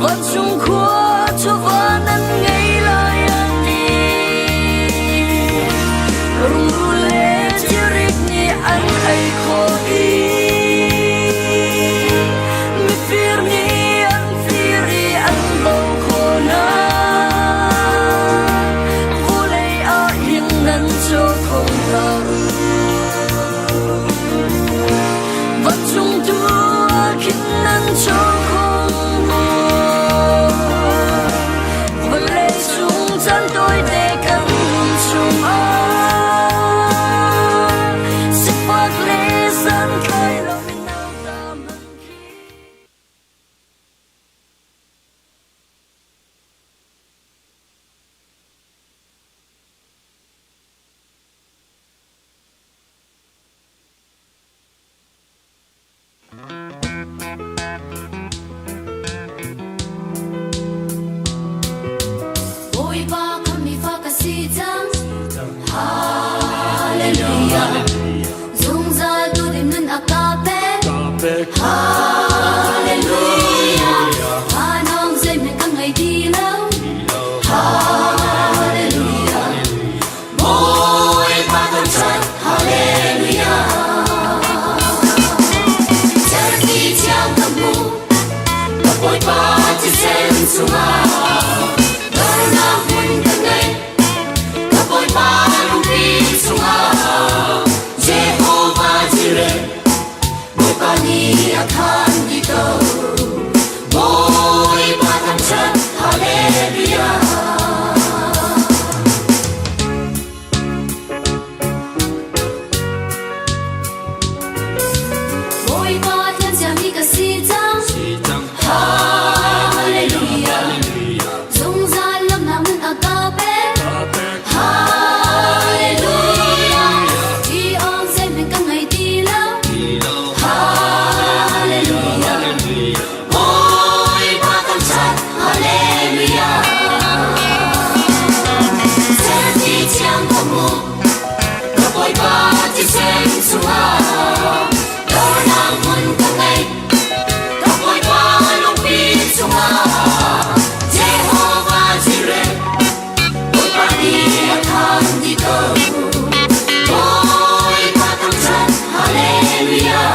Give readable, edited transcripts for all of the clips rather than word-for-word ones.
Vancung khua chawva nan ngei lai a ti. Rungrul le cirik nih an ei khawh i mifir nih an fir i an bo khawh hna. Vulei ah hin nan caw kho hna u. Vancung tu ah khin nan caw kho Vawlei cung caan tawite kan nun chungah sifak le santlai lo mino ta hmanh khi. Bawipa kha mi fa ka si cang. Hallelujah. Zungzal tu din nun a ka pek. Hallelujah. Hanong zeihmanh ka ngei ti lo. Hallelujah. Bawipa kan chan. Hallelujah. Charity thiang ka hmu. Ka Bawipa thisen chungah dornak hmun ka ngei. Ka Bawipa lungpi chungah Jehovah Jireh Bawipa nih a khan dih ko. Bawipa thangṭhat Hallelujah. Bawipa thiamciami ka si cang. Hallelujah. Zungzal lawmhnak nun a ka pek. Hallelujah. Ti awk zeihmanh ka ngei ti lo. Hallelujah. Bawipa kan chan. Hallelujah. Serti thiang ka hmu. Ka Bawipa thisen chungah dornak hmun ka ngei. Ka Bawipa lungpi chungah Jehovah Jireh Bawipa nih a khan dih ko. Bawipa thangṭhat Hallelujah.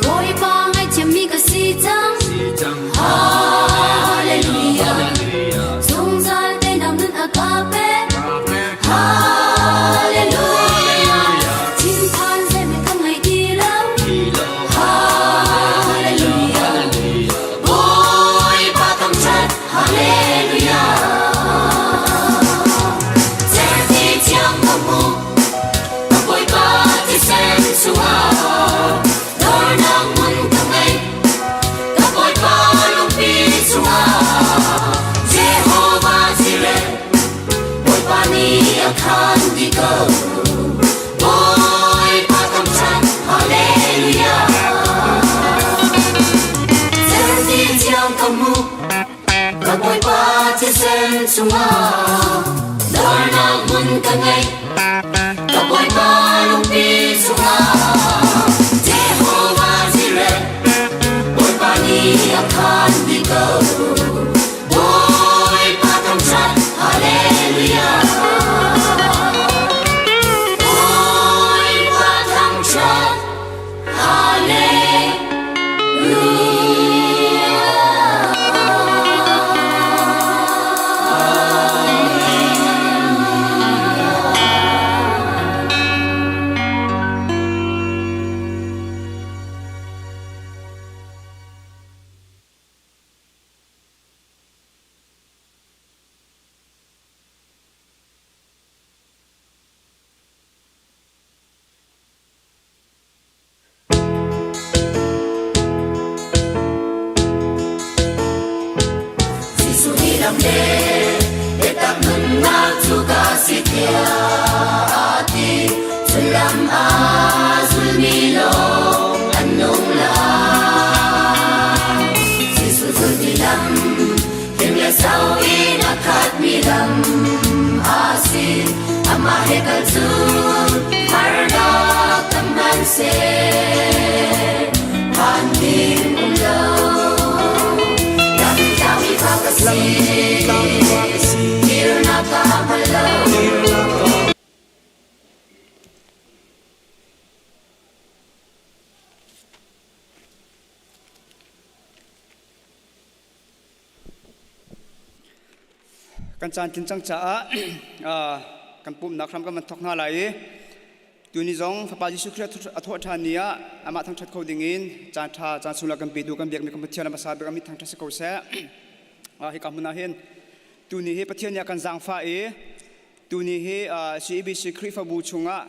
Bawipa ngaihthiammi ka si cang. Hallelujah. Zungzal teinak nun a ka pek. Hallelujah. Thinphan zeihmanh ka ngei ti lo. Hallelujah. Bawipa thangṭhat. Hallelujah. Cerhti thiang ka hmu. Ka Bawipa thisen chungah dornak hmun ka ngei. Ka Bawipa lungpi chungah Jehovah Jireh Bawipa nih a khan dih ko. Bawipa thangṭhat Hallelujah. Cerhti thiang ka hmu. Ka Bawipa thisen chungah dornak hmun ka ngei. Ka Bawipa lungpi chungah Jehovah Jireh Bawipa nih a khan dih ko. Bawipa thangṭhat Hallelujah. Bawipa thangṭhat Hallelujah. Jesuh nih lam le biatak nunnak cu ka si tiah a ti. Sullam a zulmi lawng an Kan caan tlin cang caah kan pumhnak hram kan van thawk hna lai i tuni zong Fapa Jesuh Khrih a thawh ṭhan ni ah amah thangṭhat kho dingin caan ṭha caan sunglawi kan petu kan biakmi kan Pathian a hmasa bik a mit thangṭhat si ko seh. Hika hmun ah hin tuni hi Pathian nih a kan zaangfah i tuni hi CEBC Khrihfabu chungah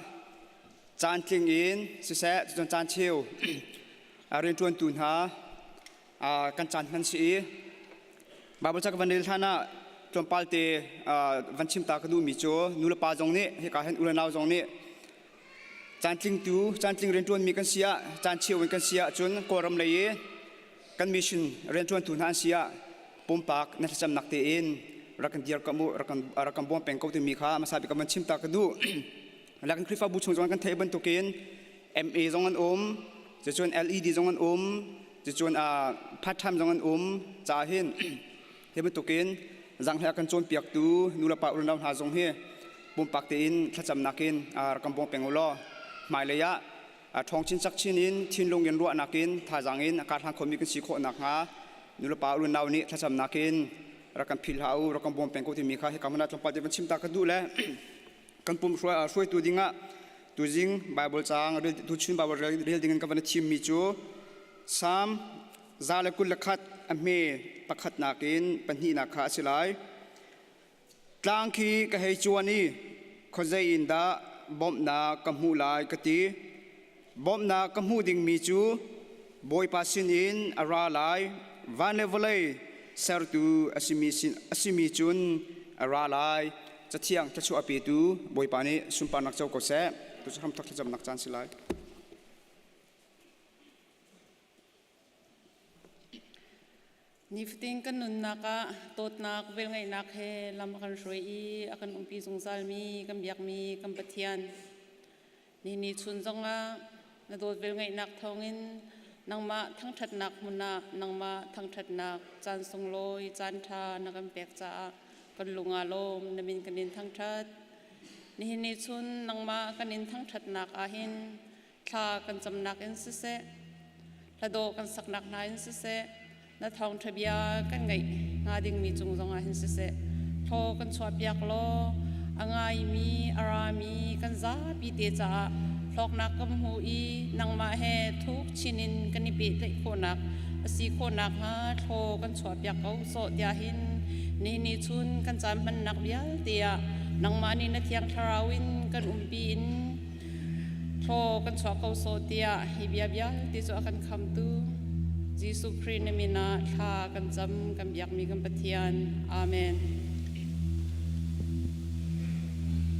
caan tling in siseh cun caan cheu rianṭuantu hna kan caan hman si i Baibal ca ka van rel hlan ah tlawmpal te van chim ta ka duhmi cu nu le pa zong nih hika hin u le nau zong nih caan tlingtu caan tling rianṭuanmi kan si ah caan cheu in kan si ah cun Kawlram lei i kan mission rianṭuantu hna an si ah pumpak na thlacamnak tein rak kan dir kam u rak kan bawm peng ko timi kha hmasa bik ka van chim ta ka duh. Lakin Khrihfabu chung zong kan theih bantukin MA zong an um, cucun LED zong an um, cucun part time zong an um caah hin hi bantukin zanghlei a kan cawnpiaktu nulepa unau hna zong hi pumpak tein thlacamnak in rak kan bawm peng u law hmailei ah ṭhawng chin cak chin in thinlung in ruahnak in thazaang in a karhlang khomi kan si khawh nakhnga nulepa unau nih thlacamnak in rak kan philh hlah u rak kan bawm peng ko timi kha hika hmun ah tlawmpal te van chim ta ka duh le kan pum hruaitu dingah tuzing Bible caang tuchun Bible rel dingin ka van thimmi cu Psalm 121 a hme pakhatnak in pahnihnak kha a si lai. Tlang khi ka hei cuan i khuazei in dah bawmhnak ka hmuh lai ka ti. Bawmhnak ka hmuh dingmi cu Bawipa sinin a ra lai. Van le vawlei sertu a simi cun a ra lai. Cathiang thluachuah a petu Bawipa nih sunparnak co ko seh. Tucu hramthawk thlacamnak caan si lai. Nifatin kan nunnak ah dawtnak, velngeihnak he lam a kan hruai i a kan umpi zungzalmi kan biakmi kan Pathian. Ni chun zongah na dawt velngeihnak thawngin nangmah thangṭhatnak hmun ah nangmah thangṭhatnak caan sunglawi caan ṭha na kan pek caah kan lung aa lawm na min kan in thangṭhat. Nihin ni chun nangmah kan in thangṭhatnak ahhin thla kan camnak in siseh hladawh kan saknak hna in siseh na thawngṭha bia kan ngaih hnga dingmi cung zongah hin siseh thaw kan chuahpiak law a ngaimi a rami kan zapi te caah hlawknak kan hmu i nangmah he thuk chin in kan i pehtlaih khawhnak a si khawhnak hnga thlaw kan chuahpiak ko sawh tiah hin nihin ni chun kan caan hmannak vialte ah nangmah nih na thiang thlarau in kan umpi in Thlaw kan chuah ko sawh tiah hi bia vialte cu a kan khamtu Jesuh Khrih na min ah thla kan cam kan biakmi kan Pathian. Amen.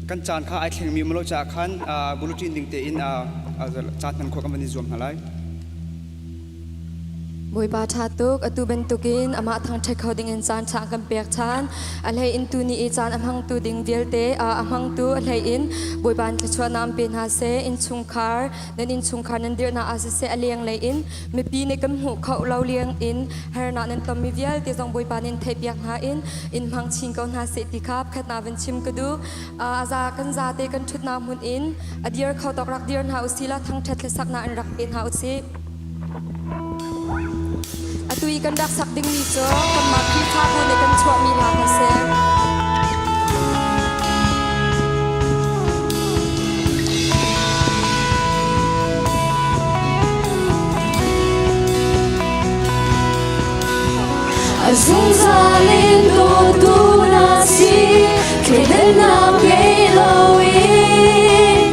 Kan caan kha ai thlengmi um lo caah khan bulletin ding tein caan hman khawh kan van i zuam hna lai. Bawipa ṭha tuk atu bantukin amah thangṭhat kho dingin caan ṭha kan pek ṭhan. A hlei in tuni i caan a hmangtu ding vialte a hmangtu a hlei in Bawipa in thluachuahnak an pe hna seh. Innchungkhar nan innchungkhar nan dirhnak ah siseh a lenglei in mipi nih kan hmuh kho lo leng in harnak nan tonmi vialte zong Bawipa nih in theihpiak hna in in hmang chin ko hna seh ti kha pakhatnak van chim ka duh. A za kan zate kan ṭhutnak hmun in a dir kho tawk rak dir hna usih law thangṭhat hlasaknak in rak pe hna usih. Atu i kan rak sak dingmi cu kanmah Khrihfabu nih kan chuahmi hla kha si. A zungzal in dawtu na si, thleidannak ngei loin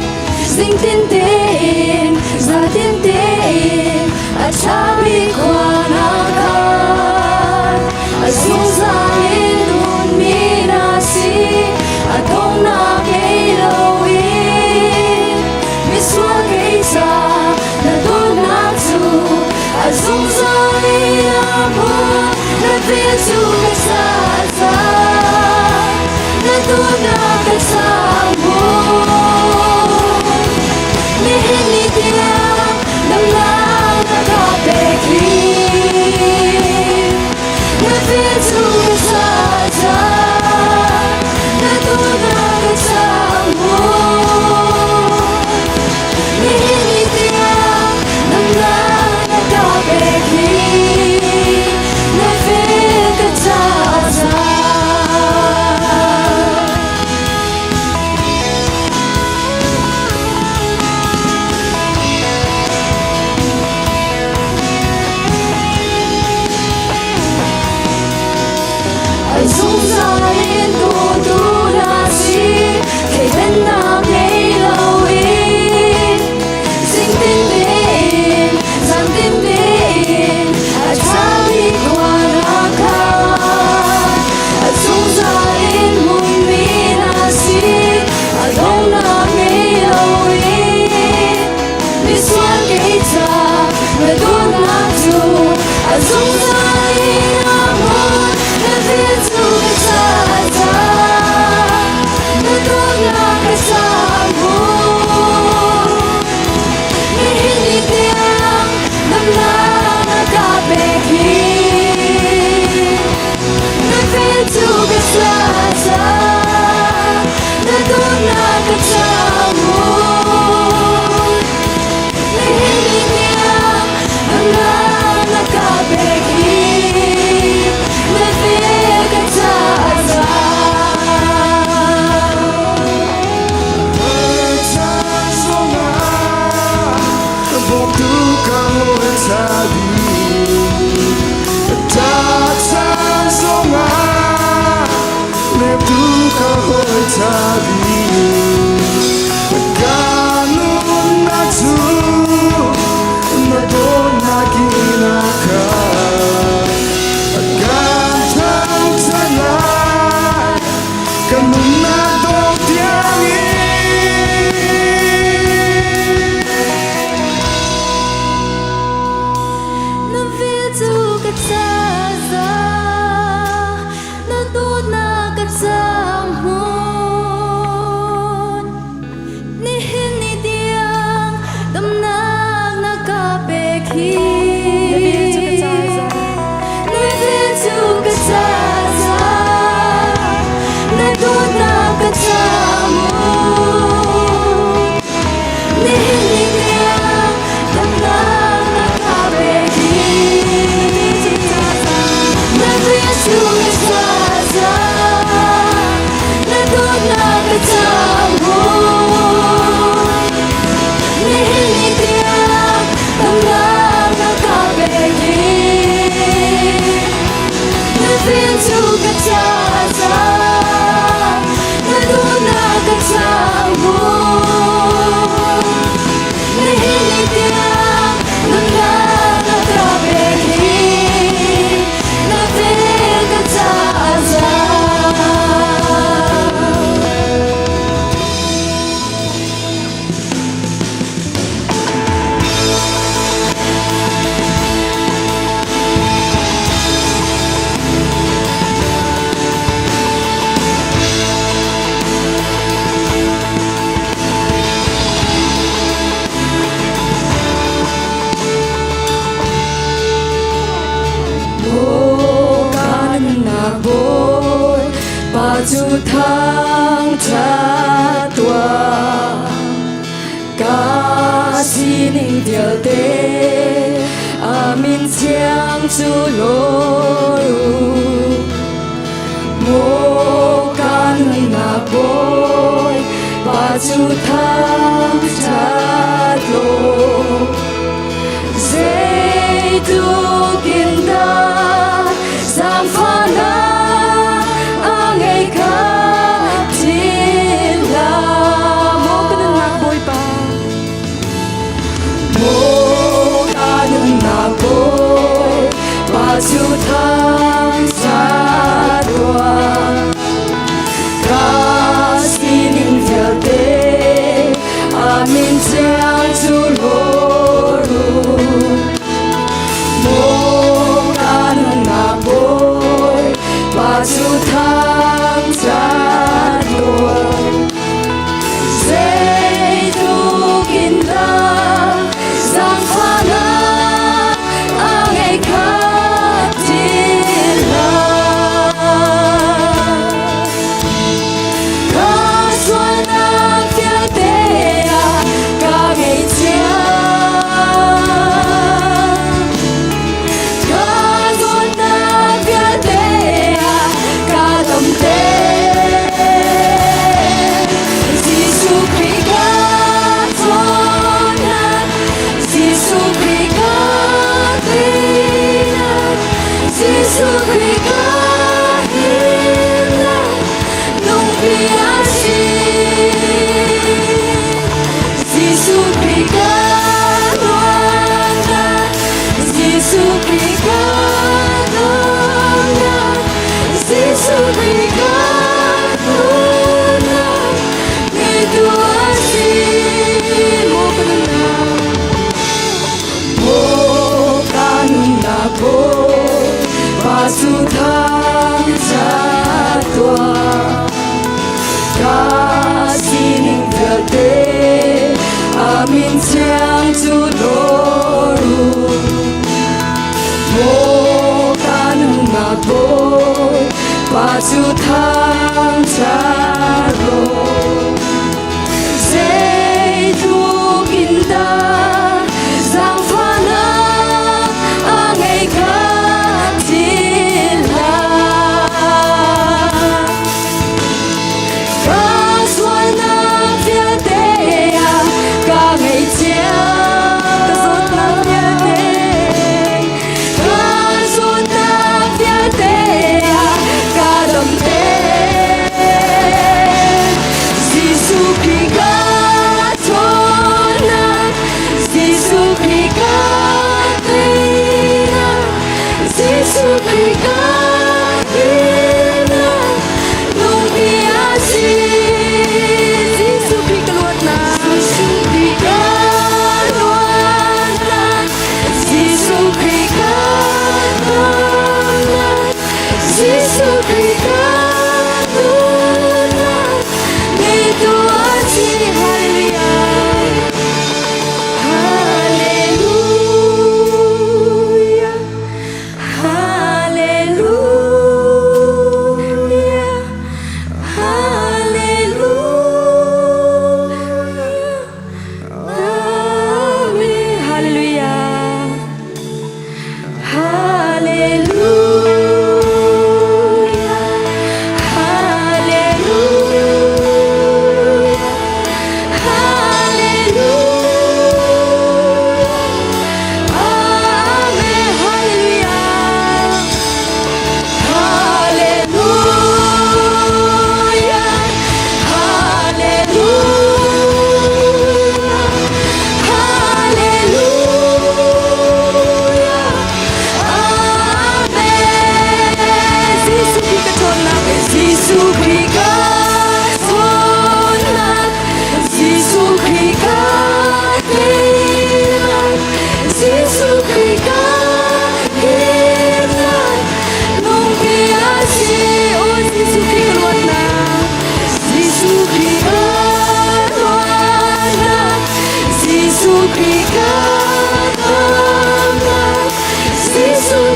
zingtin tein zatin tein a ṭhami khua na khan. A zungzal in nunmi na si, a donghnak ngei loin misual kei ca na dawtnak cu a zungzal in a hmun na vel cu ka sa na dawtnak ka sang nihin ni tiang nangmah. tha bik. Ṭah caan zongah hnemtu ka hawi ṭha bik. Ka nunnak cu na dawtnak in a khat. Kan thangṭhat lai, ka nunnak dong tiangin. Na vel cu ka ca na dawtnak ka cang hmun. Nihin ni tiang damnak na ka pek hi. Na vel cu ka ca za. Na vel cu ka ca za, na dawtnak ka cang hmun. Nihin ni tiang damnak na ka pek hi. Na vel cu ka ca za, na dawtnak ka cang hmun. Nihin ni tiang damnak na ka pek hi. Na vel cu ka ca za, na dawtnak ka cang hmun. Nihin ni tiang damnak na ka pek hi. Na vel ka ca za. Maw ka nunnak Bawipa cu thangṭhat tuah. Ka sining vialte a min thiang cu lawr u. Maw ka nunnak Bawipa cu thangṭhat law. Zeitluk in dah zaangfahnak a ngei kha philh hlah. Maw ka nunnak Bawipa, maw ka nunnak Bawipa cu thangṭhat tuah. Ka sining vialte a min thiang cu lawr u. Maw ka nunnak Bawipa cu thangṭhat tuah. Zeitluk in dah zaangfahnak a ngei kha philh hlah. Ka sualnak vialte ah ka ngaihchia. Ka zawtnak vialte ah ka damter. Jesuh Khrih ka cawnnak, Jesuh Khrih ka teinak, Jesuh Khrih ka himnak, nungpi a si. Jesuh Khrih ka ruahnak, Jesuh Khrih ka dawtnak, Jesuh Khrih ka nunnak, ngeitu a si. Maw ka nunnak, maw ka nunnak Bawipa cu thangṭhat tuah. Ka sining vialte a min thiang cu lawr u. Maw ka nunnak Bawipa cu thangṭhat law. Zeitluk in dah zaangfahnak a ngei kha philh hlah. Ka sualnak vialte ah ka ngaihchia. Ka zawtnak vialte.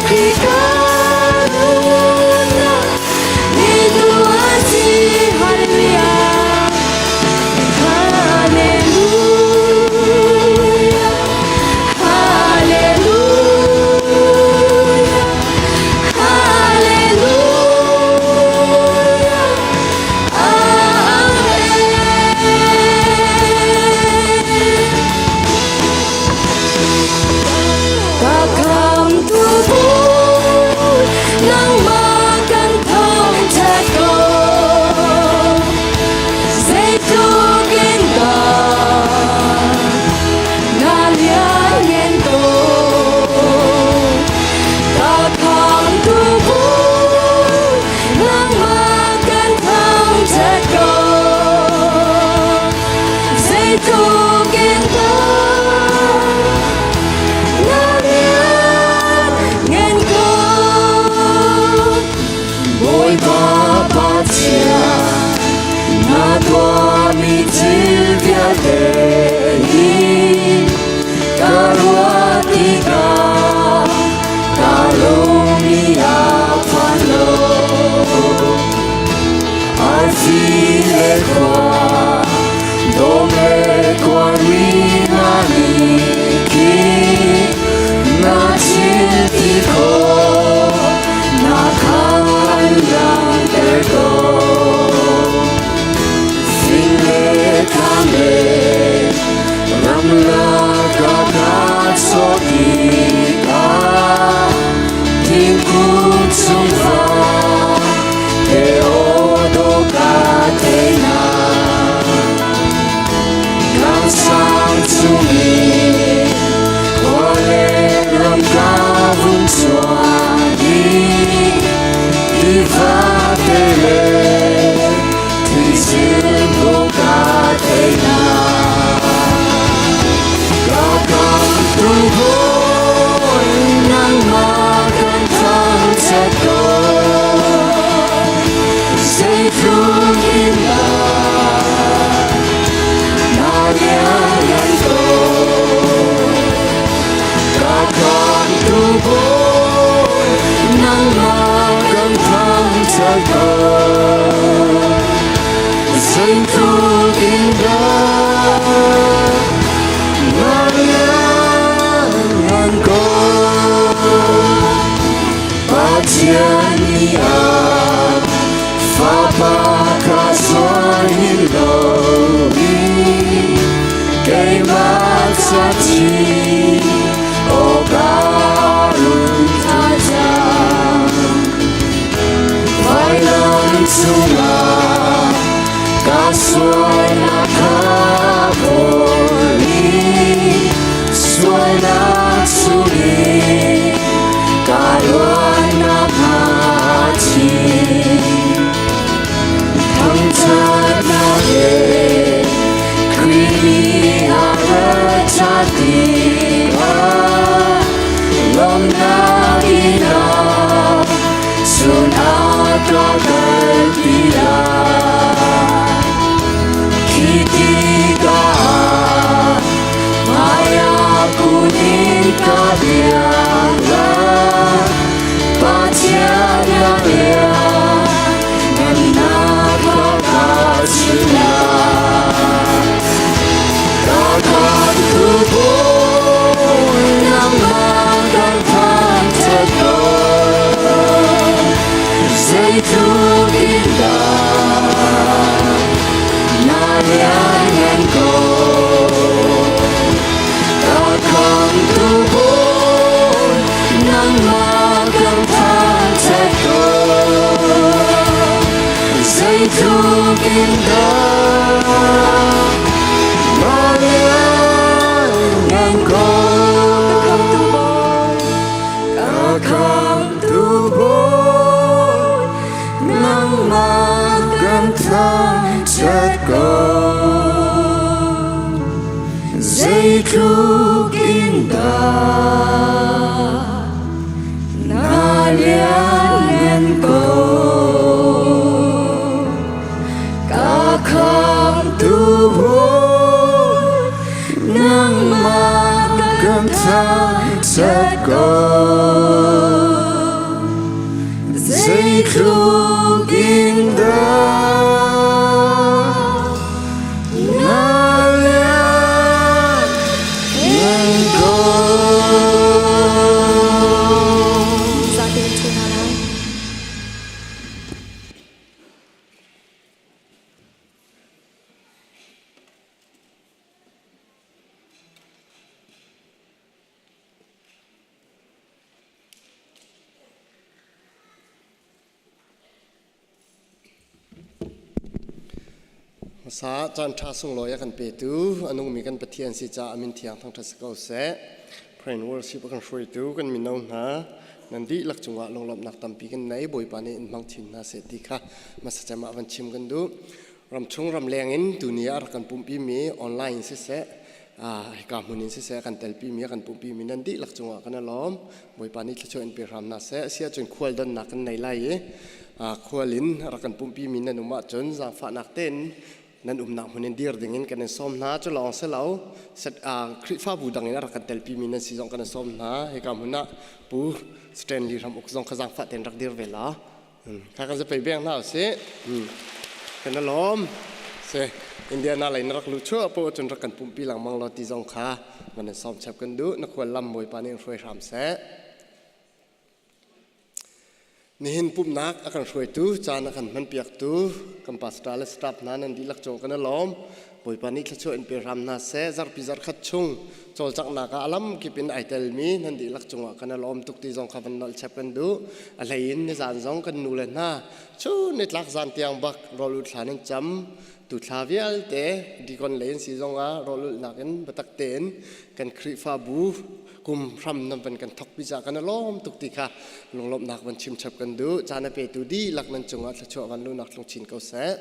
Khrih ka nunnak ni tu a si. Hallelujah. Hallelujah. Hallelujah. Hallelujah. Amen. Ka khamtu Bawi, nangmah kan thangṭhat ko. Zeitluk in dah na lianngan ko. Ka khamtu Bawi, nangmah kan thangṭhat ko. Zeitluk in dah na lianngan ko. Bawipa Pathian, na tuahmi thil vialte hi ka ruah tikah ka lung i a phan lo. Arfi le khua, dawm le khuari hna nih khin na thil ti khawh na khan langhter ko. Fing le tlang le ramlak ah ka chawh tikah thingkung chung fa te aw dawh ka theih hna. Tlang sang chungin khua le ram ka vun cuan i tiva te le thizil bu ka theih hna. Ka khamtu Bawi, nangmah kan thangṭhat ko. Zeitluk in dah na lianngan ko. Ka khamtu Bawi, nangmah kan thangṭhat ko. Zeitluk in dah na lianngan ko. Pathian nih a Fapa kha zuar hin loin keimah ca thih awkah run thlah cang. Vailam cungah ka sualnak kha phor i sualnak chungin ka luatnak hnga thi. Thangṭhatnak he Khrih nih a rat ṭhan tikah lawmhnak in ah chun a ka kalpi lai. Khi tikah hmaiah kun in ka biak lai. Pathian na lianhngannak kha ka chim lai. Ka khamtu Bawi, nangmah kan thangṭhat ko. Zeitluk in dah na lianngan ko. Ka khamtu Bawi, nangmah kan thangṭhat ko. Zeitluk in dah na lianngan ko. Ka khamtu Bawi, Ka khamtu Bawi, nangmah kan thangṭhat ko. Zeitluk in dah na lianngan ko. Ka khamtu Bawi, nangmah kan thangṭhat ko. Zeitluk in dah na lian ngan ko. Zate kan ṭhu hna lai. Hmasa caan ṭha sunglawi a kan petu a nungmi kan Pathian si caah a min thiang thangṭhat si ko seh. Pray and worship a kan hruaitu kan mino hna nan dihlak cungah lunglawmhnak tampi kan nei Bawipa nih in hmang chin hna seh ti kha hmasa cem ah van chim kan duh. Ramchung ramleng in tuni ah rak kan pumhpimi online siseh hika hmun in siseh kan telpimi kan pumhpimi nan dihlak cungah kan i lawm. Bawipa nih thluachuah in pe hram hna seh. A si ahcun khual donnak kan nei lai i khual in rak kan pumhpimi nan um ahcun zaangfahnak tein nan umnak hmun in dir ding in kan in sawm hna. Cu lawng si lo, Khrihfabu dang in a rak kan telpimi nan si zong kan in sawm hna. Hika hmun ah Pu Stanley Ram Uk zong kha zaangfah tein rak dir ve la. Kha kan zapei beng hna usih. Kan i lawm. Si Indiana lei na rak lu chuah po cun rak kan pumpi lengmang law ti zong kha van in sawm chap kan duh. Na khual lam Bawipa nih in hruai hram seh. Nihin pumhnak a kan hruaitu, caan a kan hmanpiaktu, kan pastor le staff hna nan dihlak cung kan i lawm. Bawipa nih thluachuah in pe hram hna seh. Zarhpi zarkhat chung cawlcanghnak ah a lamkip in ai telmi nan dihlak cungah kan i lawm tuk ti zong kha van nolh chap kan duh. A hlei in nizan zong kan nu le hna chun nitlak zan tiang bak rawl ul thla nan cam. Tu thla vialte dikon lei in si zong ah rawl ulhnak in biatak tein kan Khrihfabu kum hram nan van kan thok pi ca kan i lawm tuk ti kha lunglawmhnak van chim chap kan duh. Caan a petu dihlak nan cungah thluachuah van luhnak thlung chin ko seh.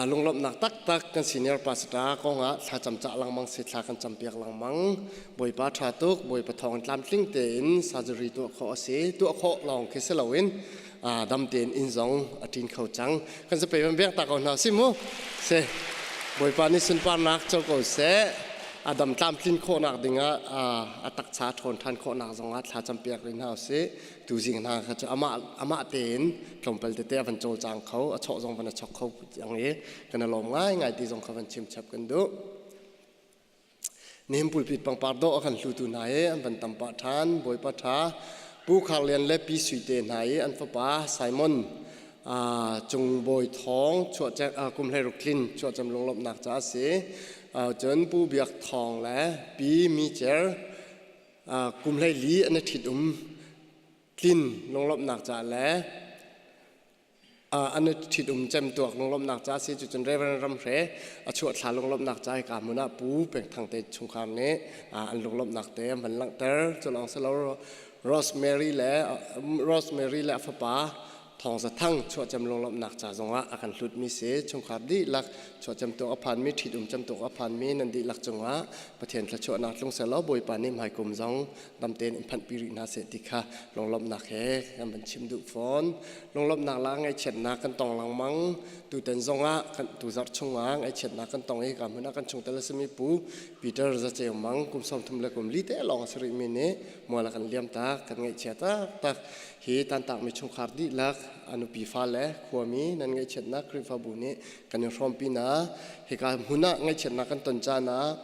Lunglawmhnak taktak kan senior pastor kongah thlacam cah lengmang si thla kan campiak lengmang. Bawipa ṭha tuk, Bawipa thawng tlamtling tein surgery tuah khawh a si. Tuah khawh lawng khi si loin dam tein inn zong a ṭin kho cang. Kan zapei van beng ta ko hna si mu. Si. Bawipa nih sunparnak co ko seh. A dam tlamtlin khawhnak dingah a takcha ṭhawn ṭhan khawhnak zongah thla campiak rih hna usih. Tuzing hna kha cu amah amah tein tlawmpal tete a van cawlcang kho, a chawh zong van a chok kho ang i kan i lawm ngaingai ti zong kha van chim chap kan duh. Nihin pulpit pangpar dawh a kan hlutu hna i an van tam pah ṭhan. Bawipa ṭha Pu Khar Lian le Pi Sui te hna i an fapa Simon Cung Bawi Thawng kum 16 tlin chuahcam lunglawmhnak ca a si. Cun Pu Biak Thawng le Pi Mi Cer Kum 14 an i ṭhit-um tlin lunglawmhnak caah le an i ṭhit-um cemtuak lunglawmhnak caah si cucun Reverend Ram Hre a chuahthla lunglawmhnak ca hika hmun ah Pu Peng Thang te chungkhar nih an lunglawmhnak te an van langhter. Cu lawng si lo Rosemary le Rosemary le a fapa Thawng Za Thang chuahcam lunglawmhnak ca zongah a kan hlutmi si. Chungkhar dihlak chuahcam tuak a phanmi, ṭhitum cam tuak a phanmi nan dihlak cungah Pathian thluachuahnak tlung sehlaw Bawipa nih hmaikum zong dam tein in phanhpi rih hna seh ti kha lunglawmhnak he kan van chim duh fawn. Lunglawmhnak la ngaihchiatnak kan tong lengmang. Tutan zongah kan tuzarh chungah ngaihchiatnak kan tong i ka hmun ah kan chungtel a simi Pu Peter Za Ceu Mang kum 34 le kum li te lawng a si rihmi nih mual a kan liam tak, kan ngaihchia taktak. Hi tantakmi chungkhar dihlak, a nupi fale, khuami nan ngaihchiatnak Khrihfabu nih kan in hrawmpi hna. Hika hmun ah ngaihchiatnak kan ton caan ah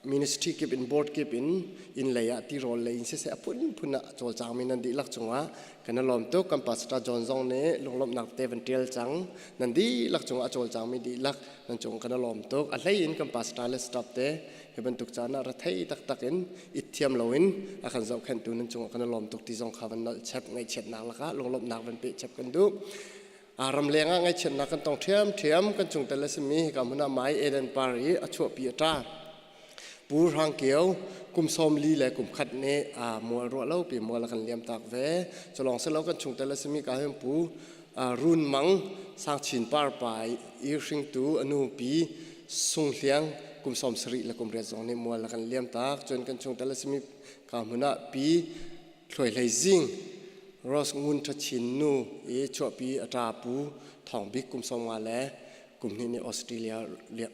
ministry kip in board kip in inn lei ah tirawl lei in siseh a phunphun ah cawlcangmi nan dihlak cungah kan i lawm tuk. Kan pastor John zong nih lunglawmhnak te van tial cang. Nan dihlak cungah a cawlcangmi dihlak nan cung kan i lawm tuk. A hlei in kan pastor le staff te Hi bantuk caan ah rethei taktak in it thiam loin a kan zohkhenhtu nan cungah kan i lawm tuk ti zong kha van nolh chap ngaihchiatnak lakah lunglawmhnak van peh chap kan duh. Ramleng ah ngaihchiatnak kan tong ṭhiamṭhiam kan chungtel a simi hika hmun ah Mai Eden Par i a chuahpi a ṭa. Pu Hrang Kio kum 40 le kum khat nih mual ruah lo pi mual a kan liam tak ve. Culawng silo kan chungtel a simi ka hin Pu Run Mang Sangchin Par pa i hringtu a nu pi Sung Hliang kum 70 le kum riat zong nih mual a kan liam tak. Cun kan chungtel a simi ka hmun ah pi Thluai Hlei Zing Rose Ngun Ṭha Chin nu i chuahpi a ṭa pu Thawng Bik kum 50 le Kum hnih nih Australia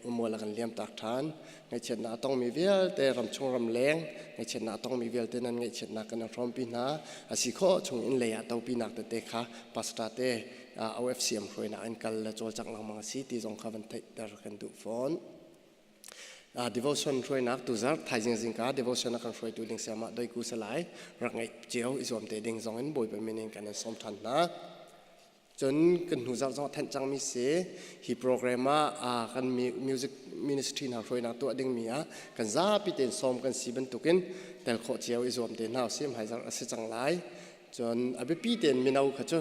mual a kan liam tak ṭhan. Ngaihchiatnak a tongmi vialte ramchung ramleng ngaihchiatnak a tongmi vialte nan ngaihchiatnak kan hrawmpi hna. A si khawh chung in lei ah topinak tete kha pastor te OFCM hruainak in kal le cawlcangh lengmang a si ti zong kha van theihter kan duh fawn. Devotion hruainak tuzarh thaizing zingka devotion a kan hruaitu ding siamah doiku salai rak ngeih cio i zuam te ding zong in Bawipa min in kan in sawm ṭhan hna. Cun kan hnu zarh zong thanh cangmi si hi program ah kan music ministry hna hruainak tuah dingmi ah kan zapi tein sawm kan si bantukin tel khawh cio i zuam te hna usih hmai zarh a si cang lai. Cun a biapi tein mino kha cu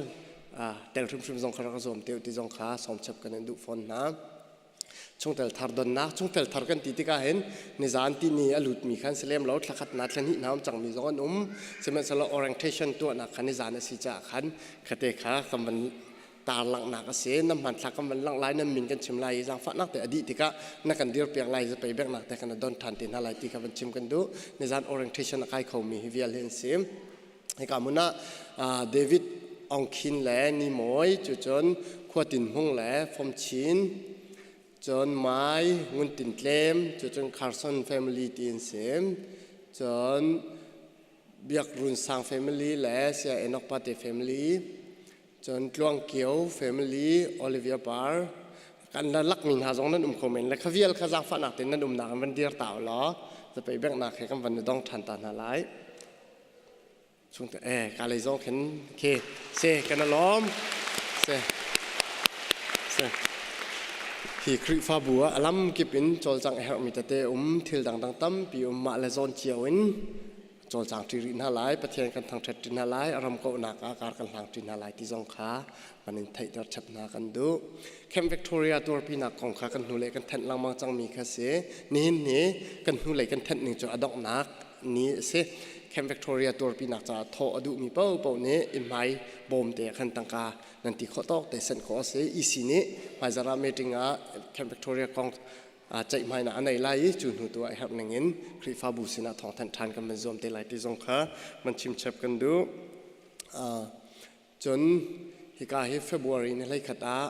tel hrimhrim zong kha rak zuam te ti zong kha sawm chap kan in duh fawn hna. Chungtel thar donnak chungtel thar kan ti tikah hin nizan ti ni a lutmi khan si lem lo thlakhat na thlahnih na um cangmi zong an um sihmanhsehlaw orientation tuahnak khan nizan a si caah khan khate kha kan van tar langhnak a si na hmanthlak kan van langh lai nan min kan chim lai i zaangfahnak te a dih tikah na kan dir piak lai zapei beknak te kan don ṭhan te hna lai ti kha van chim kan duh nizan orientation a kai khomi hi vial hi an si Hika hmun ah David Aung Khin le Ni Mawi cu cun Khuatin Hmung le Fom Chin cun Mai Ngun Tin Tlem cu cun Carson family ti an si. Cun Biak Run Sang family le Sia Enoch Pate family cun Tluang Kio family Olivia Par kan la lakmi hna zong nan um kho men le kha vial kha zaangfahnak tein nan umnak in van dir ta u law zapei benghnak he kan van i dong ṭhan ta hna lai. Chungte eh ka lei zong khin ke se kan alawm se se hi Khrihfabu ah alam kip in cawlcang a herhmi tete um thil dangdang tampi um mah le zawn cio in cawlcang ṭi rih hna lai Pathian kan thangṭhat ṭi hna lai a ram kauhnak ah kar kan hlang ṭi hna lai ti zong kha kan in theihter chap hna kan duh Camp Victoria tuarpinak kong kha kan hnulei kan thenh lengmang cangmi kha si nihin ni kan hnulei kan thenh ning cu a donghnak ni a si. Camp Victoria tuarpinak caah thawh a duhmi paohpaoh nih inn-hmai bawm te ah khan tangka nan ti khawh tawk te sanh khawh a si. EC nih hmaizarh ah meeting ah Camp Victoria kong ceihmainak a nei lai i cu hnu tu ah a herh ning in Khrihfabu sinah thawngthanh ṭhan kan van zuam te lai ti zong kha van chimchep kan duh. Cun hika hi February ni 11 ah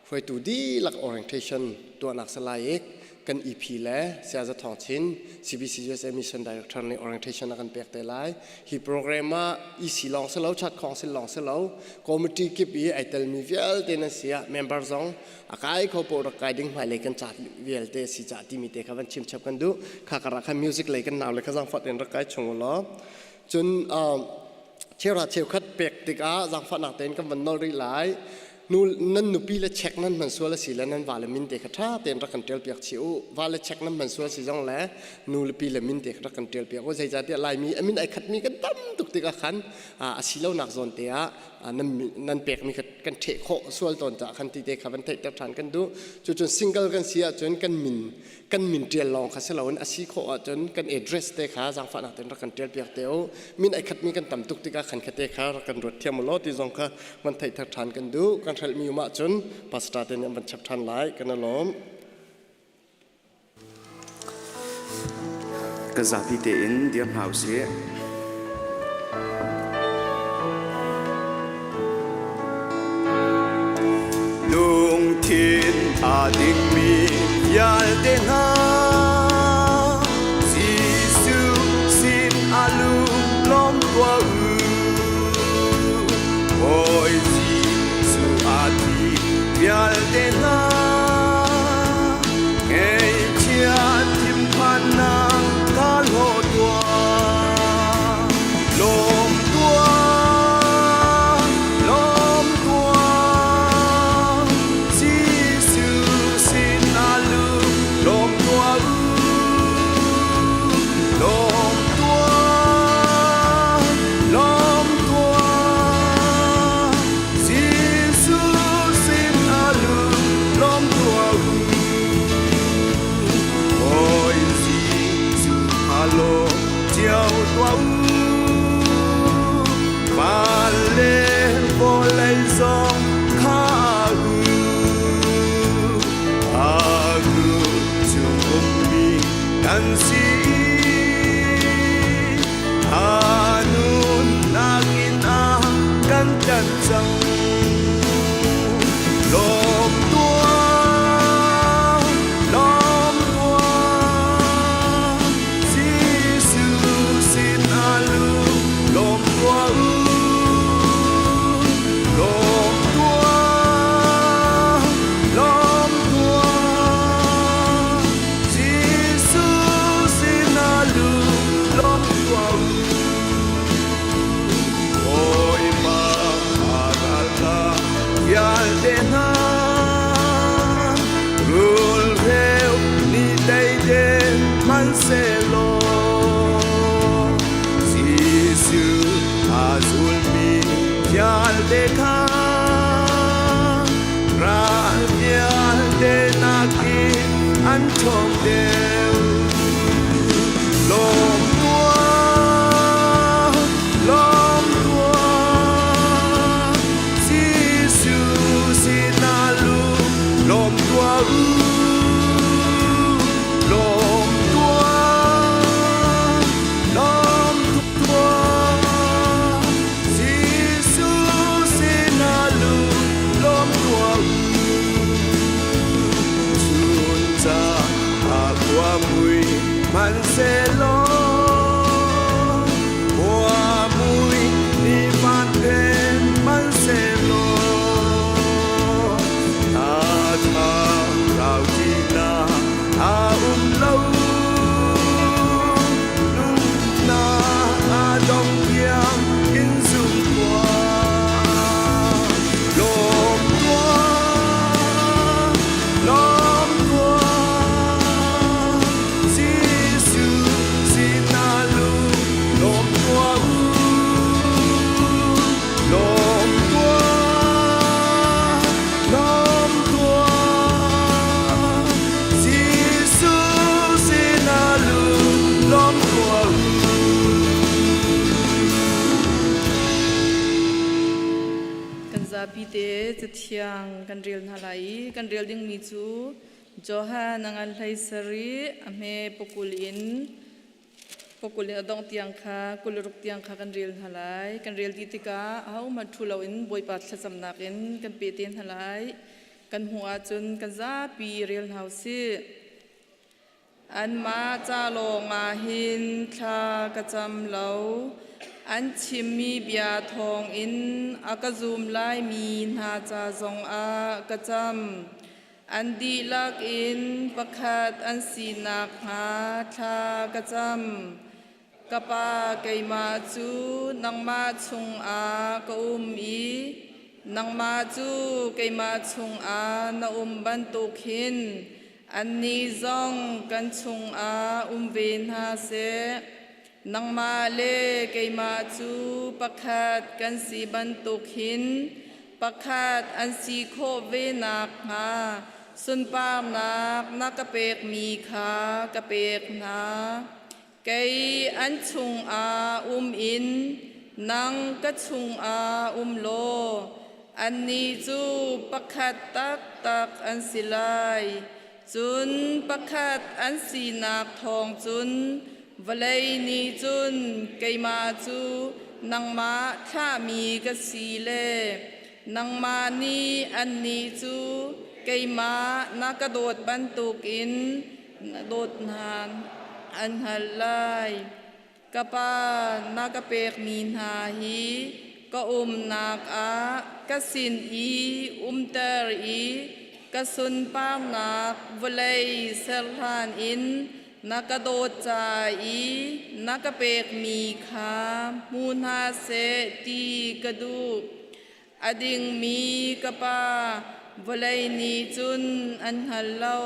hruaitu dihlak orientation tuahnak si lai i kan EP le Saya Za Thawng Chin CBC USA Mission Director nih orientation a kan pek te lai. Hi program ah EC lawng si lo, chat khong sin lawng si lo, committee kip i ai telmi vialte nan si ah member zong a kai kho po rak kai ding hmailei kan ca vialte si ca timi te kha van chim chap kan duh. Kha kar ah khan music lei kan nau le kha zangfat in rak kai chung u law. Cun Cheuhra cheukhat pek tikah zaangfahnak tein kan van nolh rih lai. Nu, nan nupi le check nan hman sual a si le nan vale min te kha ṭha tein rak kan ṭial piak chih u. Vale check nan hman sual si zong le nu le pi le min te kha rak kan ṭial piak u. Zeicahtiah Laimi a min ai khatmi kan tam tuk tikah khan a si lonak zawn te ah nan, nan pekmi kha kan ṭheh khawh sual tawn caah khan ti te kha van theihter ṭhan kan duh. Cucun single kan si ahcun kan min kan min ṭial lawng kha si loin a si khawh ahcun kan address te kha zaangfahnak tein rak kan ṭial piak te u min ai khatmi kan tam tuk tikah khan khate kha rak kan ruat thiam u law ti zong kha van theihter ṭhan kan duh kan hrelhmi um ahcun pastor te nih an van chap ṭhan lai kan i lawm. Kan zapi tein dir hna usih. Lungthin aa dingmi vialte hna Jesuh sin ah lunglawm tuah u. Bawi Jesuh aa thi vialte hna Ngeihchia thinphannak ka hlaw tuah. Lawm tuah, lawm tuah, Jesuh sin ah lawm tuah u. Lawm tuah, lawm tuah, Jesuh sin ah lawm tuah u. Bawi Jesuh a lawm cio tuah u. Van le vawlei zong kha u. A kut chung ummi kan si. A nunnak in a kan tlanh cang. Lawm tuah. vialte kha ral vialte nakin an ṭhawng deuh. Lawm tuah, lawm tuah, Jesuh sinah lung lawm tuah u. Lawm tuah, lawm tuah, Jesuh sinah lung lawm tuah u. Chun ca a khua mui hmanhsehlaw khua mui ni van phen hmanhsehlaw a tha rau ṭihnak a um lo nunnak a dong tiang in zum tuah lawm tuah lawm tuah Jesuh sinah lung lawm tuah u lawm tuah lawm tuah Jesuh sinah lung lawm tuah u. Kan zapi te cathiang kan rel hna lai i kan rel dingmi cu Johan a ngan hlei sarih a hme pakul in pakul in a dongh tiang kha 26 tiang kha kan rel hna lai. Kan rel dih tikah ahohmanh ṭhu loin Bawipa thlacamnak in kan pe te hna lai. Kan hmuh ahcun kan zapi rel hna u sih. Anmah ca lawngah hin thla ka cam lo. An chimmi bia thawngin a ka zum laimi hna ca zongah ka cam. An dihlak in pakhat an si nakhnga thla ka cam. Ka Pa, keimah cu nangmah chungah ka um i nangmah cu keimah chungah na um bantuk hin annih zong kan chungah um ve hna seh. Nangmah le keimah cu pakhat kan si bantuk hin pakhat an si khawh ve nakhnga sunparnak na ka pekmi kha ka pek hna. Kei an chungah um in nang ka chungah um law annih cu pakhat taktak an si lai. Cun pakhat an sinak thawng cun vawlei nih cun keimah cu nangmah thlahmi ka si le nangmah nih annih cu keimah na ka dawt bantukin na dawt hna an hngalh lai. Ka Pa, na ka pekmi hna hi ka umnak ah ka sin i umter i ka sunparnak vawlei ser hlan in na ka dawt ca i na ka pekmi kha hmu hna seh ti ka duh. A dingmi ka Pa, vawlei nih cun an hngal lo.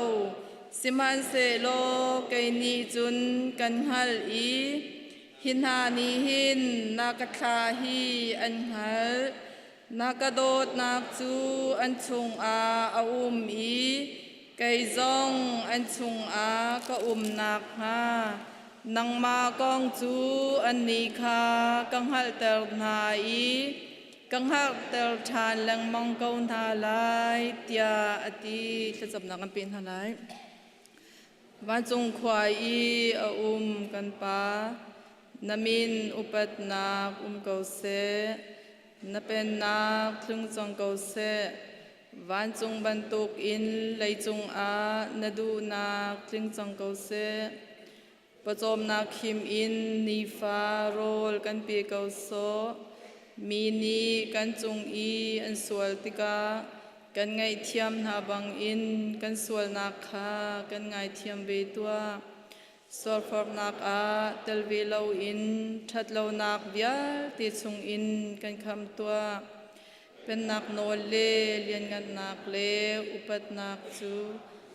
Sihmanhsehlaw kei nih cun kan hngalh i hi hna nih hin na ka thlah hi an hngalh. Na ka dawtnak cu an chungah a um i kei zong an chungah ka um nakhnga nangmah kong cu annih kha ka hngalhter hna i ka hngalhter ṭhan lengmang ko hna lai tiah a ti. Thlacamnak kan pe hna lai. Vancung khua i a um kan Pa, na min upatnak um ko seh. Na pennak tlung cang ko seh. Vancung bantukin leicung ah na duhnak tling cang ko seh. Pawcawmnak khim in nifa rawl kan pe ko sawh. Mi nih kan cung i an sual tikah kan ngaihthiam hna bangin kan sualnak kha kan ngaithiam ve tuah. Sualforhnak ah tel ve loin ṭhatlonak vialte chungin kan khamh tuah. Pennak nawl le lianngannak le upatnak cu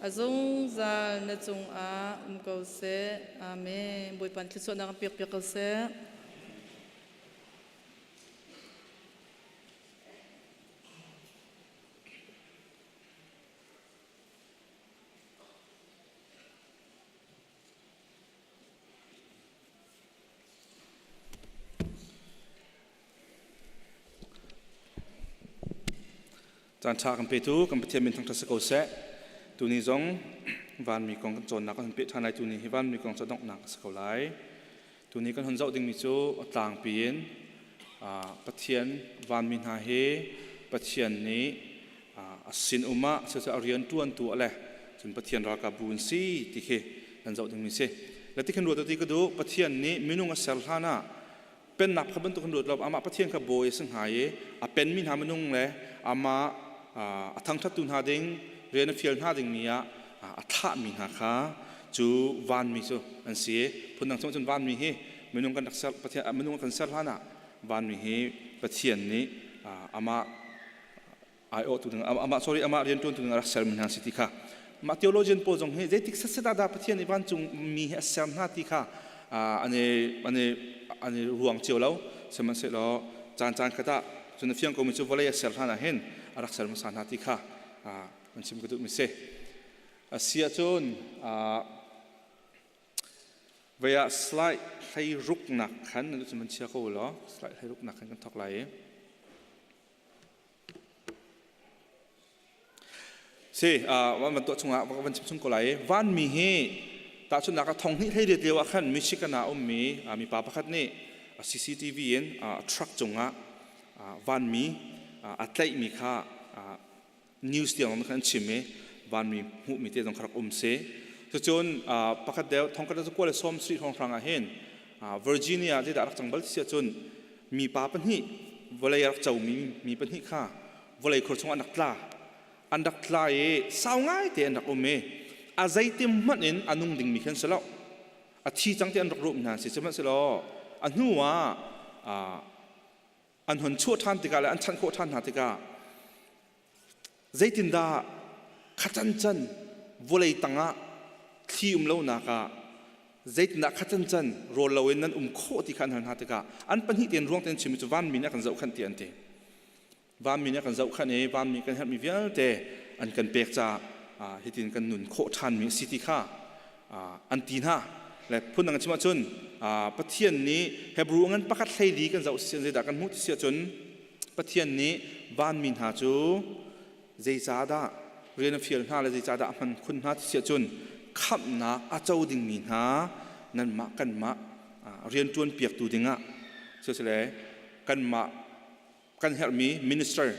a zungzal na cungah um ko seh. Amen. Bawipa nih thluachuahnak an pek piak ko seh. Caan ṭha kan petu kan Pathian min thangṭhat si ko seh. Tuni zong vanmi kong kan cawnnak kan hun peh ṭhan lai. Tuni hi vanmi kong cu donghnak a si ko lai. Tuni kan hun zoh dingmi cu a tlangpi in Pathian vanmi hna hi Pathian nih a sinum ah cucu a rian ṭuantu a le cun Pathian ralkapbu an si ti khi kan zoh dingmi si. Le ti khin ruat ti ka duh Pathian nih minung a ser hlan ah pennak kha bantuk in ruat lo amah Pathian kha bawi a si hnga i a penmi hna minung le amah a thangṭhattu hna ding rian a fial hna dingmi ah a thlahmi hna kha cu vanmi cu an si phundang chung cun vanmi hi minung kan rak ser Pathian minung kan ser hlan ah vanmi hi Pathian nih amah aiawhtu ding amah sorry amah riantuantu ding a rak sermi hna si ti kha mah theologian pawl zong hi zeitik setset ah dah Pathian nih vancung mi hi a ser hna ti kha an i an i an i ruang cio lo sihmanhsehlaw caan caan khat ah cun a fiang komi cu vawlei a ser hlan ah hin a rak ser hmasa hna ti kha an chim ka duhmi si a si ahcun Vei ah slide 16 nak khan nan cu man chia ko law slide 16 nak khan kan thok lai i Si, van tuah chungah van chim chung ko lai. Vanmi hi tahchunhnak ah thong hnih 18 lio ah khan Michigan ah ummi mipa pakhat nih CCTV in truck cungah vanmi a tlaihmi kha news tiang khan an chim i vanmi hmuhmi te zong kha rak um si. Cucun pakhat deuh thongkhat cu kual sawm sri hrawnghrang ah hin Virginia zeidah rak cang bal si ahcun mipa pahnih vawlei a rak comi mi pahnih kha vawlei khur chungah an rak tla an rak tla i sau ngaite an rak um i a zeitim hmanh in a nung dingmi khan si lo a thi cang ti an rak ruah hna si sihmanhsehlaw a hnu ah an hun chuah ṭhan tikah le an chanh khawh ṭhan hna tikah Zeitindah khacancan vawlei tangah thli um lonak ah zeitindah khacancan rawl loin nan um khawh ti kha an hal hna tikah an pahnih tein ruang tein chimmi cu vanmi nih a kan zohkhanh ti an ti. Vanmi nih a kan zohkhanh i vanmi kan herhmi vialte an kan pek caah hitin kan nun khawh ṭhanmi a si ti kha an ti hna. Le phundang chim ahcun Pathian nih Hebrew ngan pakhat 14 kan zoh zeidah kan hmuh ti si ahcun Pathian nih vanmi hna cu zeicahdah rian a fial hna le zeicahdah a hman khun hna ti si ahcun khamhnak a co dingmi hna nanmah kanmah rianṭuan piaktu dingah sisile kanmah kan herhmi minister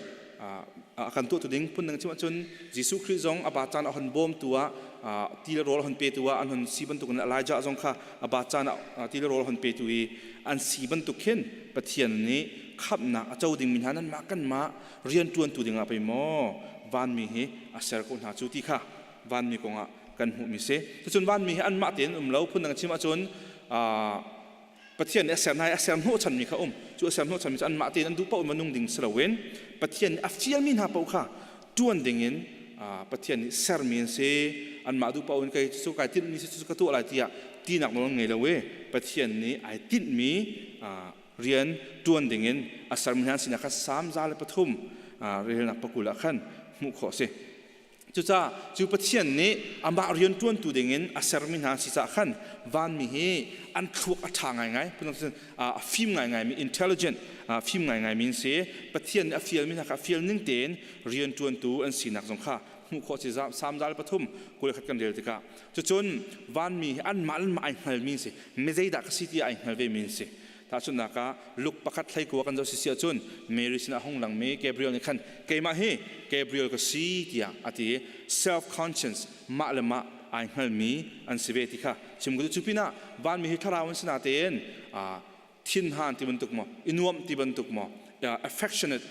a kan tuahtu ding phundang chim ahcun Jesuh Khrih zong a ba caan a hon bawmtu ah ti le rawl a hon petu ah an hon si bantukin Elijah zong kha a ba caan ah ti le rawl a hon petu i an si bantuk khin Pathian nih khamhnak a co dingmi hna nanmah kanmah rianṭuantu dingah pei maw vanmi hi a ser ko hna cu ti kha vanmi kongah kan hmuhmi si. Cucun vanmi hi anmah tein um lo phundang chim ahcun Pathian nih a ser hna i a ser hnawhchanmi kha um. Cu a ser hnawhchanmi cu anmah tein an duh paoh in nung ding si loin Pathian nih a fialmi hna paoh kha ṭuan dingin Pathian nih sermi an si. Anmah duh paoh in kei cu kai tinhmi si cu ka tuah lai tiah tinak nawl an ngei lo i Pathian nih ai tinhmi rian ṭuan dingin a sermi hna an sinak kha Salm 103 relnak pakul ah khan hmuh khawh a si. Cucaah cu Pathian nih amah rianṭuantu dingin a sermi hna si caah khan vanmi hi an thluak a ṭha ngaingai, a fim ngaingaimi, intelligent, fim ngaingaimi an si. Pathian nih a fialmi hna kha a fial ning tein rianṭuantu an sinak zong kha hmuh khawh a si. Salm 103 21 kan rel tikah cucun vanmi hi anmah le anmah ai hngalmi an si. Mi zeidah ka si ti ai hngal vemi an si. Tahchunhnak ah Luke pakhat 19 kan zoh si ahcun Mary sinah hung langmi Gabriel nih khan keimah hi Gabriel ka si tiah a ti i self conscious mah le mah ai hngalmi an si ve ti kha chim ka duh. Cu pinah vanmi hi thlarau an si natein thinhan ti bantuk maw i nuamh ti bantuk maw affectionate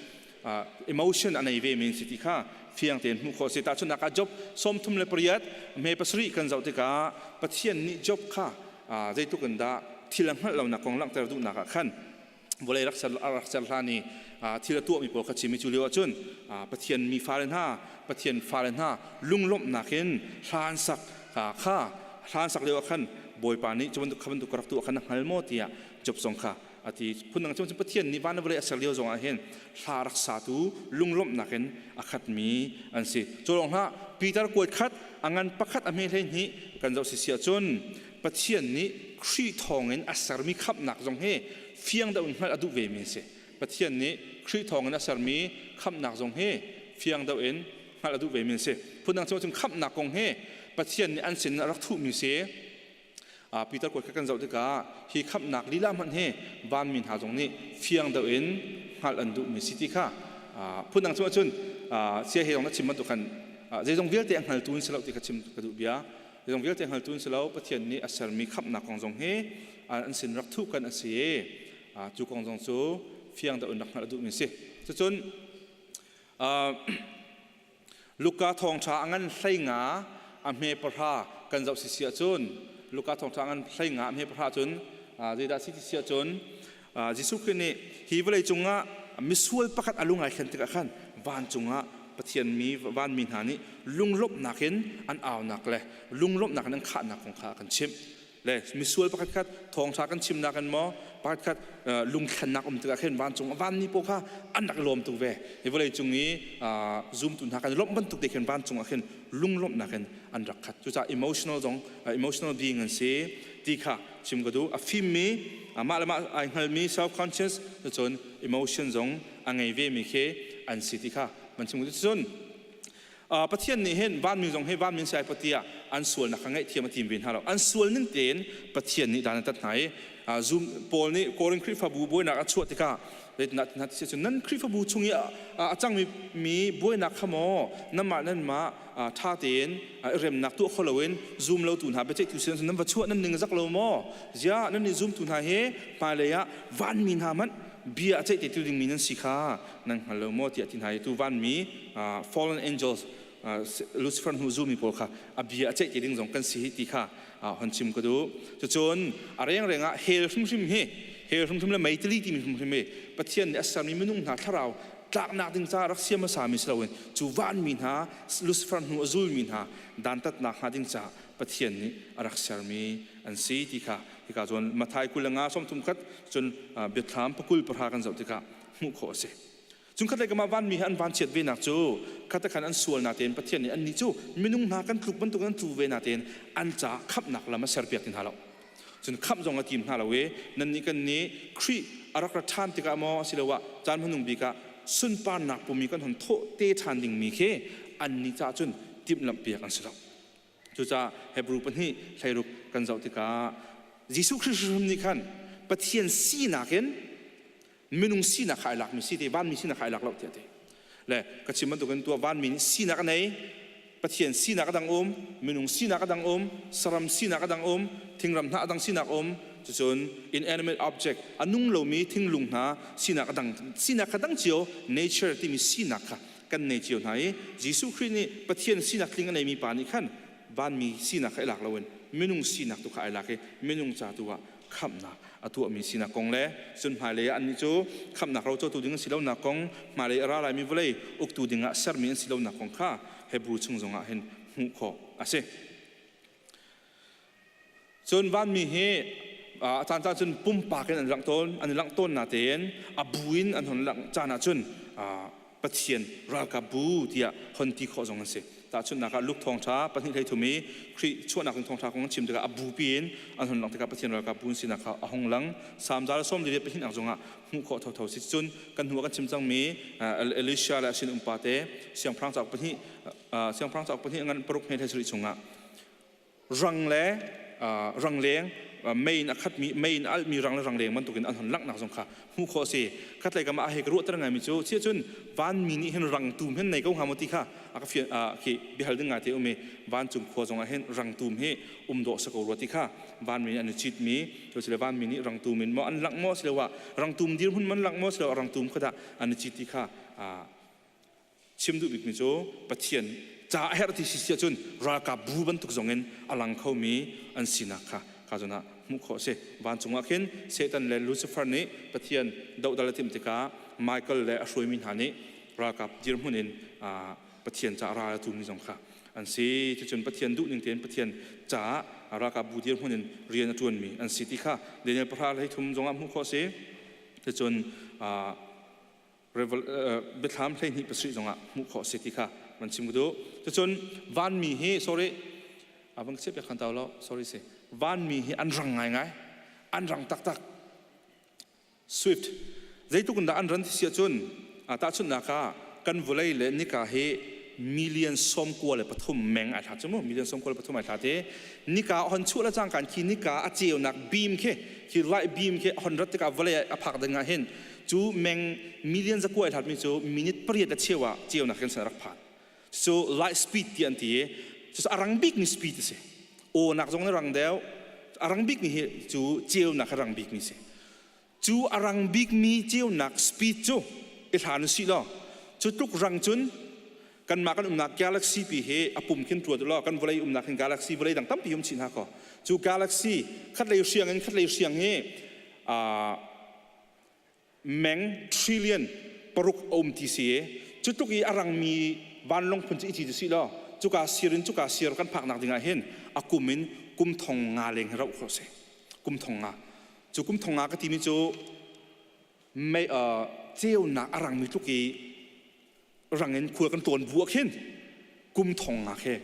emotion a nei ve mi an si ti kha fiang tein hmuh khawh a si. Tahchunhnak ah Job 38 hme pasarih kan zoh tikah Pathian nih Job kha zeitluk in dah thil a hngalh lonak kong langhter duhnak ah khan vawlei rak ser rak ser hlan i thil a tuahmi pawl kha chim i cu lio ahcun Pathian mi fale hna Pathian fale hna lunglawmhnak in hla an sak kha hla an sak lio ah khan Bawipa nih cu bantuk kha bantuk ka rak tuah kha na hngal maw tiah Job zong kha a ti phundang cu Pathian nih van le vawlei a ser lio zong ah hin hla rak satu lunglawmhnak in a khatmi an si cu lawng hlah Peter kuat khat a ngan pakhat a hme 12 kan zoh si si ahcun Pathian nih Khrih thawngin a sermi khamhnak zong hi fiang deuh in hngalh a duh vemi an si Pathian nih Khrih thawngin a sermi khamhnak zong hi fiang deuh in hngalh a duh ve mi an si. Phundang cu cun khamhnak kong hi Pathian nih an sin a rak thuhmi si. Peter kuat kha kan zoh tikah hi khamhnak lila hmanh hi vanmi hna zong nih fiang deuh in hngalh an duhmi si ti kha phundang cu ahcun sia he zong na chim bantuk khan zeizong vialte a hngaltu in si lo ti kha chim ka duh bia. Zeizong vialte hngaltu an si lo. Pathian nih a sermi khamhnak kong zong hi an sin rak thuh kan a si i cu kong zong cu fiang deuh in rak hngalh a duhmi a si. Cucun Luka thawngṭha a ngan hlei nga a hme pahra kan zoh sisi ahcun Luka thawngṭha a ngan hlei nga a hme pahra cun zeidah si ti si ahcun Jesuh Khrih nih hi vawlei cungah misual pakhat a lung ai thlen tikah khan vancung ah Pathian mi vanmi hna nih lunglawmhnak in an aunak le lunglawmhnak in an khahnak kong kha a kan chimh. Le misual pakhat khat thawngṭha kan chimnak in maw pakhat khat lungthlennak um tikah khin vancung a vanmi pawl kha an rak i lawm tuk ve. Hi vawlei cung i zumtu hna kan i lawmh bantuk te khin vancung ah khin lunglawmhnak in an rak khat. Cucaah emotional zong emotional being an si ti kha chim ka duh. A fimmi mah le mah ai hngalmi self conscious cun emotion zong a ngei ve mi khi an si ti kha van chim ka duh. Cun Pathian nih hin vanmi zong hi vanmi sai pati ah an sualnak kha ngaihthiam a tim ve hna lo. An sual ning tein Pathian nih dan a tat hna i zum Paul nih Korin Khrihfabu buainak a chuah tikah zeitindah ti hna ti cun nan Khrihfabu chung i a cangmi mi buainak kha maw nanmah nanmah ṭha tein remnak tuah kho loin zum lotu hna biaceihtu sin nan va chuah nan ning zak lo maw ziah nan nih zumtu hna hi hmailei ah vanmi hna hmanh bia a ceih te tu dingmi nan si kha nan hngal lo maw tiah ti hna i tu vanmi fallen angels Lucifer hnu zumi pawl kha a bia a ceih te ding zong kan si ti kha hon chim ka duh cucun a rengreng ah hell hrimhrim hi hell hrimhrim le meitali timi hrimhrim hi Pathian nih a sermi minung hna thlarau tlaknak ding caah rak siam hmasami si loin cu vanmi hna Lucifer hnu a zulmi hna dantatnak hnga ding caah Pathian nih a rak sermi an si ti kha hika cun Mathai 25 31 cun biathlam pakul pahra kan zoh tikah hmuh khawh a si. Cun khatlei kam ah vanmi he an vanchiat venak cu khate khan an sual natein Pathian nih annih cu minung hna kan tluk bantuk an tlu ve natein an caah khamhnak lam a serpiak ti hna lo. Cun khamh zong a tim hna lo i nannih kan nih Khrih a rak ra ṭhan tikah maw asiloah caan hmanung bik ah sunparnak pumi kan hon thawh te ṭhan dingmi khi annih caah cun timhlamhpiak an si lo. Cucaah Hebrew pahnih hleiruk kan zoh tikah Jesuh Khrih hrim nih khan Pathian sinak in minung sinak kha ai lakmi si te vanmi sinak kha ai lak lo tiah ti le ka chim bantukin tuah vanmi nih sinak a nei Pathian sinak a dang um minung sinak a dang um saram sinak a dang um thingram hna a dang sinak um cucun inanimate object a nung lomi thinglung hna sinak a dang sinak kha dang cio nature timi sinak kha kan nei cio hna i Jesuh Khrih nih Pathian sinak tling a neimi pa nih khan vanmi sinak kha i lak loin minung sinak tu kha ai lak i minung ca tu ah khamhnak a tuahmi sinak kong le cun hmailei ah annih cu khamhnak rocotu ding an si lonak kong hmailei a ra laimi vawlei uktu dingah sermi an si lonak kong kha Hebrew chung zongah hin hmuh khawh a si. Cun vanmi hi a caan caan cun pumpak in an langh tawn an i langh tawn natein a bu in an hon langh caan ah cun Pathian ralkap bu tiah hon ti khawh zong an si. Tahchunhnak ah Luke thawngṭha pahnih hlei thum i Khrih chuahnak in thawngṭha kong an chim tikah a bupi in an hon langh tikah Pathian ralkap bu an sinak kha a hung lang. Salm za le sawm li pahnih zongah hmuh khawh thotho si. Cun kan hnu ah kan chim cangmi Elisha le a sin umpa te siangpahrang cauk pahnih siangpahrang cauk pahnih ngan paruk hme hlei sarih chungah rang le rangleng mei in a khatmi mei in a alhmi rang le rangleng bantukin an hon langhnak zong kha hmuh khawh a si khatlei kam ah hei ka ruahter ngaimi cu chiah cun vanmi nih hin rangtum hin nei ko hnga maw ti kha a ka fian khi biahal ding ngai te um i vancung khua zong ah hin rangtum hi um dawh sa ko rua ti kha vanmi nih an i citmi sile vanmi nih rangtum in maw an langh maw siloah rangtum dirhmun man langh maw siloah rangtum kha dah an i cit ti kha Chim duh bikmi cu Pathian ca a herh ti si si ahcun ralkap bu bantuk zong in a lang khomi an sinak kha ka zawn ah hmuh khawh a si. Vancung ah khin Satan le Lucifer nih Pathian dohdal a timh tikah Michael le a hruaimi hna nih ralkap dirhmun in Pathian caah ral a tumi zong kha an si. Cucun Pathian duhning tein Pathian caah ralkap bu dirhmun in rian a ṭuanmi an si ti kha Daniel pahra le hleithum zongah hmuh khawh a si. Cucun biathlam 12 pasarih zongah hmuh khawh a si ti kha van chim ka duh. Cucun vanmi hi sorry a van ka chiah piak khan tau lo sorry si vanmi hi an rang ngaingai an rang taktak swift zeitluk in dah an ran ti si ahcun tahchunhnak ah. kan vawlei le nika hi million 93 meng ai hlat cu mu, million 93 ai hlat i nika hon chuah le cangka khi nika a ceunak beam khi, khi light beam khi hon rat tikah vawlei a phak ding ah hin cu meng million 9 ai hlat mi cu minute 8 le cheu ah ceunak kan san rak phan. So light speed ti an ti i cu a rang bik mi speed a si. Aw nak zong na rang deuh, a rang bik mi hi cu ceunak a rang bik mi si. Cu a rang bikmi ceunak speed cu i hlan usih law cu tluk rang cun kanmah kan umnak galaxy pi hi a pum khin ṭuat law kan vawlei umnak hin galaxy vawlei dang tampi um chih hna kaw cu galaxy khatlei hriang in khatlei hriang hi meng trillion 6 a um ti si i cu tluk i a rangmi vanlawng phun cu i ci sih law cuka sir in cuka sir kan phaknak dingah hin a kum in kum thong nga leng hi rauh khawh si, kum thong nga. Cu kum thong nga ka timi cu mei ceunak a rangmi tluk i rang in khual kan tlawn bu ah khin kum thong nga khi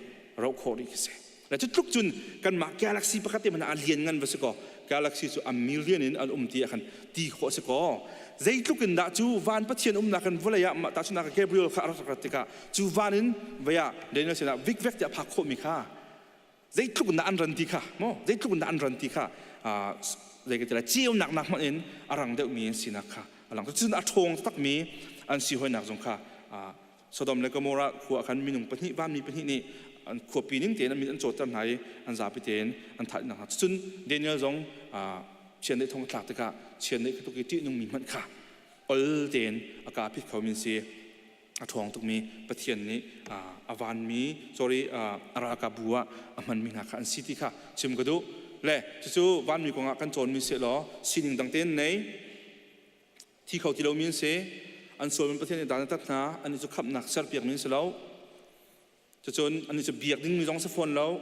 rauh khawh rih khi si. Le cu tluk cun kanmah galaxy pakhat te hmanh ah a lian ngan va si kaw, galaxy cu a million in an um ti ah khan ti khawh si kaw, zeitluk in dah cu van Pathian umnak in vawlei ah tahchunhnak Gabriel kha a rak rat tikah cu van in vei ah Daniel sinah vikvek tiah phak khawhmi kha zeitluk in dah an ran ti kha maw, zeitluk in dah an ran ti kha, zei ka ti lai, ceunak nak hmanh in a rang deuhmi an sinak kha a lang. Cun a ṭhawng takmi an si hoinak zong kha Sodom le Gomorrah khua khan minung pahnih, vanmi pahnih nih an khuapi ning tein an min an cawtter hna i an zapi tein an thah hna. Cun Daniel zong chiandeih thong a thlak tikah chiandeih tuk i ṭihnungmi hmanh kha ol tein a kaa phit khomi an si. A ṭhawng tukmi Pathian nih a vanmi, sorry, a ralkapbu ah a hmanmi hna kha an si ti kha chim ka duh. Le cucu vanmi kongah kan cawnmi si law sining dang tein nei thi kho ti lomi an si. An sualmi Pathian nih dan a tat hna, an cu khamhnak serpiakmi an si lo. Cucun an cu biak dingmi zong si fawn lo.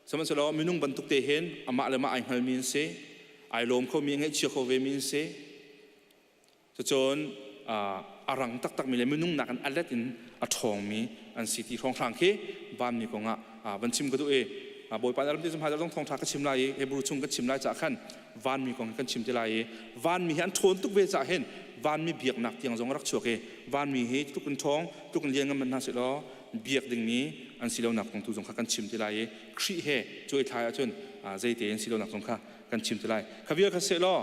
Sihmanhsehlaw minung bantuk te hin amah le mah ai hngalmi an si, ai lawm khomi, ngaihchia kho vemi an si. Cucun a rang taktakmi le minung nakin a let in a ṭhawngmi an si ti hrawnghrang khi vanmi kongah van chim ka duh i Bawipa nih ram ti hmaizarh zong thawngṭha ka chim lai i Hebrew chung kan chim lai caah khan vanmi kong kan chim te lai i vanmi hi an ṭhawn tuk ve caah hin vanmi biaknak tiang zong a rak chuak i vanmi hi tluk in ṭhawng, tluk in lian ngan hna seh law biak dingmi an si lonak kong tu zong kha kan chim te lai i Khrih he cuai thlai ahcun zeite an si lonak zong kha kan chim te lai. Kha vial kha seh law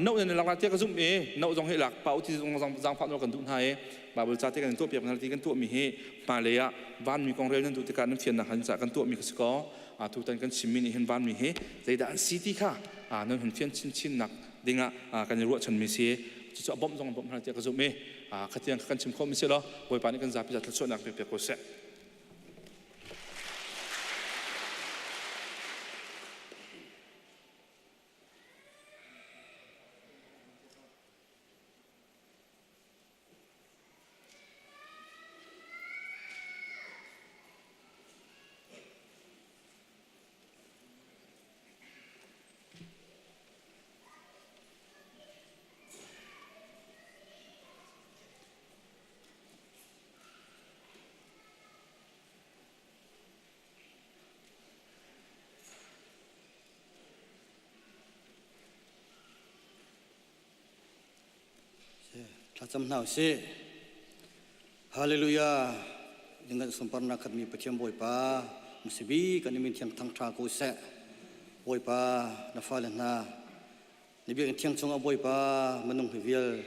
no nan lak lai tiah ka zumh i no zong hi lak pa uti zong zaangfah nawl kan duh hna i Bible ca te kan tuah piak hna ti kan tuahmi hi hmailei ah vanmi kong rel nan duh tikah nan fiannak han caah kan tuahmi kha si kaw tutan kan chimmi nih hin vanmi hi zeidah an si ti kha nan hun fian chinchin nak dingah kan i ruahchanmi si. Cucu a bawmh zong bawmh hna tiah ka zumh i khatiang kan chim khawhmi si law Bawipa nih kan zapi za thluachuahnak pe piak ko seh. Thlacam hna usih. Hallelujah. Dingan sunparnak khatmi Pathian Bawipa, masibi kan min thiang thangtha ko seh. Bawipa, na fale hna, na biakinn thiang chungah Bawipa minung hi vial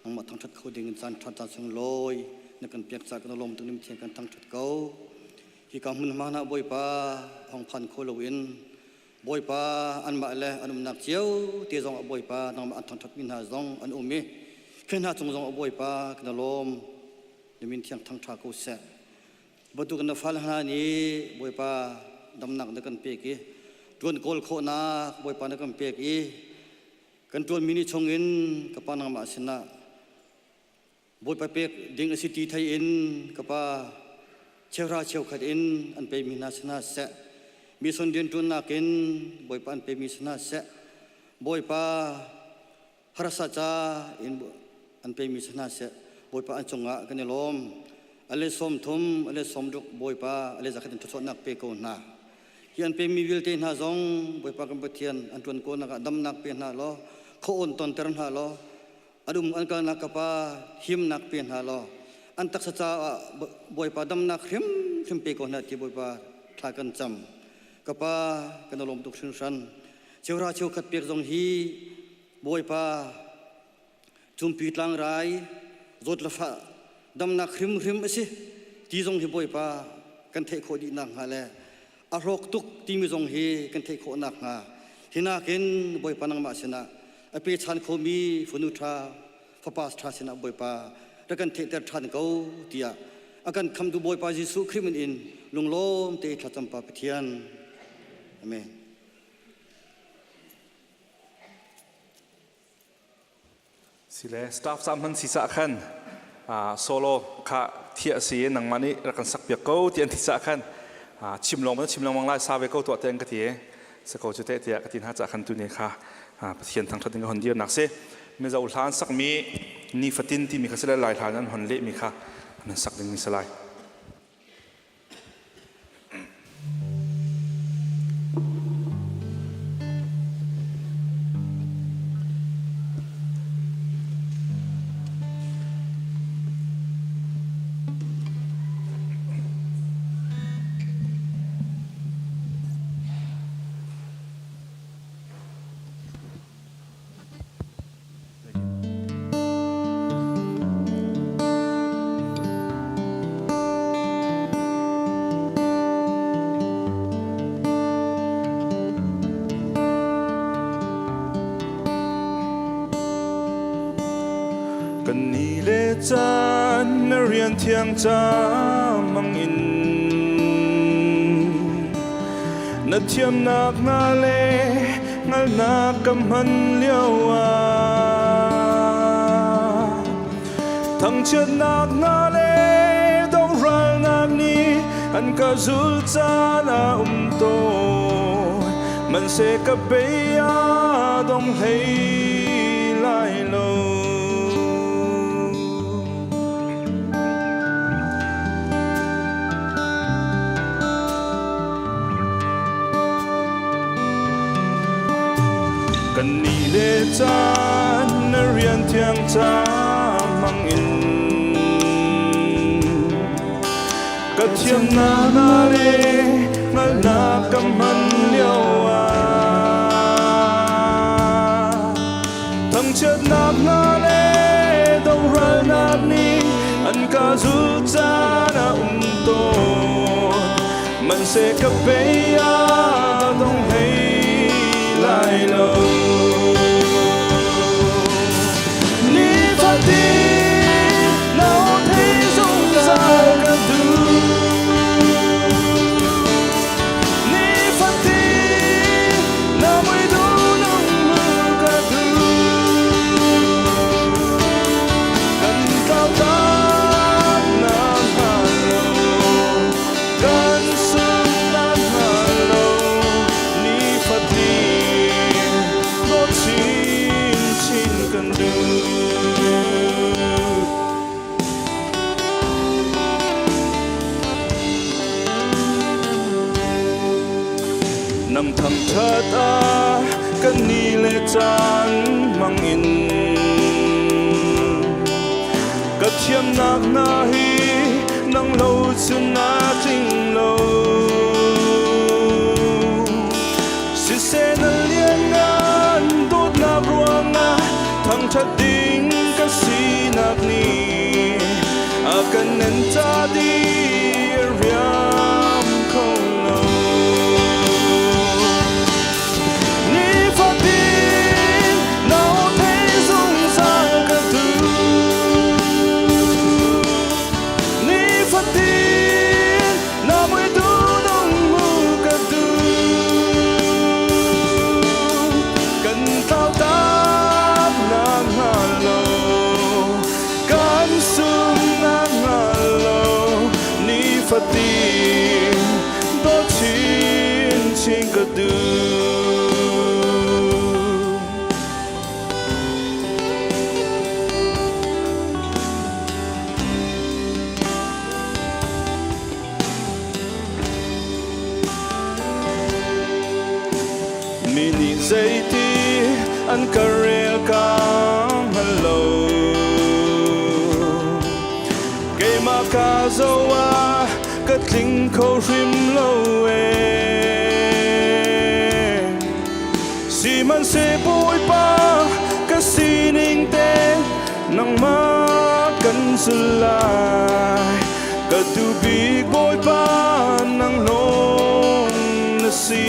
nangmah thangthat kho ding in caan ṭha caan sung lawi na kan pek caah kan lawm tuk nim thiang kan thangthat ko. Hika hmun hma hna Bawipa hong phan kho loin Bawipa anmah le an umnak cio te zong ah Bawipa nangmah an thangthat mi hna zong an um i khi hna cung zong ah Bawipa kan lawm, na min thiang thangtha ko seh. Bantuk na fal hna nih Bawipa damnak na kan pek i ṭuan kawl khawhnak Bawipa na kan pek i kan ṭuanmi ni chungin ka pa nangmah sinah Bawipa pek ding a si ti thei in ka pa cheuhra cheukhat in an pemi hna si hna seh, mission rianṭuannak in Bawipa an pemi si hna seh, Bawipa harsa ca in an pemi si hna seh, Bawipa an cungah kan i lawm. Ale 30, ale 60, Bawipa ale zakhat in thluachuahnak pe ko hna. Hi an pemi vialte hna zong Bawipa kan Pathian an ṭuan kawlnak ah damnak pe hna law, khuaon tonter hna law, an um an kalnak ka pa himnak pe hna law. An taksa caah Bawipa damnak hrimhrim pe ko hna ti Bawipa thla kan cam. Ka pa kan i lawm tuk hringhran. Cheuhra cheukhat pek zong hi Bawipa cumpi tlangrai zawt le fah damnak hrimhrim a si ti zong hi Bawipa kan theih khawh dih nakhnga le a rawk tuk timi zong hi kan theih khawh nakhnga hi nakin Bawipa nangmah sinah a pechan khomi fanu ṭha fapa ṭha sinah Bawipa rak kan theihter ṭhan ko tiah a kan khamtu Bawipa Jesuh Khrih min in lunglawm te thlacam pa Pathian. Amen. Sile staff ca hman si cah khan solo kha thiah si nangmah nih rak kan sak piak ko ti an ti cah khan chim lawng chim lengmang lai sa ve ko tuah te an ka ti se ko cu te tiah ka ti hna cah khan tu ni kha Pathian thangthat ding ka hon dir nak si Mizo hlan sakmi nifatin timi kha sile lai hlan an hon leh mi kha an sak ding mi si lai. Kan ni le caan na rian thiang ca mang in na thiamnak na le hngalhnak ka hman lio ah thangchiatnak hna le dohralnak nih an ka zul caan a um tawn hmanhseh ka bei a dong hlei lai lo. Kan ni le caan na rian thiang ca hmang in ka thiamnak na le hngalhnak ka hman lio ah thangchiatnak hna le dohralnak nih an ka zul caan a um tawn Hmanhseh ka bei a dong hlei lai lo. Nifatin nau thei zungzal ka duh. Nifatin na mui duh nung mu ka duh. Kan tlau tak na hngal lo. Kan sungnak hna lo nifatin dawt chinchin kan duh. Nang thangṭhat ah kan ni le caan hmang in ka thiamnak hna hi nang lo cun na tling lo. Siseh na lianngan dawtnak ruangah thangṭhat ding ka sinak nih a kan nen ta dih a riam kho lo. Nifatin nau thei zungzal ka duh. Nifatin na mui duh mu ka duh. Kan tlau tak na hnga lo. Kan sung na hnga lo. Nifatin dawt chinchin ka duh. Mi nih zeiti an ka rel ka hngal lo. ka zoh ah ka tling kho hrim lo ee. Sihmanhseh Bawipa ka sining te nangmah kan sul lai. Ka duh bik Bawipa nang lawng na si.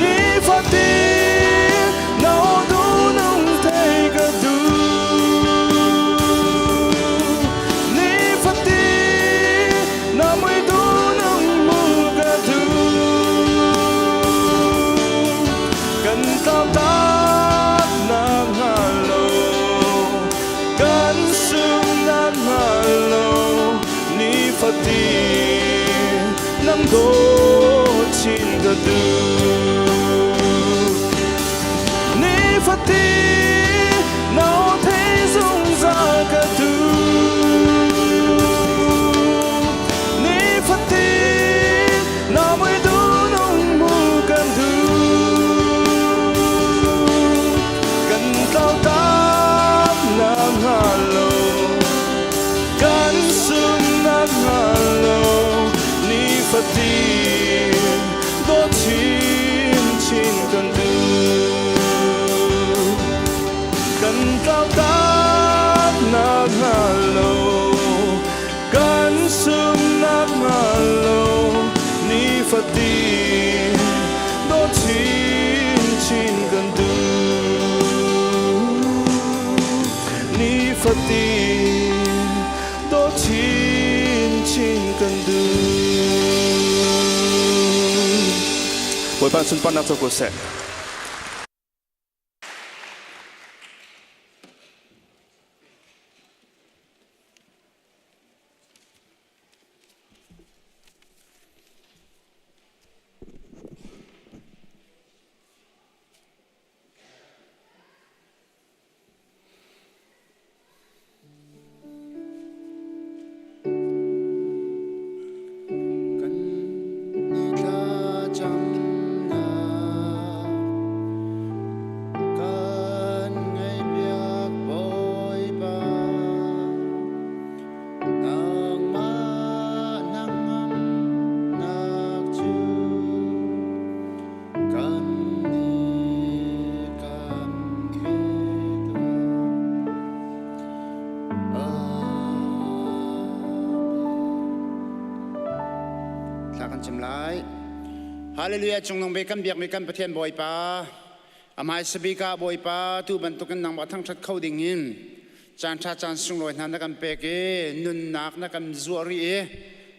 Nifatin na dunung thei ka duh. Nifatin na mui dunung mu ka duh. Kan tlau tak nak hnga lo, kan sung nak hnga lo, nifatin nang dawt chin ka duh. Nifatin nau thei zungzal ka duh. Nifatin na mui dunung mu kan duh. Kan tlau tak nak hnga lo, kan sung nak hnga lo, nifatin dawt chinchin kan duh. Kan tlau tak nak hnga lo, kan sung nak hnga lo, nifatin dawt chinchin kan duh. Nifatin dawt chinchin kan duh. Bawipa sunparnak co ko seh. Kan ni thlacamnak kan ngaihpiak Bawipa. Nangmah hnangamnak cu kan nih kan pe Thla kan cam lai. Hallelujah cungnung bik kan biakmi kan Pathian Bawipa amai sabika Bawipa tu bantukin nangmah thangṭhat kho ding in caan ṭha caan sunglawi hna na kan pek i nunnak na kan zuah rih i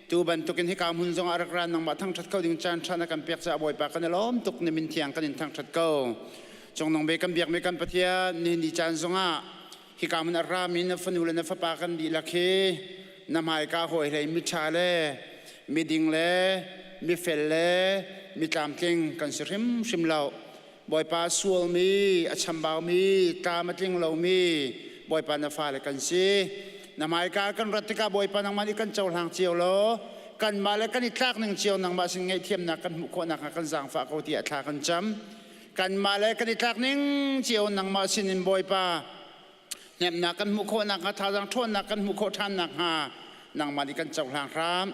tu bantukin hika hmun zong ah rak ra nangmah thangṭhat kho ding caan ṭha na kan pek caah Bawipa kan i lawm tuk na min thiang kan in thangṭhat ko. Cungnung bik kan biakmi kan Pathian nihin ni caan zongah hika hmun a rami na fanu le na fapa kan dihlak hi na hmaika hawi hlei miṭha le miding le mifel le mitlamtling kan si hrimhrim lo. Bawipa sualmi, a chambaumi, tlam a tling lomi Bawipa na fale kan si. Na hmaika kan rat tikah Bawipa nangmah nih kan cohlang cio law kanmah le kan i tlak ning cio nangmah sin ngaihthiamnak kan hmuh khawh nakhnga kan zaangfah ko tiah thla kan cam. Kanmah le kan i tlak ning cio nangmah sinin Bawipa hnemhnak kan hmuh khawh nakhnga thazaang ṭhawnnak kan hmuh khawh ṭhan nakhnga nangmah nih kan cohlang hram.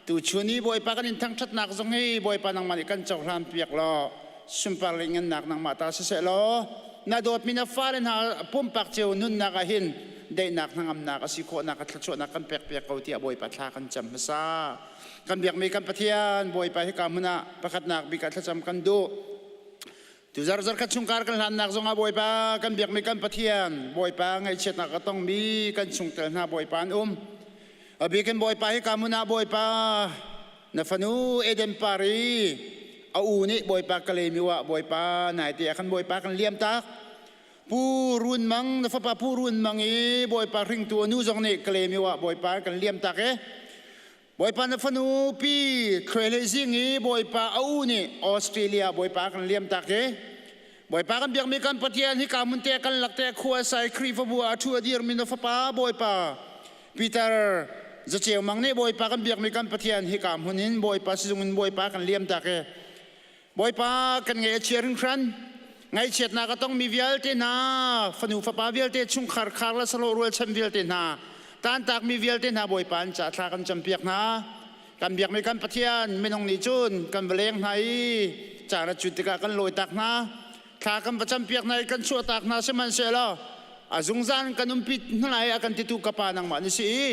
Tuchun i Bawipa kan in thangṭhatnak zong hi Bawipa nangmah nih kan cohlan piak law sunpar le ngannak nangmah ta siseh law na dawtmi na fale hna pumpak cio nunnak ah hin daihnak hnangamnak a si khawhnak a thluachuahnak kan pek piak ko tiah Bawipa thla kan cam hmasa. Kan biakmi kan Pathian Bawipa hika hmun ah pakhatnak bik ah thlacam kan duh. Tu zarzar khat chungkar kan hlannak zongah Bawipa kan biakmi kan Pathian Bawipa ngaihchiatnak a tongmi kan chungtel hna Bawipa an um. A bikin Bawipa hi ka hmun ah Bawipa na fanu Eden par i a u nih Bawipa ka lemi wa Bawipa nai te ah khan Bawipa kan liam tak. Pu Run Mang na fapa Pu Run Mang i Bawipa hringtu a nu zong nih ka lemi wa Bawipa kan liam tak e. Bawipa na fanu pi Thluai Zing i Bawipa a u nih Australia Bawipa kan liam tak i Bawipa kan biakmi kan Pathian hika hmun te kan lak te khua sai Khrihfabu ah a ṭhu a dirmi na fapa Bawipa Peter Zaceu Mang nih Bawipa kan biakmi kan Pathian hika hmun in Bawipa sizung in Bawipa kan liam tak i Bawipa kan ngaih a chia hringhran. Ngaihchiatnak a tongmi vialte hna, fanu fapa vialte, chungkhar khar le salo rualchan vialte hna, tantakmi vialte hna Bawipa an ca thla kan campiak hna. Kan biakmi kan Pathian minung nih cun kan va leng hna i caan a cut tikah kan lawitak hna. Thla kan va campiak hna i kan chuahtak hna sihmanhsehlaw a zungzal kan umpi hna lai a kan titu ka pa nangmah na si i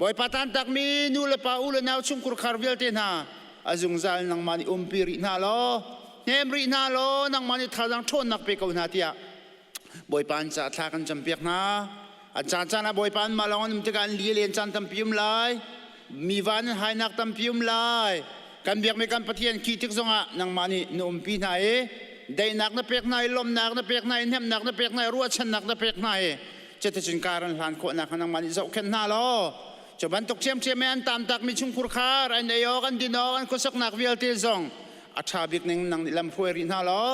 Bawipa tantakmi nu le pa u le nau chungkhur khar vialte hna a zungzal nangmah nih umpi rih hna law hnem rih hna law nangmah nih thazaang ṭhawnnak pe ko hna tiah Bawipa an caah thla kan campiak hna. An caan caan ah Bawipa anmah lawng an um tikah an li len caan tampi um lai. Mi van an hainak tampi um lai. Kan biakmi kan Pathian khi tik zongah nangmah nih na umpi hna i daihnak na pek hna i lawmhnak na pek hna i hnemhnak na pek hna i ruahchannak na pek hna i cuticun kar an hlan khawh nakhnga nangmah nih zohkhenh hna law cu bantuk ṭhiamṭhiam i an taamtakmi chungkhur khar an ei awk an din awk an khuasaknak vialte zong a ṭha bik ning nang nih lam hruai rih hna law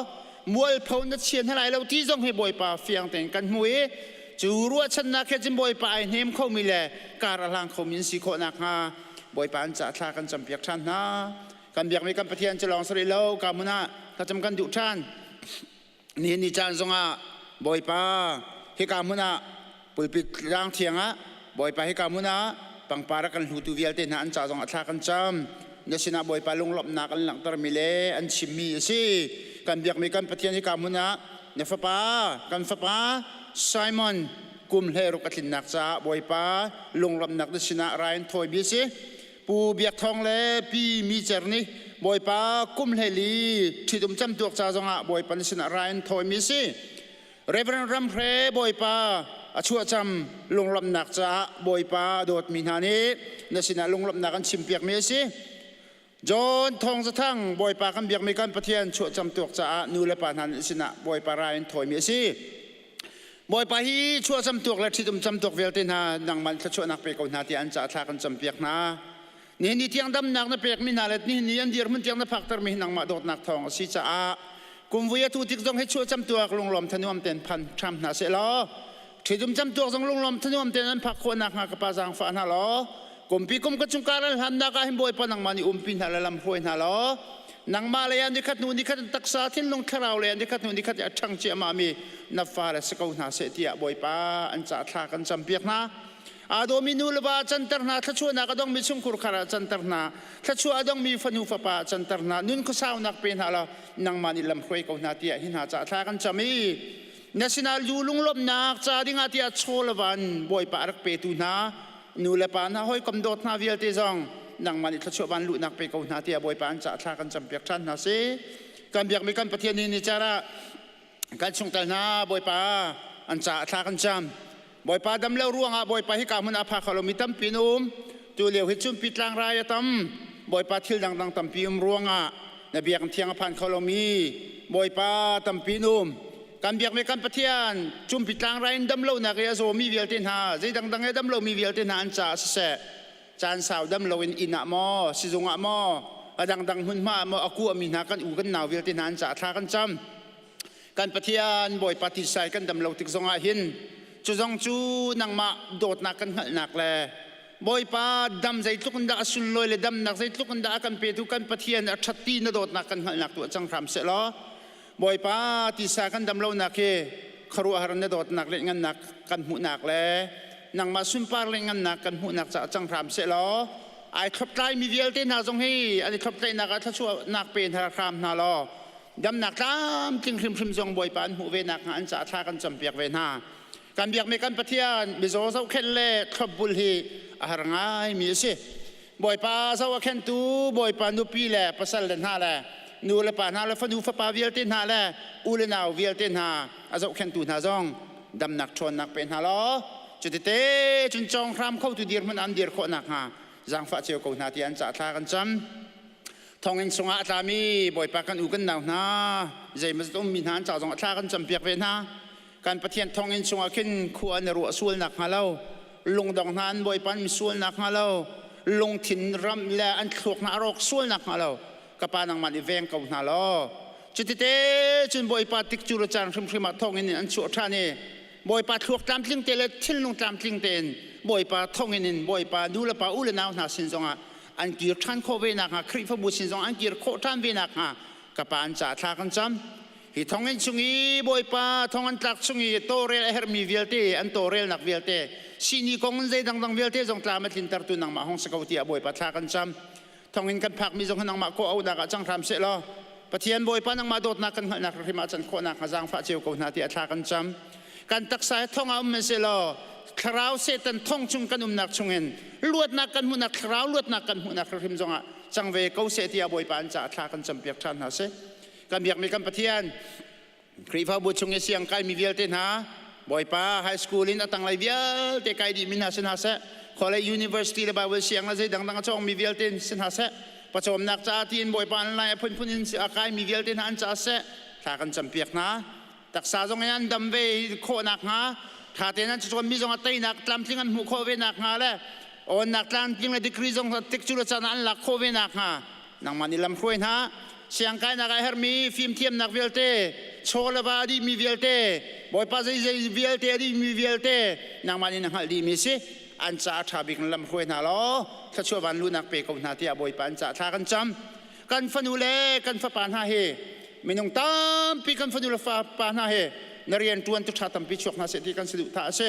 mualpho na chia hna lai lo ti zong hi Bawipa fiang tein kan hmu i cu ruahchannak he cun Bawipa ai hnem khomi le kar a hlang khomi an si khawh nakhnga Bawipa an caah thla kan campiak ṭhan hna. Kan biakmi kan Pathian cu lawng si rih lo ka hmun ah thlacam kan duh ṭhan. Nihin ni caan zongah Bawipa hika hmun ah pulpit tlang thiang ah Bawipa hika hmun ah pangpar a kan hlutu vialte hna an ca zong ah thla kan cam. Na sinah Bawipa lunglawmhnak an langhtermi le an chimmi a si. Kan biakmi kan Pathian hika hmun ah na fapa kan fapa Simon kum 16 a tlinnak caah Bawipa lunglawmhnak na sinah rai an thawimi a si. Pu Biak Thawng le Pi Mi Cer nih Bawipa kum 14 ṭhitum camtuak ca zongah Bawipa na sinah rai an thawimi a si. Reverend Ram Hre Bawipa a chuahcam lunglawmhnak caah Bawipa dawtmi hna nih na sinah lunglawmhnak an chimpiakmi a si. John Thawng Zathang Bawipa kan biakmi kan Pathian chuahcam tuak caah nu le pa hna nih sinah Bawipa rai an thawimi a si. Bawipa hi chuahcam tuak le ṭhitum cam tuak vialte hna nangmah thluachuahnak pe ko hna tiah an caah thla kan campiak hna. Nihin ni tiang damnak na pekmi hna le nihin ni an dirhmun tiang na phaktermi hi nangmah dawtnak thawng a si caah kumvui a tu tik zong hi chuahcam tuak lunglawm thanuam tein phan hram hna seh law ṭhitum cam tuak zong lunglawm thanuam tein an phak khawh nakhnga ka pa zaangfah hna law kumpi kum ka chung kar an hlannak ah hin Bawipa nangmah nih umpi hna le lam hruai hna law nangmah lei ah nikhat hnu nikhat taksa thinlung thlarau lei ah nikhat hnu nikhat a ṭhang ciahmah mi na fale si ko hna seh tiah Bawipa an ca thla kan campiak hna. Aa dawmi nu le va canter hna, thluachuahnak a dongmi chungkhur khar ah canter hna, thluachuah a dongmi fanu fapa ah canter hna, nun khuasaunak pe hna law nangmah nih lam hruai ko hna tiah hi hna ca thla kan cam i na sinah lu lunglawmhnak ca dingah tiah chaw le van Bawipa a rak petu hna nu le pa hna hawikom dawt hna vialte zong nangmah nih thluachuah van luhnak pe ko hna tiah Bawipa an caah thla kan campiak ṭhan hna si. Kan biakmi kan Pathian ni ni car ah kan chungtel hna Bawipa an caah thla kan cam. Bawipa dam lo ruangah Bawipa hika hmun ah phak kho lomi tampi an um. Tu lio hi cun pitlang rai a tam. Bawipa thil dangdang tampi um ruangah na biakinn thiang a phan kho lomi Bawipa tampi an um. Kan biakmi kan Pathian cumpi tlangrai in dam lonak i a zawmi vialte hna, zei dangdang i dam lomi vialte hna an caah siseh, caan sau dam loin inn ah maw, sizung ah maw, a dangdang hmunhma ah maw a kuami hna kan u kan nau vialte hna an caah thla kan cam. Kan Pathian Bawipa tisai kan dam lo tik zongah hin cu zong cu nangmah dawtnak kan hngalhnak le Bawipa dam zeitluk in dah a sunlawi le damnak zeitluk in dah a kan petu kan Pathian a ṭhat ti na dawtnak kan hngalhnak tuah cang hram seh law Bawipa tisa kan dam lonak hi khuaruahhar na dawtnak le ngannak kan hmuhnak le nangmah sunpar le ngannak kan hmuhnak caah cang hram seh law ai thloptlai mi vialte hna zong hi an i thloptlaihnak ah thluachuahnak pe hna hram hna law damnak tlamtling hrimhrim zong Bawipa an hmuh ve nakhnga an caah thla kan campiak ve hna. Kan biakmi kan Pathian mizaw zohkhenh le thlopbul hi a har ngaimi a si. Bawipa zoh a khentu Bawipa nupi le pasal le hna le nu le pa hna le fanu fapa vialte hna le u le nau vialte hna a zohkhenhtu hna zong damnak ṭhawnnak pe hna law cutite cun cawng hram khotu dirhmun an dir khawh nakhnga zaangfah cio ko hna tiah an cah thla kan cam. Thonginn chungah a tlami Bawipa kan u kan nau hna zeimawzat ummi hna an ca zong a thla kan campiak ve hna. Kan Pathian thonginn chungah khin khua na ruah sual nakhnga lo, lungdong hna an Bawipa an sual nakhnga lo, lungthin ram le an thluak hna a rawk sual nakhnga lo, ka pa nangmah nih veng ko hna law. Cutite cun Bawipa tikcu le caan hrimhrim ah thonginn in an chuah ṭhan i Bawipa thluak tlamtling te le thinlung tlamtling tein Bawipa thonginn in Bawipa nu le pa u le nau hna sin zongah an kir ṭhan khawh ve nakhnga Khrihfabu sin zong an kir khawh ṭhan ve nakhnga ka pa an caah thla kan cam. Hi thonginn chung i Bawipa thong an tlak chung i tawlrel a herhmi vialte an tawlrelnak vialte sihni kong in zei dangdang vialte zong tlam a tlintertu nangmah hong si ko tiah Bawipa thla kan cam. Thonginn kan phakmi zong hi nangmah kawh auhnak ah cang hram seh law Pathian Bawipa nangmah dawtnak kan hngalhnak hrim ah can khawhnak hnga zaangfah cio ko hna tiah thla kan cam. Kan taksa hi thong ah um seh law thlarau Satan thong chung kan umnak chungin luatnak kan hmuhnak thlarau luatnak kan hmuhnak hrim zongah cang ve ko seh tiah Bawipa an caah thla kan campiak ṭhan hna seh. Kan biakmi kan Pathian Khrihfabu chung i siang kaimi vialte hna Bawipa high school in a tanglei vialte kai dihmi hna si hna seh college university le Bible siang le zei dangdang a cawngmi vialte si hna seh pawcawmnak caah tiin Bawipa an lai a phunphun in a kaimi vialte hna an caah seh thla kan campiak hna taksa zong in an dam ve khawh nakhnga tha tein an cacawnmi zong a teinak tlamtling an hmuh khawh ve nakhnga le awnnak tlamtling le degree zong tik cu le caan an lak khawh ve nakhnga nangmah nih lam hruai hna siangkainak a herhmi fimthiamnak vialte chaw le va a dihmi vialte bawipa zeizei vialte a dihmi vialte nangmah nih na hngalh dihmi si an ca a ṭha bik in lam hruai hna law thluachuah van luhnak pe ko hna tiah bawipa an ca thla kan cam kan fanu le kan fapa hna hi minung tampi kan fanu le fapa hna hi na rian ṭuan tu ṭha tampi chuak hna seh ti kan saduh tha a si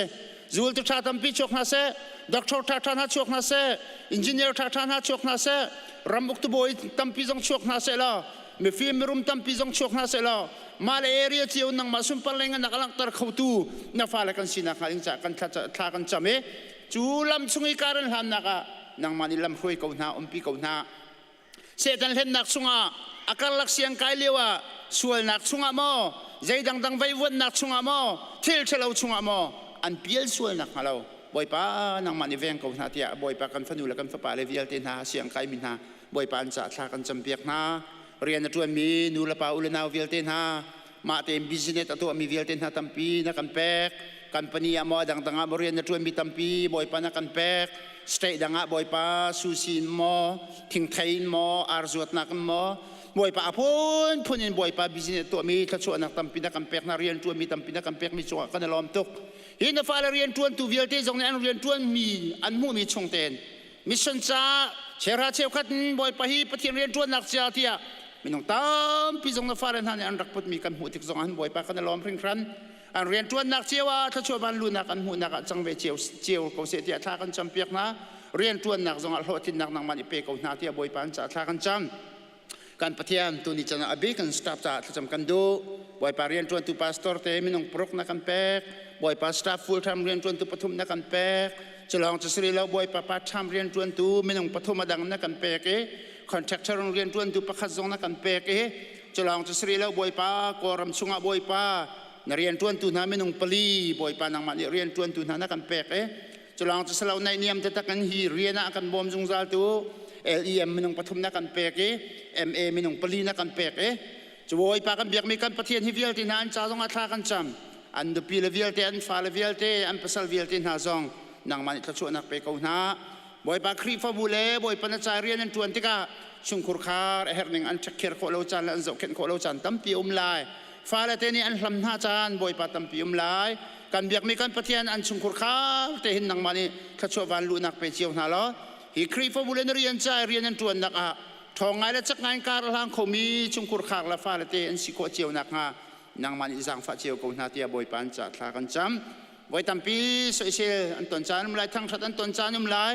zultu ṭha tampi chuak hna seh doctor ṭha ṭha hna chuak hna seh engineer ṭha ṭha hna chuak hna seh ram uktu bawi tampi zong chuak hna seh law mifim mirum tampi zong chuak hna seh law mah le area cio nangmah sunpar leng nak langhter khotu na fale kan sinak hnga ding caah kan thla kan cam i cu lam chung i kar an hlannak ah nangmah nih lam hruai ko hna umpi ko hna Satan hlennak chungah a karlak siang kai lio ah sualnak chungah maw zei dangdang veivuannak chungah maw thil ṭhalo chungah maw an pial sualnak hnga lo Bawipa nangmah nih veng ko hna tiah Bawipa kan fanu le kan fapa le vialte hna siang kaimi hna Bawipa an caah thla kan campiak hna rian a ṭuanmi nu le pa u le nau vialte hna mah tein business a tuahmi vialte hna tampi na kan pek company ah maw dangdang ah maw rian na ṭuanmi tampi Bawipa na kan pek state dang ah Bawipa sushi in maw thingthei in maw ar zuatnak in maw Bawipa a phunphun in Bawipa business tuahmi thluachuahnak tampi na kan pek hna rian ṭuanmi tampi na kan pekmi cungah kan i lawm tuk hi na fale rian ṭuantu vialte zong nih an rian ṭuanmi an hmuhmi chung tein mission caah chera cheukhat in Bawipa hi Pathian rian ṭuannak cia tiah minung tampi zong na fale hna nih an rak putmi kan hmuh tik zong ah Bawipa kan i lawm hringhran an rian ṭuannak cio ah thluachuah van lunak an hmuhnak ah cang ve cio cio ko seh tiah thla kan campiak hna rian ṭuannak zong ah hlawhtlinnak nangmah nih pe ko hna tiah Bawipa an caah thla kan cam kan Pathian tuni can ah a bik kan staff caah thlacam kan duh Bawipa rian ṭuantu pastor te minung paruk na kan pek Bawipa staff full time rian ṭuantu pathum na kan pek culawng cu siri lo Bawipa part time rian ṭuantu minung pathum a dang na kan pek i contractor rian ṭuantu pakhat zong na kan pek i culawng cu siri lo Bawipa Kawlram chungah Bawipa na rian ṭuantu hna minung pali Bawipa nangmah nih rian ṭuantu hna na kan pek i Culawng cu salo naihniam taktak in hi rian ah kan bawm zungzal tu LEM minung pathum na kan pek i MA minung pali na kan pek i cu Bawipa kan biakmi kan Pathian hi vialte hna an ca zong ah thla kan cam an nupi le vialte an fale vialte an pasal vialte hna zong nangmah nih thluachuahnak pe ko hna Bawipa Khrihfabu le Bawipa na ca rian an ṭuan tikah chungkhur khar a herh ning an ṭhekkher khawh lo caan le an zohkhenh khawh lo caan tampi a um lai fale te nih an hlam hna caan Bawipa tampi um lai kan biakmi kan Pathian an chungkhur khar te hin nangmah nih thluachuah van luhnak pe cio hna law hi Khrihfabu le na rian ca rian an ṭuannak ah ṭhawng ngai le cak ngai in kar a hlang khomi chungkhur khar le fale te an si khawh cio nakhnga nangmah nih zaangfah cio ko hna tiah Bawipa an ca thla kan cam voi tampi soisel an ton caan um lai thangṭhat an ton caan um lai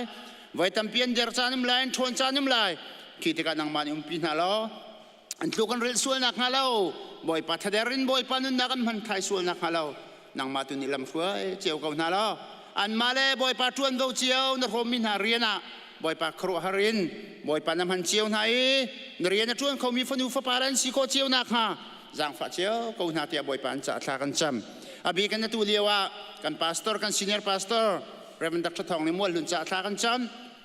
voi tampi an der caan um lai an ṭhawn caan um lai khi tikah nangmah nih umpi hna law an tluk an rilh sual nakhnga lo Bawipa thader in Bawipa nunnak an hman thai sual nakhnga lo nangmah tu nih lam hruai cio ko hna law anmah le Bawipa ṭuanvo cio na hrawmmi hna rian ah Bawipa khuaruahhar in Bawipa na hman cio hna i na rian a ṭuan khomi fanu fapa an si khawh cio nakhnga zaangfah cio ko hna tiah Bawipa an caah thla kan cam. A bik in atu lio ah kan pastor kan senior pastor Reverend Dr. Thawng nih Mualhlun caah thla kan cam.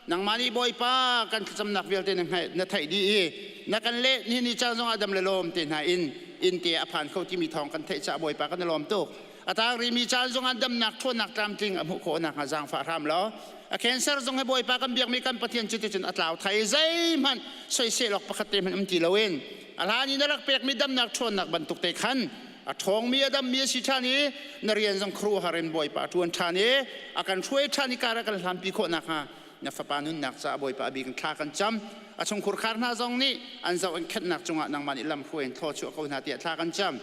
Nangmah nih Bawipa kan thlacamnak vialte na theih dih i na kan leh ni ni caan zong ah dam le lawm te hna in inn te a phan kho timi thawng kan theih caah Bawipa kan i lawm tuk. A tang rimi caan zong ah damnak ṭhawnnak tlamtling a hmuh khawh nakhnga zaangfah hram law a cancer zong hi Bawipa kan biakmi kan Pathian cuticun a tlau thai zeihmanh soisel awk pakhat te hmanh um ti loin a hlan i na rak pekmi damnak ṭhawnnak bantuk te khan a ṭhawngmi a dammi a si ṭhan i na rian zong khuaruahhar in Bawipa a ṭuan ṭhan i a kan hruai ṭhan i kar a kan hlanpi khawh nakhnga. Na fapa nunnak caah Bawipa a bik in thla kan cam. A chungkhur khar hna zong nih an zoh in khenhnak cungah nangmah nih lam hruai in thlaw chuah ko hna tiah thla kan cam.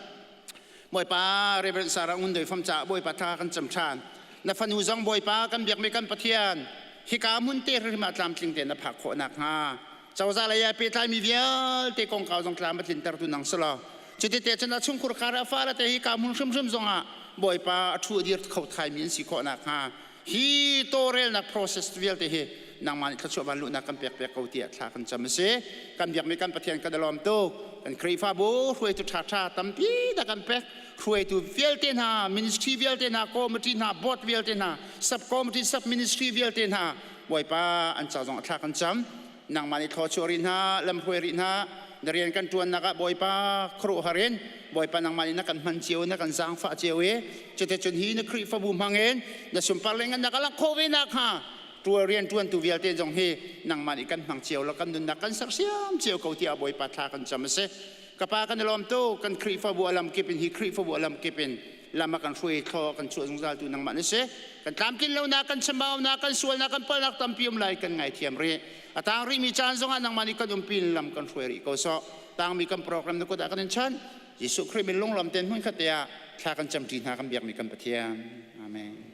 Bawipa Reverend Sarah Ngun Doi Fam caah Bawipa thla kan cam ṭhan. Na fanu zong Bawipa kan biakmi kan Pathian hika hmun te hrim ah tlamtling tein na phak khawh nakhnga cozah lei ah pehtlaimi vialte kongkau zong tlam a tlintertu nang si law cuti te cun a chungkhur khar a fale te hi ka hmun hrimhrim zongah Bawipa a ṭhu a dir kho thaimi an si khawh nakhnga hi tawlrelnak process vialte hi nangmah nih thluachuah van luhnak kan pek pek ko tiah thla kan cam a si. Kan biakmi kan Pathian kan i lawm tuk. Kan Khrihfabu hruaitu ṭhaṭha tampi dah kan pek. Hruaitu vialte hna, ministry vialte hna, committee hna, board vialte hna, sub committee, sub ministry vialte hna, Bawipa an ca zong a thla kan cam. Nangmah nih thluachuah rih hna, lamhruai rih hna, na rian kan ṭuannak ah Bawipa khuaruahhar in Bawipa nangmah nih na kan hman cio, na kan zaangfah cio i cuticun hi na Khrihfabu hmangin na sunpar le ngannak a langh khawh ve nakhnga ṭual rian ṭuantu vialte zong hi nangmah nih kan hmang cio la kan nunnak kan sersiam cio ko tiah Bawipa thla kan cam a si. Ka pa kan i lawm tuk, kan Khrihfabu a lamkip in hi Khrihfabu a lamkip in lam a kan hruai thlaw kan chuah zungzal tu nangmah na si. Kan tlamtlin lonak, kan chambaunak, kan sualnak, kan palnak tampi um lai kan ngaithiam rih. A tang rihmi caan zongah nangmah nih kan umpi in lam kan hruai rih ko sawh. Tangmi kan program na kut ah kan in chanh. Jesuh Khrih min lunglawm tein hmun khat te ah thla kan camṭi hna kan biakmi kan Pathian. Amen.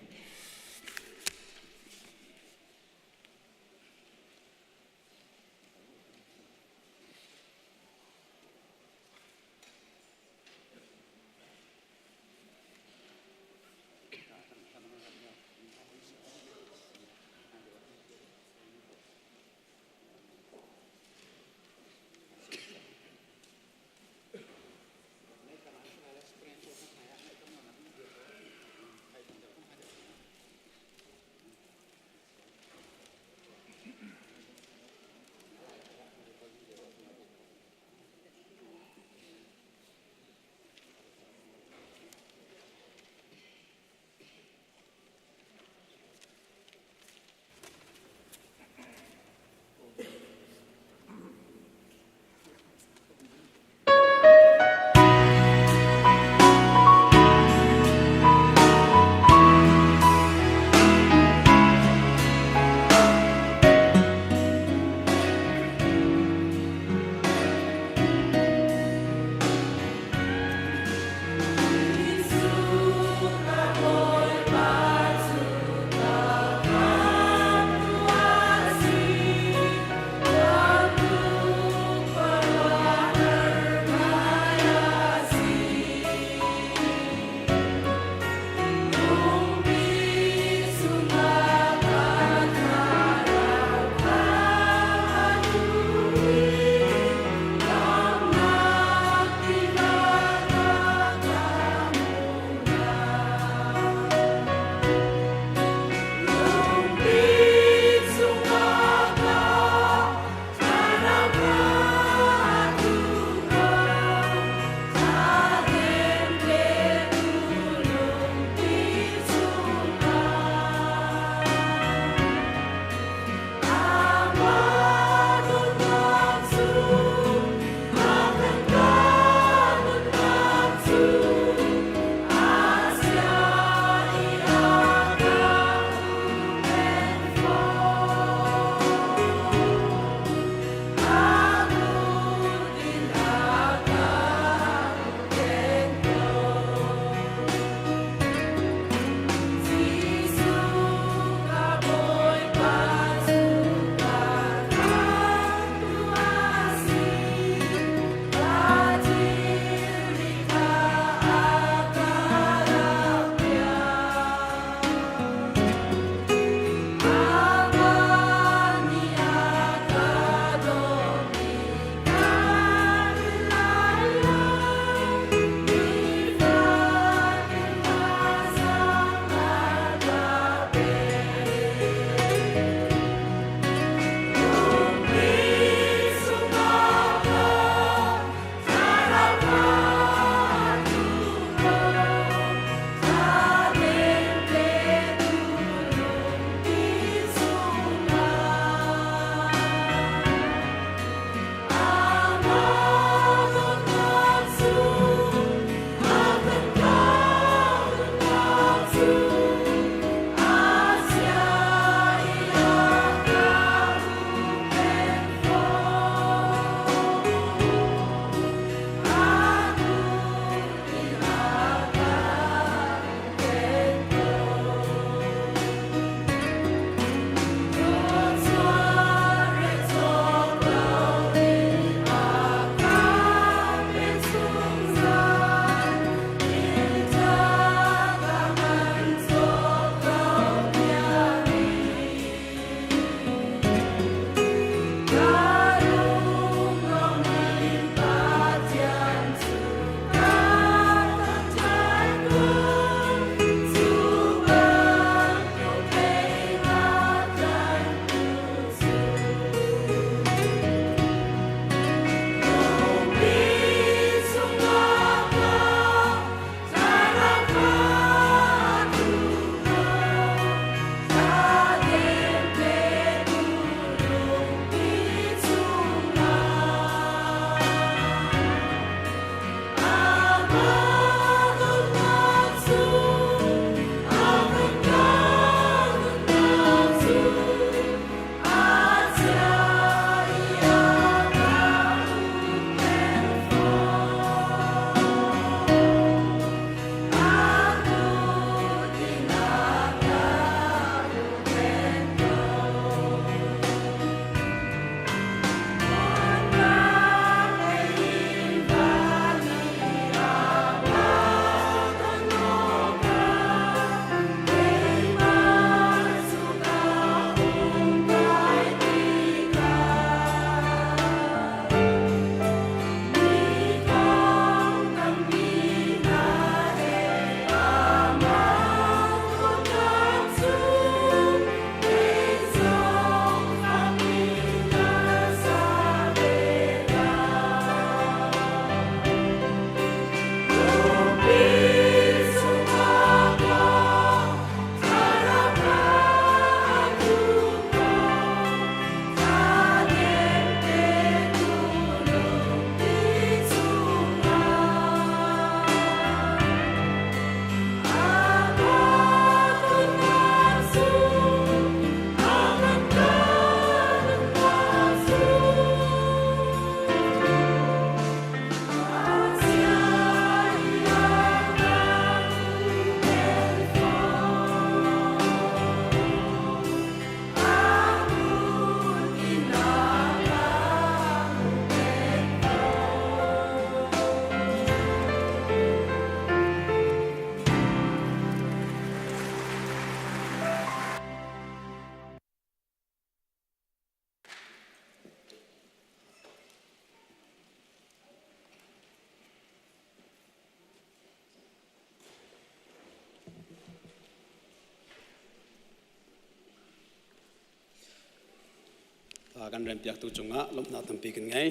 Kan rempiaktu cungah lawmhnak tampi kan ngei.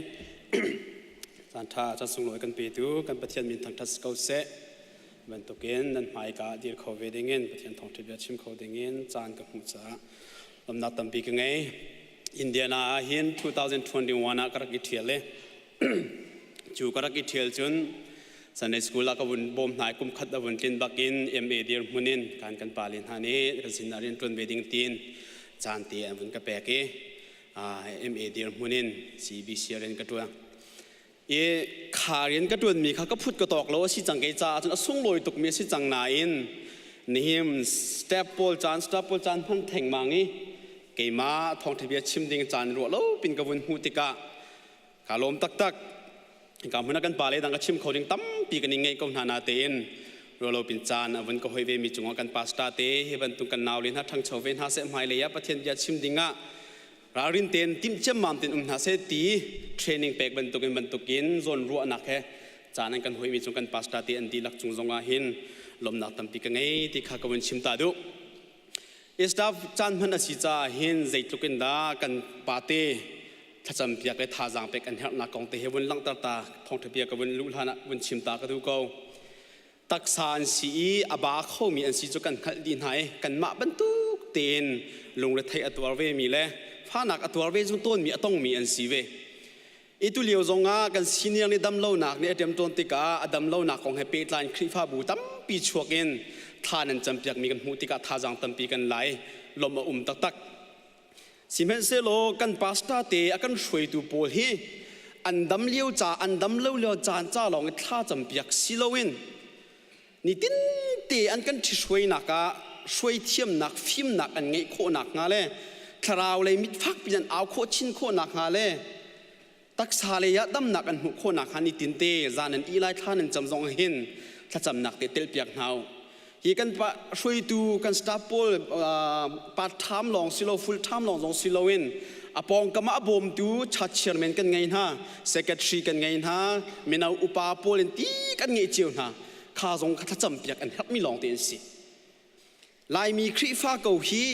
Caan ṭha caan sunglawi kan petu kan Pathian min thangṭhat si ko seh. Bantukin nan hmaika dir kho ve dingin Pathian thawngṭha bia chim kho dingin caan ka hmuh caah lawmhnak tampi ka ngei. Indiana ah hin 2021 ah ka rak i ṭhial i cu ka rak i ṭhial cun Sunday school ah ka vun bawm hna i kum khat a vun tlin bakin MA dirhmun in kan kan pale hna nih kan sin ah rian ṭuan ve ding tiin caan te an vun ka pek i MA dirhmun in CBC rian ka ṭuan. I kha rian ka ṭuanmi kha ka phut ka tawk lo a si cang kei caah cun a sunglawi tukmi a si cang nain nihin step pawl caan step pawl caan hman thengmang i keimah thawngṭha bia chim ding caan ruah lo pin ka vun hmuh tikah Ka lawm taktak. Ka hmun ah kan pale dang ka chim kho ding tampi kan i ngeih ko hna na tein rualo pin caan a vun ka hoi ve mi cungah kan pastor te hi bantuk kan nau le hna ṭhangcho ve hna seh hmailei ah Pathian bia chim ding ah ralrin tein timh ciammam tein um hna seh ti training pek bantukin bantukin zawn ruahnak he caan an kan hoi mi cung kan pastor te an dihlak cung zongah hin lawmnak tampi ka ngei ti kha ka vun chim ta duh. Staff caan hman a si caah hin zeitluk in dah kan pate thlacam piak le thazaang pek an herhnak kong te he vun langhter ta thawngṭha bia ka vun luh hlan ah vun chim ta ka duh ko. Taksa an si i a ba khomi an si cu kan hngalh dih hna i kanmah bantuk tein lungretheih a tuar vemi le fahnak a tuar ve zung tawnmi a tongmi an si ve. I tulio zongah kan senior nih damlonak nih a ṭemṭawn tikah a damlonak kong he pehtlai in Khrihfabu tampi chuak in thla nan campiakmi kan hmuh tikah thazaang tampi kan lai lawmh a um taktak. Sihmanhsehlaw kan pastor te a kan hruaitu pawl hi an dam lio ca an dam lo lio caan ca lawng i thla campiak si loin nitin te an kan ṭhihruainak ah hruaithiamnak fimnak an ngeih khawh nakhnga le thlarau lei mit fakpi an au khawh chin khawh nakhnga le taksa lei ah damnak an hmuh khawh nakhnga nitin te zan an ih lai thla nan cam zong hin thlacamnak te telpiak hna u. Hi kan pa hruaitu kan staff pawl part time lawng si lo full time lawng zong si loin a pawngkam ah a bawmtu church chairman kan ngei hna secretary kan ngei hna mino upa pawl in ti kan ngeih cio hna kha zong kha thlacam piak an herhmi lawng te an si. Laimi Khrihfa ko hi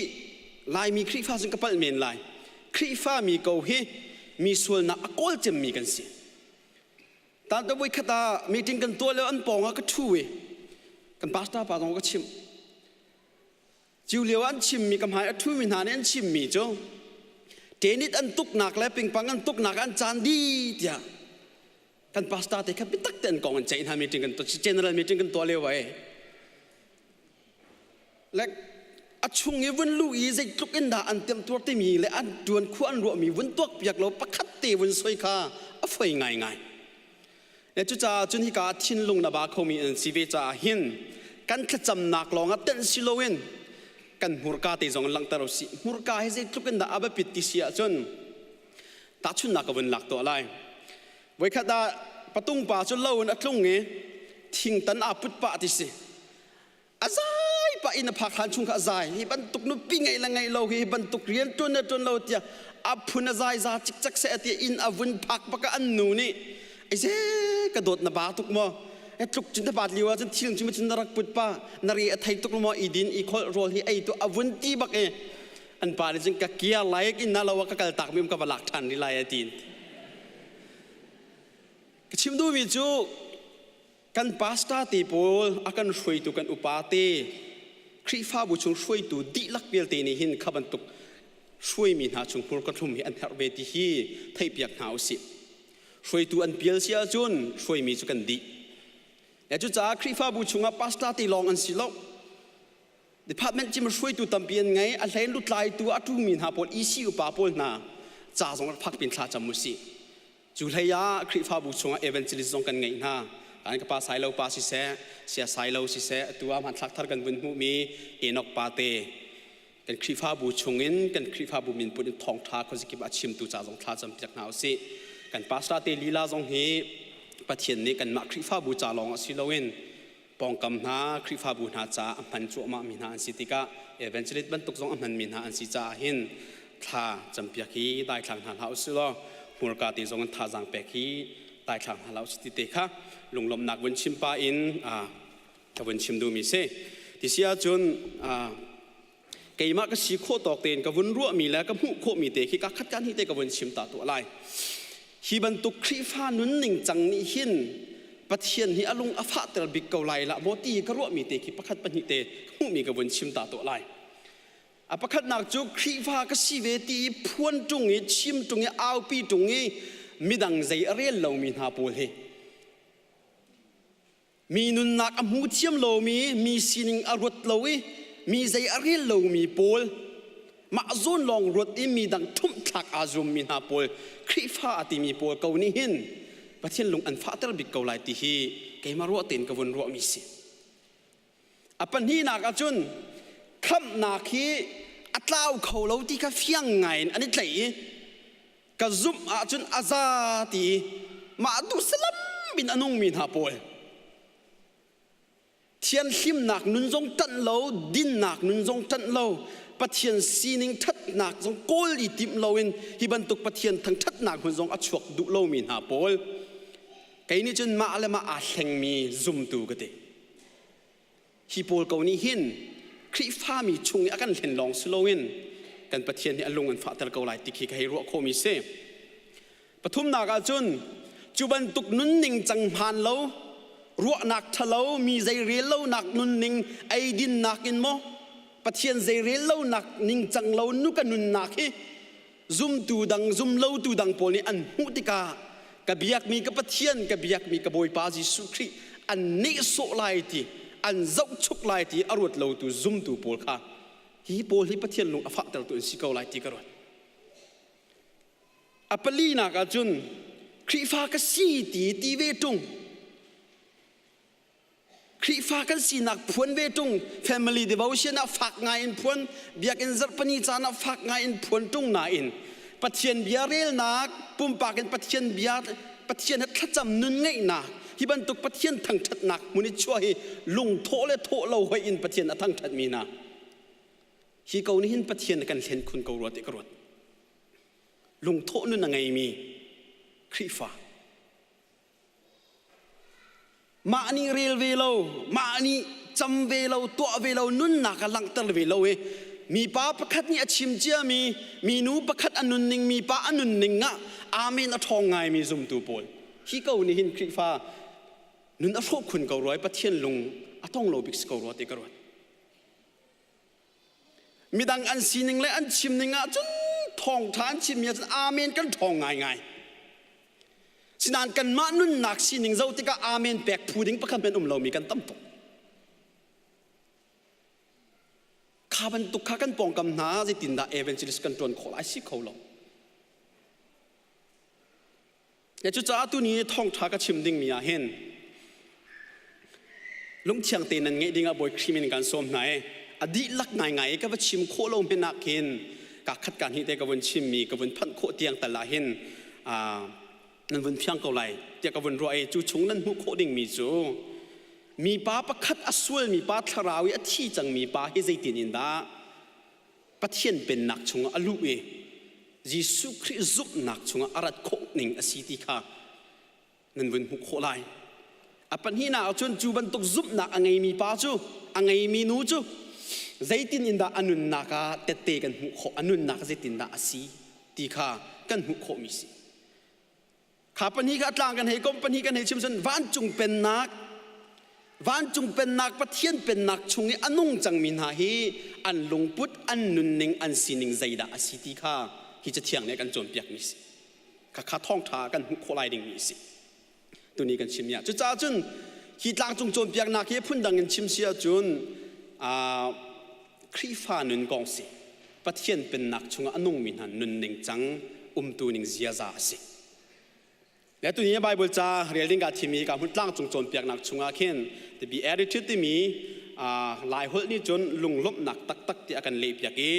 Laimi Khrihfa cun ka palh men lai. Khrihfa mi ko hi mi sualnak a kawl cemmi kan si. Tan ta voi khat ah meeting kan tuah lio an pawng ah ka ṭhu i kan pastor pa zong ka chimh. Cu lio an chimmi ka hmai a ṭhumi hna nih an chimmi cu tenit an tuknak le pingpang an tuknak an caan di tiah kan pastor te kha biatak te an kong an ceih hna meeting kan general meeting kan tuah lio ai le a chung i vun lu i zeitluk in dah an temtuar timi le an tuan khua an ruahmi vun tuak piak lo pakhat te vun soi kha a foi ngaingai Le cucaah cun hika ah thinlung na ba khomi an si ve caah hin kan thlacamnak lawngah tenh si loin kan hmurka te zong in langhter u sih. Hmurka hi zeitluk in dah a biapit ti si ahcun tahchunhnak ka vun lak tuah lai. Voikhat ah patung pa cu lo in a tlung i thingtan aa put pah ti si. A zai pah in a phak hlan chung kha a zai. Hi bantuk nupi ngeih le ngeih lo hi bantuk rian ṭuan le ṭuan lo tiah a phun a zai za cikcek seh tiah inn a vun phak bak ah an nu nih aize ka dawt na ba tuk maw e tluk cun na bat lio ah cun thil cun cun na rak put pa na ri a thei tuk maw i din i kholh rawl hi ei tu a vun ti bak i an pa nih cun ka kia lai in na lo ah ka kal tak mi um ka va lak ṭhan rih lai a ti ka chim duhmi cu Kan pastor te pawl a kan hruaitu kan upa te Khrihfabu chung hruaitu dihlak vialte nih hin kha bantuk hruaimi hna chung hmur ka thlum hi an herh ve ti hi theihpiak hna usih. Hruaitu an pial si ahcun hruaimi cu kan dih. Le cucaah Khrihfabu chungah pastor te lawng an si lo. Department cim hruaitu tampi an ngei, a hlein lutlaitu a ṭumi hna pawl EC upa pawl hna ca zong rak phak pin thla cam usih. Cu hlei ah Khrihfabu chungah evangelist zong kan ngeih hna. Kan ka pa Sailo pa siseh, Sia Sailo siseh, atu ah hmanthlak thar kan vun hmuhmi Enoch pa te kan Khrihfabu chungin kan Khrihfabu min put in thawngṭha khuazakip ah chimtu ca zong thla campiak hna usih. Kan pastor te lila zong hi Pathian nih kanmah Khrihfabu ca lawng ah si loin pawngkam hna Khrihfabu hna ca a hman cuahmah mi hna an si tikah evangelist bantuk zong a hmanmi hna an si caah hin thla campiak hi daithlang hna hlah usih law hmurka te zong in thazaang pek hi daithlang hna hlah usih ti te kha lunglawmhnak vun chim pa in ka vun chim duhmi si. Ti si ahcun keimah ka si khawh tawk tein ka vun ruahmi le ka hmuh khawhmi te khi ka khat kan hi te ka vun chim ta tuah lai. Hi bantuk Khrihfa nunning cang nih hin Pathian hi a lung a fahter bik ko lai lah maw ti ka ruahmi te khi pakhat pahnih te hmuhmi ka vun chim ta tuah lai. A pakhatnak cu Khrihfa ka si ve ti i phuan ṭung i chim ṭung i aupi ṭung i midang zei a rel lomi hna pawl hi mi nunnak a hmu thiam lomi, mi sining a ruat lo i mi zei a rel lomi pawl mah zawn lawng ruat i mi dang ṭhumhthlak aa zuammi hna pawl Khrihfa a timi pawl ko nih hin Pathian lung an fahter bik ko lai ti hi keimah ruah tein ka vun ruahmi si. A pahnihnak ahcun khamhnak hi a tlau kho lo ti kha fiang ngaiin an i tlaih i ka zumh ahcun a za ti i mah duh salam in a nungmi hna pawl thianhlimnak nun zong ṭanh lo dinnak nun zong ṭanh lo Pathian sining ṭhatnak zong kawl i timh loin hi bantuk Pathian thangṭhatnak hmun zong a chuak duh lomi hna pawl kei nih cun mah le mah aa hlengmi zumtu ka ti. Hi pawl ko nih hin Khrihfami chung i a kan hlen lawng si loin kan Pathian nih a lung an fahter ko lai ti khi ka hei ruah khawhmi si. Pathumnak ah cun cu bantuk nunning cang hmaan lo, ruahnak ṭhalo, mi zei rel lonak nunning, eidinnak in maw Pathian zei rel lonak ningcang lo nu ka nunnak hi zumtu dang zumlotu dang pawl nih an hmuh tikah ka biakmi ka Pathian ka biakmi ka Bawipa Jesuh Khrih an nehsawh lai ti an zohchuk lai ti a ruat lotu zumtu pawl kha hi pawl hi Pathian lung a fahtertu an si ko lai ti ka ruat. A palinak ah cun Khrihfa ka si ti ti ve ṭung Khrihfa kan sinak phuan ve ṭung family devotion ah fak ngai in phuan biakinn zarhpini caan ah fak ngai in phuan ṭung nain Pathian bia relnak pumpak in Pathian bia Pathian he thlacam nun ngeihnak hi bantuk Pathian thangṭhatnak hmun i chuah hi lungthawh le thawh lo hoih in Pathian a thangṭhatmi hna hi ko nih hin Pathian kan hlen khun ko rua ti ka ruat lungthawh nun a ngeimi Khrihfa Mah nih rel ve lo, mah nih cam ve lo, tuah ve lo, nunnak a langhter ve lo i mipa pakhat nih a chim ciami, minu pakhat a nunning, mipa a nunning ah amen a ṭhawng ngaimi zumtu pawl. Hi ko nih hin Khrihfa nun a hrawh khun ko rua i Pathian lung a tong lo bik si ko rua ti ka ruat. Midang an sining le an chimning ah cun thawngṭha an chimmi ah cun amen kan ṭhawng ngaingai. Sinain kanmah nunnak sining zoh tikah amen pek phu ding pakhat hmanh um lomi kan tam tuk. Kha bantuk kha kan pawngkam hna zeitindah evangelist kan ṭuan khawh lai si kho lo. Le cucaah tuni thawngṭha ka chim dingmi ah hin lungthiang te nan ngeih dingah Bawi Khrih min kan sawm hna i a dihlak ngaingai i ka va chim khawh lo hmenh ah khin ka khat ka hnih te ka vun chimmi ka vun phanh khawh tiang tal ah hin nan vun fiang ko lai tiah ka vun ruah i cu chung nan hmuh khawh dingmi cu mipa pakhat a sualmi pa thlarau i a thi cangmi pa hi zeitin in dah Pathian pennak chungah a luh i Jesuh Khrih zumhnak chungah a rat khawh ning a si ti kha nan vun hmuh khawh lai. A pahnihnak ah cun cu bantuk zumhnak a ngeimi pa cu a ngeimi nu cu zeitin in dah a nunnak ah tette kan hmuh khawh a nunnak zeitindah a si ti kha kan hmuh khawhmi si. Kha pahnih kha tlang kan hei komh pahnih kan hei chim cun vancung pennak vancung pennak Pathian pennak chung i a nung cangmi hna hi an lungput an nunning an sining zeidah a si ti kha hi cathiang nih a kan cawnpiakmi si kha kha thawngṭha kan hmuh khawh lai dingmi a si tuni kan chim ah cucaah cun hi tlangcung cawnpiaknak hi phundang in chim si ahcun Khrihfa nun kong si Pathian pennak chungah a nungmi hna nunning cang umtu ning ziaza a si. Le tuni Bible ca rel ding ka thimi ka hmun tlangcung cawnpiaknak chungah khin the be attitude timi Lai holh nih cun lunglawmhnak taktak ti a kan lehpiak i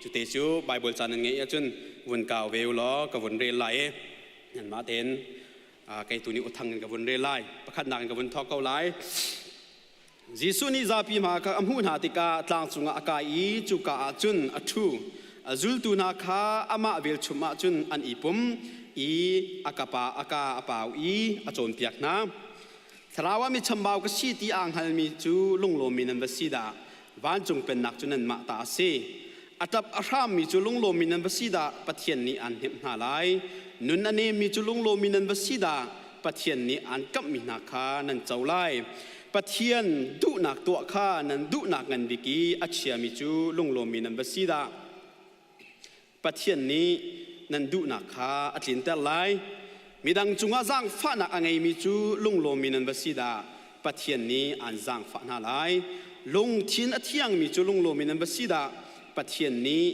cute cu Bible ca nan ngeih ahcun vun kau ve u law ka vun rel lai i nanmah tein kei tu nih uthang in ka vun rel lai pakhatnak in ka vun thawk ko lai Jesuh nih zapi hma kha a hmuh hna tikah tlang cungah a kai i cuka ah cun a ṭhu. A zultu hna kha amah velchum ah cun an i pum i a kapa a ka a pau i a cawnpiak hna. Thlarau ah mi chambau ka si ti aa hngalmi cu lunglawmmi nan va si dah. Vancung pennak cu nanmah ta a si. A ṭap a hrammi cu lunglawmmi nan va si dah, Pathian nih aan hnemh hna lai. Nun a nemmi cu lunglawmmi nan va si dah, Pathian nih aan kamhmi hna kha nan co lai. Pathian duhnak tuah kha nan duhnak ngan bik i a chiami cu lunglawmmi nan va si dah. Pathian nih nan duhnak kha a tlinter lai. Midang cungah zaangfahnak a ngeimi cu lunglawmmi nan va si dah. Pathian nih aan zaangfah hna lai. Lungthin a thiangmi cu lunglawmmi nan va si dah. Pathian nih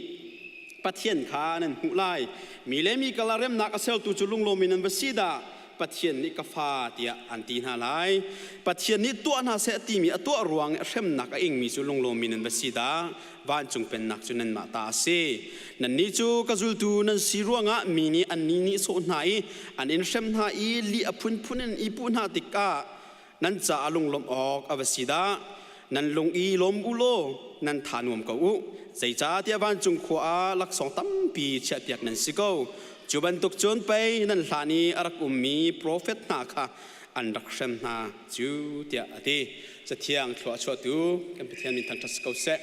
Pathian kha nan hmuh lai. Mi le mi kala remnak a sertu cu lunglawmmi nan va si dah. Pathian nih ka fa tiah an ti hna lai. Pathian nih tuah hna seh timi a tuah ruang i a hremnak a ingmi cu lunglawmmi nan va si dah. Vancung pennak cu nanmah ta a si. Nannih cu ka zultu nan si ruangah mi nih an ni nihsawh hna i an in hrem hna i lih a phunphun in i puh hna tikah nan caah lunglawmh awk a va si dah. Nan lung i lawm u law nan tha nuam ko u. Zeicahtiah vancung khua ah laksawng tampi chiahpiak nan si ko. Cu bantuk cun pei nan hlan i a rak ummi profet hna kha an rak hrem hna cu tiah a ti. Cathiang thlua a chuahtu kan Pathian min thangṭhat si ko seh.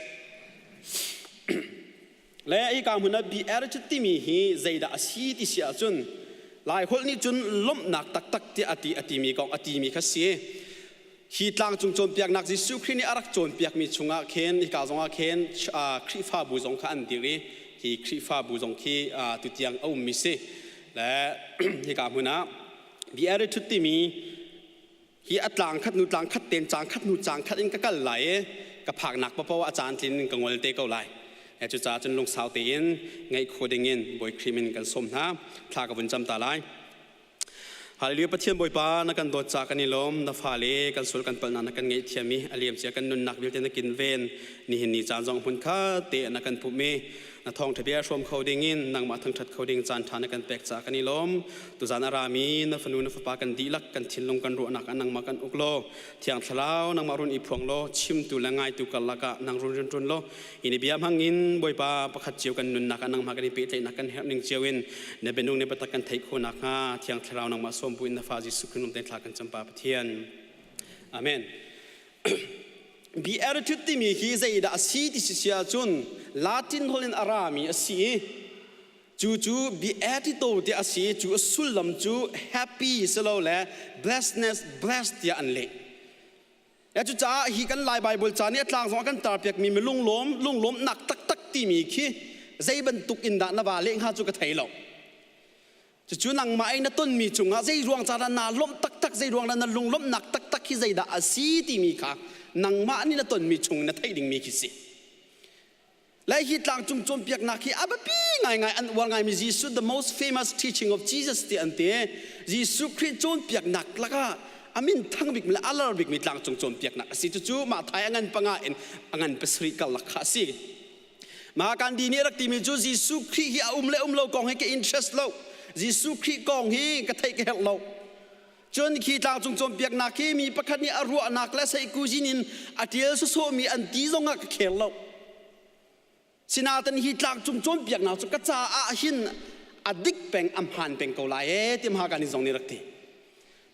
Le hika hmun ah BR cu timi hi zeidah a si ti si ahcun Laiholh nih cun lawmhnak taktak tiah a ti a timi kong a timi kha si. Hi tlangcung cawnpiaknak Jesuh Khrih nih a rak cawnpiakmi chungah khin hika zongah khin Khrihfabu zong kha an dir i hi Khrihfabu zong khi tutiang a ummi si. Le hika hmun ah Beatitude timi hi a tlang khat hnu tlang khat ten cang khat hnu cang khat in ka kal lai i ka phaknak paoh a caan tlin in ka ngol te ko lai. Cucaah cun lungsau tein ngaih kho dingin Bawi Khrih min kan sawm hna. Thla ka vun cam ta lai. Hallelujah Pathian Bawipa na kan dawt ca kan i lawm na fale kan sul kan palhnak na kan ngaihthiam i a liamcia kan nunnak vialte na kin ven nihin ni caan zong hmun khat te na kan pumh i na thawngṭha bia hrawm kho dingin nangmah thangṭhat kho ding caan ṭha na kan pek caah kan i lawm. Tuzan a rami na fanu na fapa kan dihlak kan thinlung kan ruahnak ah nangmah kan uk law Thiang Thlarau nangmah run i phuang law chimtu le ngaitu karlak ah nang run rian ṭuan law ini bia hmangin Bawipa pakhat cio kan nunnak ah nangmah kan i pehtlaihnak kan herh ning cio in na bianung ne biatak kan theih khawh nakhnga Thiang Thlarau nangmah sawm buin na fa Jesuh Khrih nung thla kan cam Pa Pathian. Amen. Beatitude timi hi zeidah a si ti si ahcun Latin holh in a rami a si i cu cu beatito ti a si cu a sullam cu happy silole blessedness blessed tiah an leh. Ya cucaah hi kan Lai Bible ca nih a tlang zong a kan tarpiakmi mi lunglawm lunglawmhnak taktak timi khi zei bantuk in dah na va leh hnga cu ka thei lo. Cucu nangmah i na tonmi cungah zei ruang ca dah naa lawmh taktak, zei ruang dah na lunglawmhnak taktak hi zeidah a si timi kha nangmah nih na tonmi chung na theih dingmi khi si. Le hi tlangcung cawnpiaknak hi a biapi ngaingai an uar ngaimi Jesuh the most famous teaching of Jesus ti an ti. Jesuh Khrih cawnpiaknak lakah a min thang bikmi le a lar bikmi tlangcung cawnpiaknak a si. Cucu Matthai a ngan panga in a ngan pasarih karlak kha a si. Mah Gandhi nih a rak timi cu Jesuh Khrih hi a um le um lo kong hi ka interest lo. Jesuh Khrih kong hi ka theih ka herh lo. Cun khi tlangcung cawnpiaknak hi mi pakhat nih a ruahnak le seihkuzin in a ṭial sawsawhmi an ti zongah ka khel lo. Sinain hi tlangcung cawnpiaknak cu ka caah hin a dik peng a hmaan peng ko lai ee ti Maha Gandhi zong nih rak ti.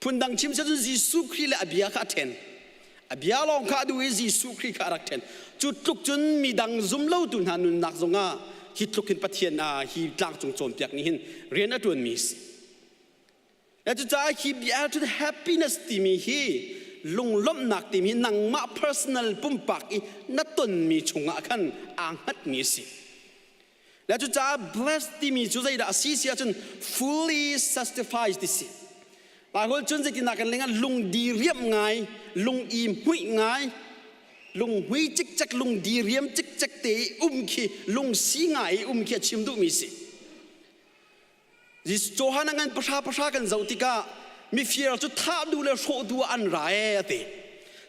Phundang chim cun Jesuh Khrih le a bia kha a ṭhen. A bia lawng kha a duh i Jesuh Khrih kha a rak ṭhen. Cu tluk cun midang zum lotu hna nunnak zongah hi tluk hin Pathian ah hi tlangcung cawnpiak nih hin rian a ṭuanmi si. Cucaah hi bia cun happiness timi hi lunglawmhnak timi hi nangmah personal pumpak i na tonmi chungah khan aa hngatmi a si. Le cucaah blessed timi cu zeidah a si si ahcun fully satisfied ti si. Baibal cun zeitindah kan leng ah lung diriam ngai, lung i hmuih ngai, lung hui cikcek, lung diriam cikcek te i um khi, lung si ngai i um khi a chim duhmi si. Johan a ngan pahra pahra kan zoh tikah mifir cu thah duh le hrawh duh ah an ra ee a ti.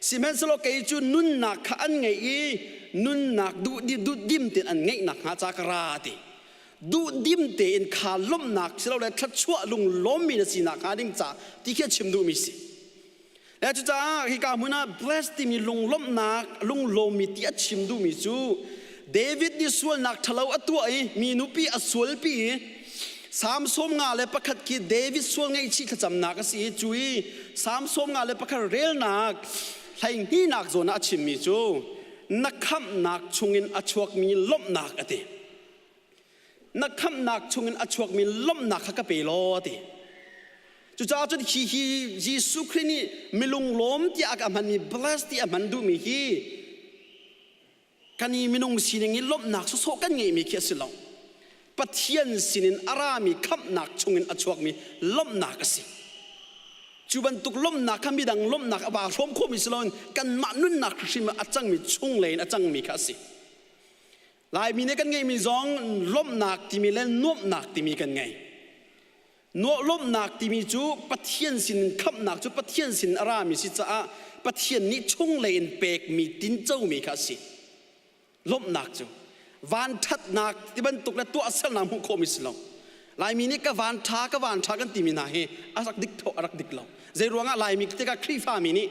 Sihmanhsehlaw kei cu nunnak kha an ngeih i nunnak duh dim tein an ngeih nakhnga ca ka ra a ti. Duhdim tein kha lawmhnak silole thluachuah lunglawmmi na si nakhnga ding ca ti khi a chim duhmi si. Le cucaah hika hmun ah bless timi lunglawmhnak lunglawmmi ti a chim duhmi cu David nih sualnak ṭhalo a tuah i mi nupi a sualpi i Salm 51 khi David sual ngaihchih thlacamnak a si i cu i Salm 51 relnak hleihnihnak zawn ah a chimmi cu. na khamhnak chungin a chuakmi lawmhnak a ti. Na khamhnak chungin a chuakmi lawmhnak kha ka pe law a ti. Cucaah cun hi hi Jesuh Khrih nih milunglawm tiah a ka hmanmi bless ti a hman duhmi hi kan i minung sining i lawmhnak sawsawh kan ngeihmi khi a si lo. Pathian sinin a rami khamhnak chungin a chuakmi lawmhnak a si. Cu bantuk lawmhnak kha midang lawmhnak a vaa hrawm khawhmi si loin kanmah nunnak hrimhrim ah a cangmi chunglei in a cangmi kha a si. Laimi nih kan ngeihmi zong lawmhnak timi le nuamhnak timi kan ngei. Lawmhnak timi cu Pathian sin khamhnak cu Pathian sin a rami si caah Pathian nih chunglei in pekmi tincomi kha a si. Lawmhnak cu vanṭhatnak ti bantuk le tuahsernak hmuh khawhmi si lo. Laimi nih ka van ṭha ka van ṭha kan timi hna hi a rak dik a rak dik lo. Zei ruangah Laimi tikah Khrihfami nih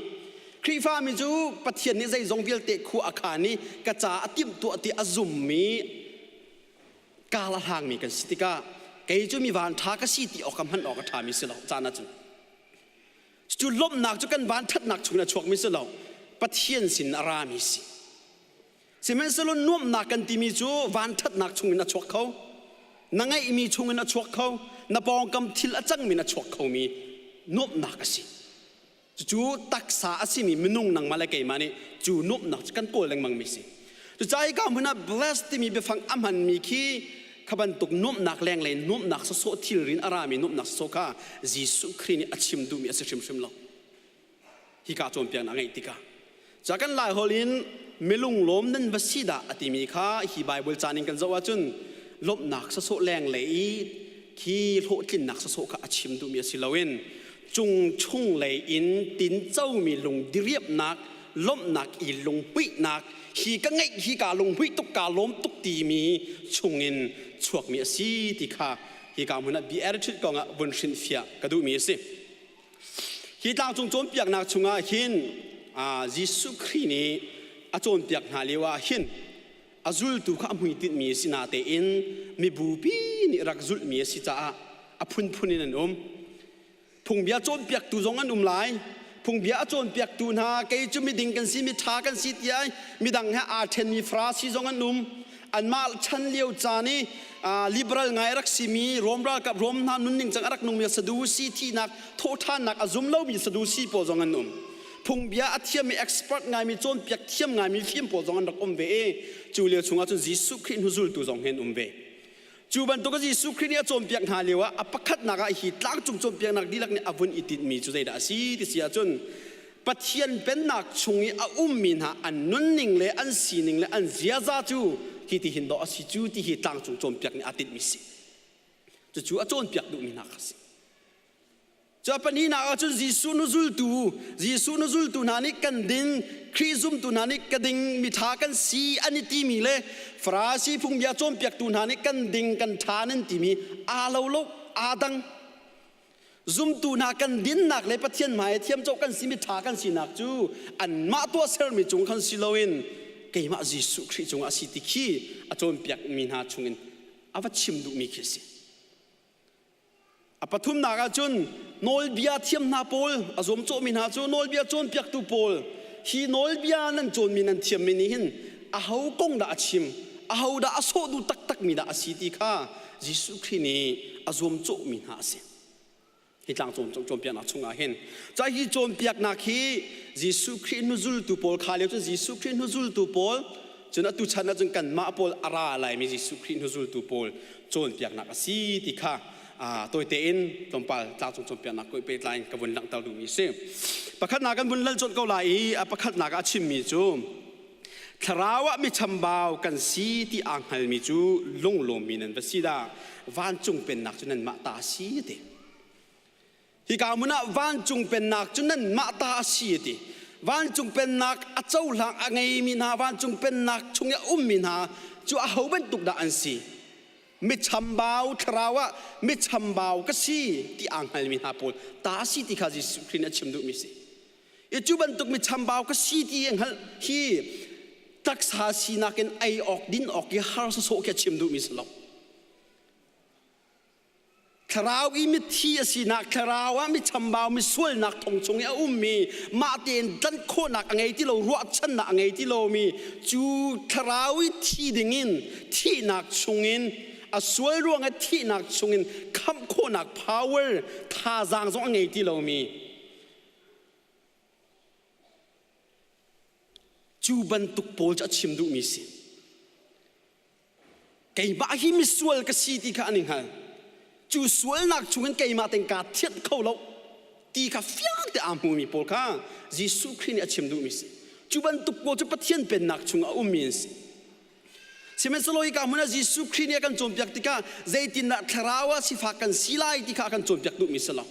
Khrihfami cu Pathian nih zeizong vialte khua a khaan i ka ca a timhtuah ti a zummi kaal a hlangmi kan si tikah kei cu mi van ṭha ka si ti awk ka hman awk a ṭhami si lo caan ahcun. Cu lawmhnak cu kan van ṭhatnak chungin a chuakmi si lo. Pathian sin a rami si. Sihmanhsehlaw nuamhnak kan timi cu vanṭhatnak chungin a chuak kho. Na ngeihmi chungin a chuak kho. Na pawngkam thil a cangmi in a chuak khomi nuamhnak a si. Cucu taksa a simi minung nangmah le keimah nih cu nuamhnak cu kan kawl lengmangmi si. Cucaah hika hmun ah bless timi biafang a hmanmi khi kha bantuk nuamhnak lenglei nuamhnak sawsawh thilri in a rami nuamhnak sawsawh kha Jesuh Khrih nih a chim duhmi a si hrimhrim lo. Hika cawnpiaknak a ngeih tikah ca kan Laiholh in milunglawm nan va si dah a timi kha hi Bible caan in kan zoh ahcun lawmhnak sawsawh lenglei i khi hlawhtlinnak sawsawh kha a chim duhmi a si loin cung chunglei in tincomi lungdiriamhnak lawmhnak i lunghmuihnak hi ka ngeih hi kaa lunghmuih tuk kaa lawm tuk timi chungin chuakmi a si ti kha hika hmun ah beatitude kongah vun hrinhfiah ka duhmi a si. Hi tlangcung cawnpiaknak chungah hin Jesuh Khrih nih a cawnpiak hna lio ah hin a zultu kha a hmuitinhmi a si natein mibupi nih rak zulhmi a si caah a phunphun in an um. Phungbia cawnpiaktu zong an um lai. Phungbia a cawnpiaktu hna kei cu miding kan si, miṭha kan si tiah midang he aa ṭhenmi Farasi zong an um. Anmah chan lio caan i liberal ngai a rak simi Rom ralkap Rom hna nunning cang a rak nungmi Sadusi thihnak thawhṭhannak a zum lomi Sadusi pawl zong an um. Phungbia a thiammi expert ngaimi cawnpiak thiam ngaimi fim pawl zong an rak um ve i cu lio chungah cun Jesuh Khrih hnuzultu zong hi an um ve. Cu bantuk Jesuh Khrih nih a cawnpiak hna lio ah a pakhatnak ah hi tlangcung cawnpiaknak dihlak nih a vun i tinhmi cu zeidah a si ti si ahcun Pathian pennak chung i a ummi hna an nunning le an sining le an ziaza cu hi ti hin dawh a si cu ti hi tlangcung cawnpiak nih aa tinhmi si. Cucu a cawnpiak duhmi hna kha si. Cu a pahnihnak ah cun Jesuh nu zultu, Jesuh nu zultu hna nih kan ding, Khrih zumtu hna nih ka ding, miṭha kan si an i timi le Farasi phungbia cawnpiaktu hna nih kan ding, kan ṭha nan timi aa lo lo, aa dang. Zumtu hna kan dinnak le Pathian hmai thiamcoh kan simi ṭha kan sinak cu anmah tuahsermi cung khan si loin keimah Jesuh Khrih cungah a si ti khi a cawnpiakmi hna chungin a va chim duhmi khi a si. A pathumnak ah cun nawlbia thiam hna pawl a zuamcawhmi hna cu nawlbia cawnpiaktu pawl hi nawlbia nan cawnmi nan thiammi nih hin aho kong dah a chim aho dah a sawh duh taktakmi dah a si ti kha Jesuh Khrih nih a zuamcawhmi hna a si. Hi tlang cawnpiaknak chungah hin ca hi cawnpiaknak hi Jesuh Khrih hnuzultu pawl kha lio cun Jesuh Khrih hnuzultu pawl cun atu chan ahcun kanmah pawl a ra laimi Jesuh Khrih hnuzultu pawl cawnpiaknak a si ti kha tawite in tlawmpal tlangcung cawnpiaknak ko pehtlai in ka vun langhter duhmi a si. Pakhatnak kan vun lal colh ko lai i a pakhatnak ah a chimmi cu Thlarau ah mi chambau kan si ti aa hngalmi cu lunglawmmi nan va si dah vancung pennak cu nanmah ta a si a ti. Hika hmun ah vancung pennak cu nanmah ta a si a ti. Vancung pennak a cohlang a ngeimi hna vancung pennak chung i a ummi hna cu aho bantuk dah an si? Mi chambau thlarau ah mi chambau ka si ti aa hngalmi hna pawl ta a si ti kha Jesuh Khrih nih a chim duhmi si. I cu bantuk mi chambau ka si ti hngalh hi taksa sinak in ei awk din awk i harsa sawh khi a chim duhmi si lo. Thlarau i mithi a sinak, thlarau ah mi chambau, mi sualnak thong chung i a ummi, mah tein tlanh khawhnak a ngei ti lo, ruahchannak a ngei ti lomi, cu thlarau i thi dingin thihnak chungin a sual ruangah thihnak chungin khamh khawhnak power thazaang zong a ngei ti lomi cu bantuk pawl cu a chim duhmi si. Keimah hi misual ka si ti kha an i hngal. Cu sualnak chungin keimah tein kaa thianh kho lo ti kha fiang te aa hmumi pawl kha Jesuh Khrih nih a chim duhmi si. Cu bantuk pawl cu Pathian pennak chungah a ummi an si. Sihmanhsehlaw hika hmun ah Jesuh Khrih nih a kan cawnpiak tikah zeitindah thlarau ah sifak kan si lai ti kha a kan cawnpiak duhmi si lo.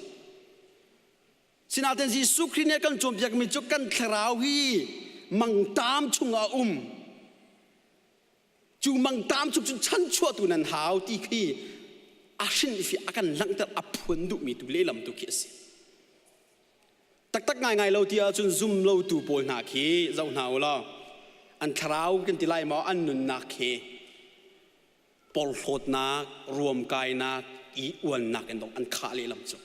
Sinain Jesuh Khrih nih a kan cawnpiakmi cu kan thlarau hi mangtaam chungah a um. Cu mangtaam chung cun chanchuahtu nan hau ti khi a hrin i a kan langhter a phuan duhmi tu lehlam tu khi a si. Taktak ngaingai lo ti ahcun zum lotu pawl hna khi zoh hna u law an thlarau kan ti lai maw an nunnak khi porhlawtnak, ruamkainak, i uannak in dong an khah lehlam cu.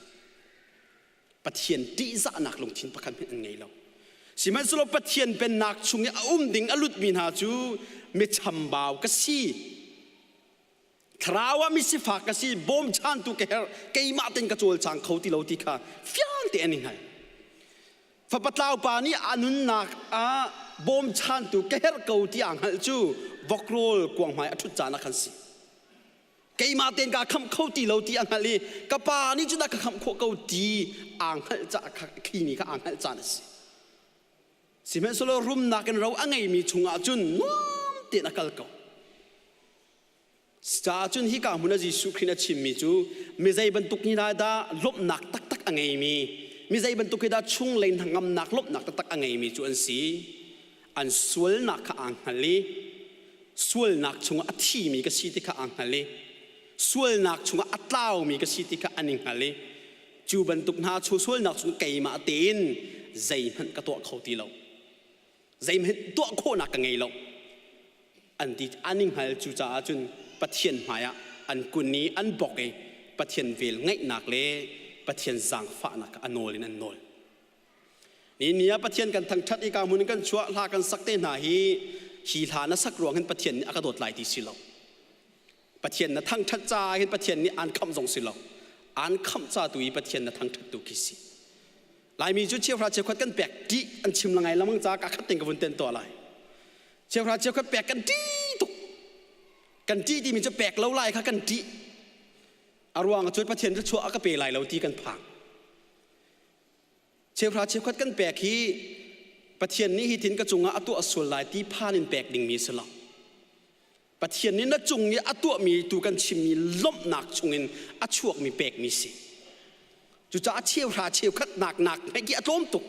Pathian ṭihzahnak lungthin pakhat hmanh an ngei lo. Sihmanhsehlaw Pathian pennak chung i a um ding a lutmi hna cu mi chambau ka si. Thlarau ah mi sifak ka si, bawmchantu ka herh, keimah tein ka cawlcang kho ti lo ti kha fiang tein an i hngal. Fapa tlau pa nih a nunnak ah bawmchantu ka herh ko ti aa hngalh cu vokrawl kuang hmai a ṭhut caan ah khan si. Keimah tein kaa khamh kho ti lo ti a hngalh i ka pa nih cun a ka khamh khawh ko ti aa hngalh caah khi ni kha aa hngalh caan a si. Sihmanhsehlaw rumnak in ro a ngeimi chungah cun nuam tein a kal ko. Caah cun hika hmun ah Jesuh Khrih a chimmi cu mi zei bantuk ni hna dah lawmhnak taktak a ngeimi, mi zei bantuk hi dah chunglei hnangamnak lawmhnak taktak a ngeimi cu an si. An sualnak kha aa hngal i sualnak chungah a thimi ka si ti kha aa hngal i sualnak chungah a tlaumi ka si ti kha an i hngal i cu bantuk hna chu sualnak chung keimah tein zeihmanh ka tuah kho ti lo. Zeihmanh tuah khawhnak ka ngei lo. An ti an i hngal cu caah cun Pathian hmaiah an kun i an bok i Pathian vel ngaihnak le Pathian zaangfahnak kha a nawl in an nawl. Ni ni ah Pathian kan thangṭhat i ka hmun in kan chuah hla kan sak te hna hi hi hla na sak ruang hin Pathian nih a ka dawt lai ti si lo. Pathian na thangṭhat caah hin Pathian nih aan khamh zong si lo. Aan khamh ca tu i Pathian na thangṭhat tu khi si. Laimi cu cheuhra cheukhat kan pek ṭih an chim langai lamang ca ka khat ting ka vun ten tuah lai. Cheuhra cheukhat pek kan ṭih tuk. Kan ṭih timi cu pek lo lai kha kan ṭih. A ruang cu Pathian cu chuah a ka pe lai lo ti kan phang. Cheuhra cheukhat kan pek hi Pathian nih hitin ka cungah a tuah sual lai ti phan in pek dingmi si lo. Pathian nih na cung i a tuahmi tu kan chimmi lawmhnak chungin a chuakmi pekmi si. Cucaah cheuhra cheukhat nak nak hmeih khi a tlawm tuk.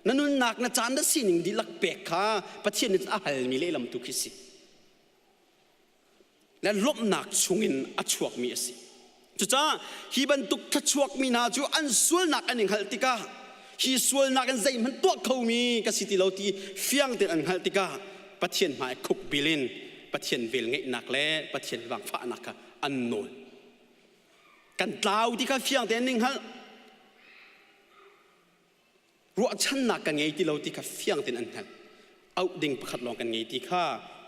Na nunnak na caan na sining dihlak pek kha Pathian nih a halmi lehlam tu khi si. Le lawmhnak chungin a chuakmi a si. Cucaah hi bantuk thluachuakmi hna cu an sualnak an i hngalh tikah hi sualnak in zeihmanh tuah khomi ka si ti lo ti fiang tein an hngalh tikah Pathian hmai khuk bil in Pathian velngeihnak le Pathian vaangfahnak kha an nawl. Kan tlau ti kha fiang tein an i hngalh. Ruahchannak kan ngei ti lo ti kha fiang tein an hngalh. Auh ding pakhat lawng kan ngei ti kha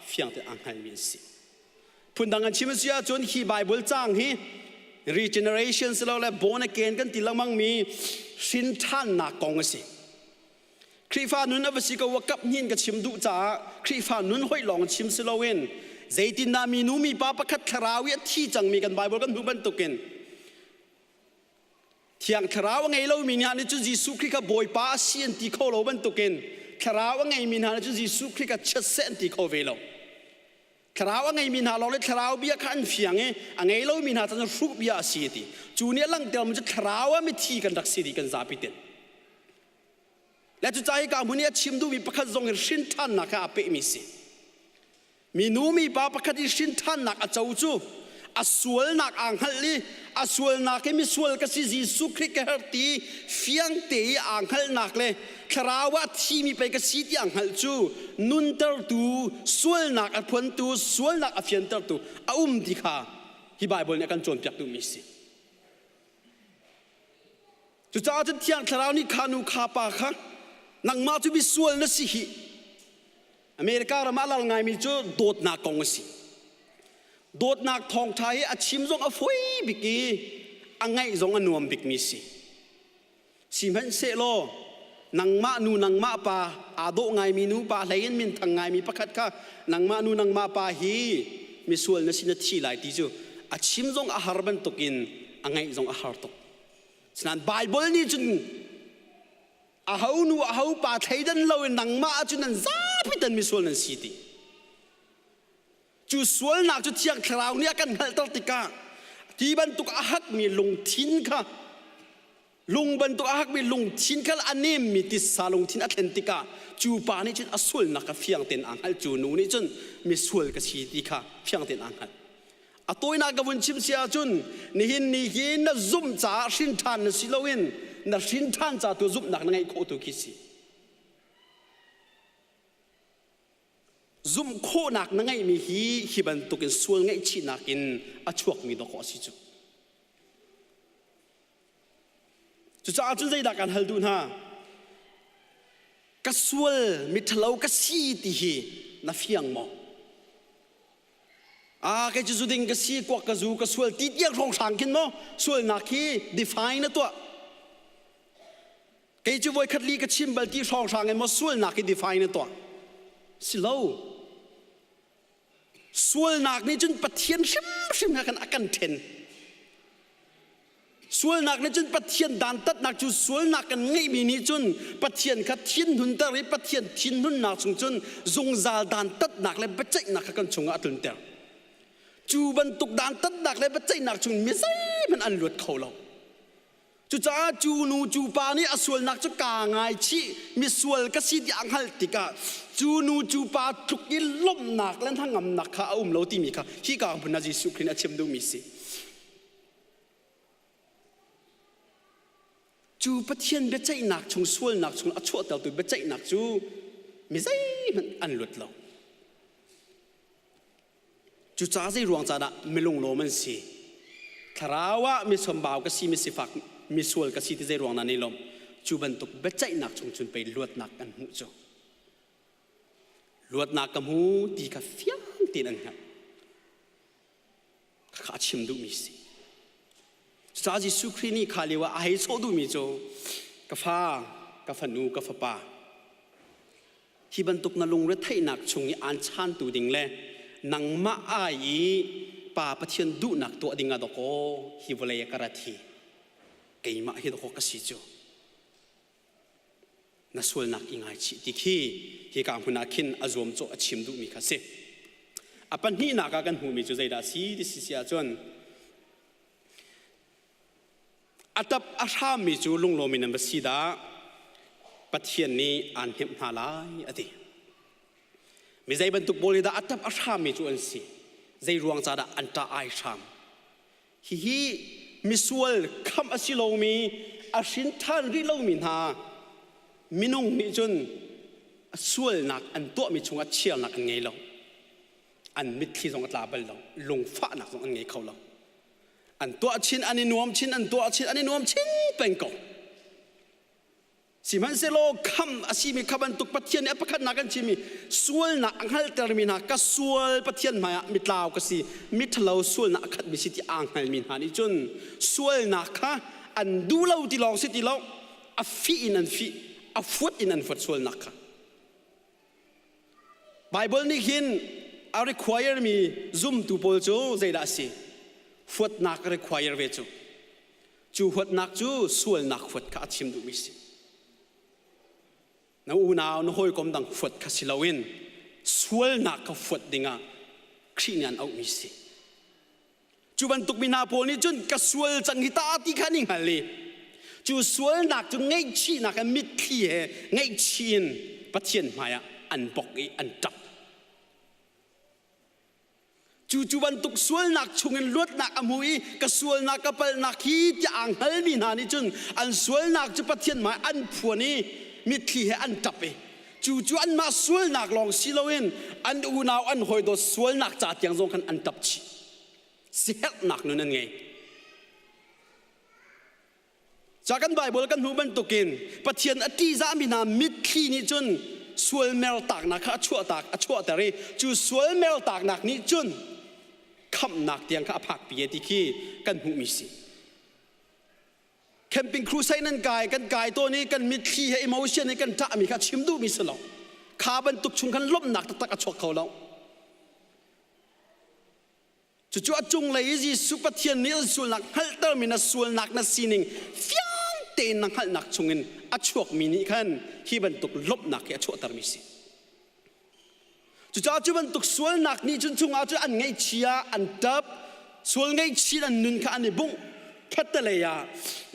fiang tein aa hngalmi an si. Phundang an chim a si ahcun hi Bible caang hi regeneration silole born again kan ti lengmangmi hrin ṭhannak kong a si. Khrihfa nun a va si ko wa kap hnin ka chim duh caah Khrihfa nun hoih lawng chim si loin zeitindah minu mipa pakhat thlarau i a thi cangmi kan Bible kan hmuh bantukin Thiang Thlarau a ngei lomi hna nih cun Jesuh Khrih kha Bawipa a si an ti kho lo bantukin Thlarau a ngeimi hna nih cun Jesuh Khrih kha chiat seh an ti kho ve lo. Thlarau a ngeimi hna lawng le Thlarau bia kha an fiang i a ngei lomi hna cu hruh bia a si a ti. Cu nih a langhtermi cu Thlarau ah mithi kan rak si dih kan zapi ten. Le cucaah hika hmun i a chim duhmi pakhat zong hi hrin ṭhannak he aa pehmi si. Minu mipa pakhat i hrin ṭhannak a co cu a sualnak aa hngalh i a sualnak hi misual ka si Jesuh Khrih ka herh ti fiang te i aa hngalhnak le thlarau ah thimi pei ka si ti aa hngalh cu nuntertu sualnak a phuantu sualnak a fiantertu a um ti kha hi Baibal nih a kan cawnpiak duhmi si. Cucaah cun Thiang Thlarau nih kha nu kha pa kha nangmah cu misual na si hi. America ram ah lal ngaimi cu dawtnak kong a si. Dawtnak thawngṭha hi a chim zong a fawi bik i a ngaih zong a nuam bikmi si. Sihmanhsehlaw nangmah nu nangmah pa aa dawh ngaimi nu pa hlei in minthang ngaimi pakhat kha nangmah nu nangmah pa hi misual na si na thi lai ti cu a chim zong a har bantukin a ngaih zong a har tuk. Sinain Baibal nih cun aho nu aho pa thleidan loin nangmah ahcun nan zapi tan misual nan si ti. Cu sualnak cu Thiang Thlarau nih a kan hngalhter tikah ti bantuk a hakmi lungthin kha lung bantuk a hakmi lungthin kha a nemmi titsa lungthin a thlen tikah cu pa nih cun a sualnak kha fiang tein aa hngalh cu nu nih cun misual ka si ti kha fiang tein aa hngalh. A tawinak ka vun chim si ahcun nihin ni hi na zumh caah hrin ṭhan na si loin na hrin ṭhan ca tu zumhnak na ngeih khawh tu khi si. Zumh khawhnak na ngeihmi hi hi bantukin sual ngaihchihnak in a chuakmi dawkaw a si cu. Cucaah cun zeidah kan hal duh hna? Ka sual miṭhalo ka si ti hi na fiang maw? Ah, kei cu zu ding ka si, kuak ka zu, ka sual ti tiang hrawnghrang khin maw sualnak hi define na tuah. Kei cu voikhat li ka chim bal ti hrawnghrang in maw sualnak hi define na tuah. Si lo. Sualnak nih cun Pathian hrimhrim he khan a kan ṭhen. Sualnak nih cun Pathian dantatnak cu sualnak kan ngeihmi nih cun Pathian kha thinhunter i Pathian thinhunnak chung cun zungzal dantatnak le biaceihnak kha kan chungah a tlunter. Cu bantuk dantatnak le biaceihnak chung mi zeihmanh an luat kho lo. Cucaah cu nu cu pa nih a sualnak cu kaa ngaichih misual ka si ti a hngalh tikah cu nu cu pa tluk i lawmhnak le hnangamnak kha a um lo timi kha hi ka hmun ah Jesuh Khrih nih a chim duhmi si. Cu Pathian biaceihnak chung sualnak chung a chuahtertu biaceihnak cu mi zeihmanh an lut lo. Cucaah zei ruang ca dah milunglawm an si? Thlarau ah mi chambau ka si, mi sifak, mi sual ka si ti zei ruang dah ni lawm? Cu bantuk biaceihnak chung cun pei luatnak kan hmuh cu. Luatnak ka hmu ti kha fiang tein an hngalh. Khakha a chim duhmi si. Cucaah Jesuh Khrih nih kha lio ah a hei sawh duhmi cu ka fa, ka fanu, ka fapa, hi bantuk na lungretheihnak chung i aan chantu ding le nangmah ai i Pa Pathian duhnak tuah ding ah dawkaw hi vawlei ah ka rat hi keimah hi dawkaw ka si cu na sualnak i ngaichih ti khi hika hmun ah khin a zuamcawh a chim duhmi kha si. A pahnihnak ah kan hmuhmi cu zeidah a si ti si ahcun a tap a hrammi cu lunglawm in an va si dah Pathian nih aan hnemh hna lai a ti. Mi zei bantuk pawl hi dah a tap a hrammi cu an si? Zei ruang ca dah an ṭah ai hram? Hihi misual khamh a si lomi, a hrin ṭhan rih lomi hna minung nih cun sualnak an tuahmi chungah chiarnak an ngei lo. An mitthli zong a tla bal lo. Lungfahnak zong an ngei kho lo. An tuah chin, an i nuam chin, an tuah chin, an i nuam chin peng ko. Sihmanhsehlaw kham a simi kha bantuk Pathian nih a pakhatnak kan chimmi sualnak a hngalhtermi hna ka sual Pathian hmaiah mitlau ka si miṭhalo sualnak a khatmi si ti aa hngalmi hna nih cun sualnak kha an duh lo ti lawng si ti lo a fih in an fih a fuat in an fuat sualnak kha Baibal nih hin a require mi zumtu pawl cu zeidah a si fuatnak a require ve cu Cu huatnak cu sualnak huat kha a chim duhmi si. Na unau, na hawikom dang huat kha si loin sualnak kha huat dingah Khrih nih an auhmi si. Cu bantuk mi hna pawl nih cun ka sual cang hi ta ti kha an i hngal i cu sualnak cu ngaihchihnak in mitthli he ngaihchih in Pathian hmaiah an bok i an ṭap. Cu cu bantuk sualnak chungin luatnak a hmu i ka sualnak ka palhnak hi tiah aa hngalmi hna nih cun an sualnak cu Pathian hmai an phuan i mitthli he an ṭap i cu cu anmah sualnak lawng si loin an unau an hawidawt sualnak ca tiang zong khan an ṭap chih. Siherhnak nun an ngei. Ca kan Bible kan hmuh bantukin Pathian a ṭihzahmi hna mitthli nih cun sual mertaknak kha a chuahtak a chuahter i cu sual mertaknak nih cun khamhnak tiang kha a phakpi e ti khi kan hmuhmi si. Camping crusade nan kai kan kai tawn i kan mitthli he emotion he kan ṭahmi kha chim duhmi si lo. Kha bantuk chung khan lawmhnak taktak a chuak kho lo. Cucu a cunglei i Jesuh Pathian nih an sualnak hngalhtermi na sualnak na sining fiang tein na hngalhnak chungin a chuakmi nih khan hi bantuk lawmhnak hi a chuahtermi si. Cucaah cu bantuk sualnak nih cun chungah cun an ngaihchia, an ṭap, sual ngaihchih an nun kha an i bungh. Khattelei ah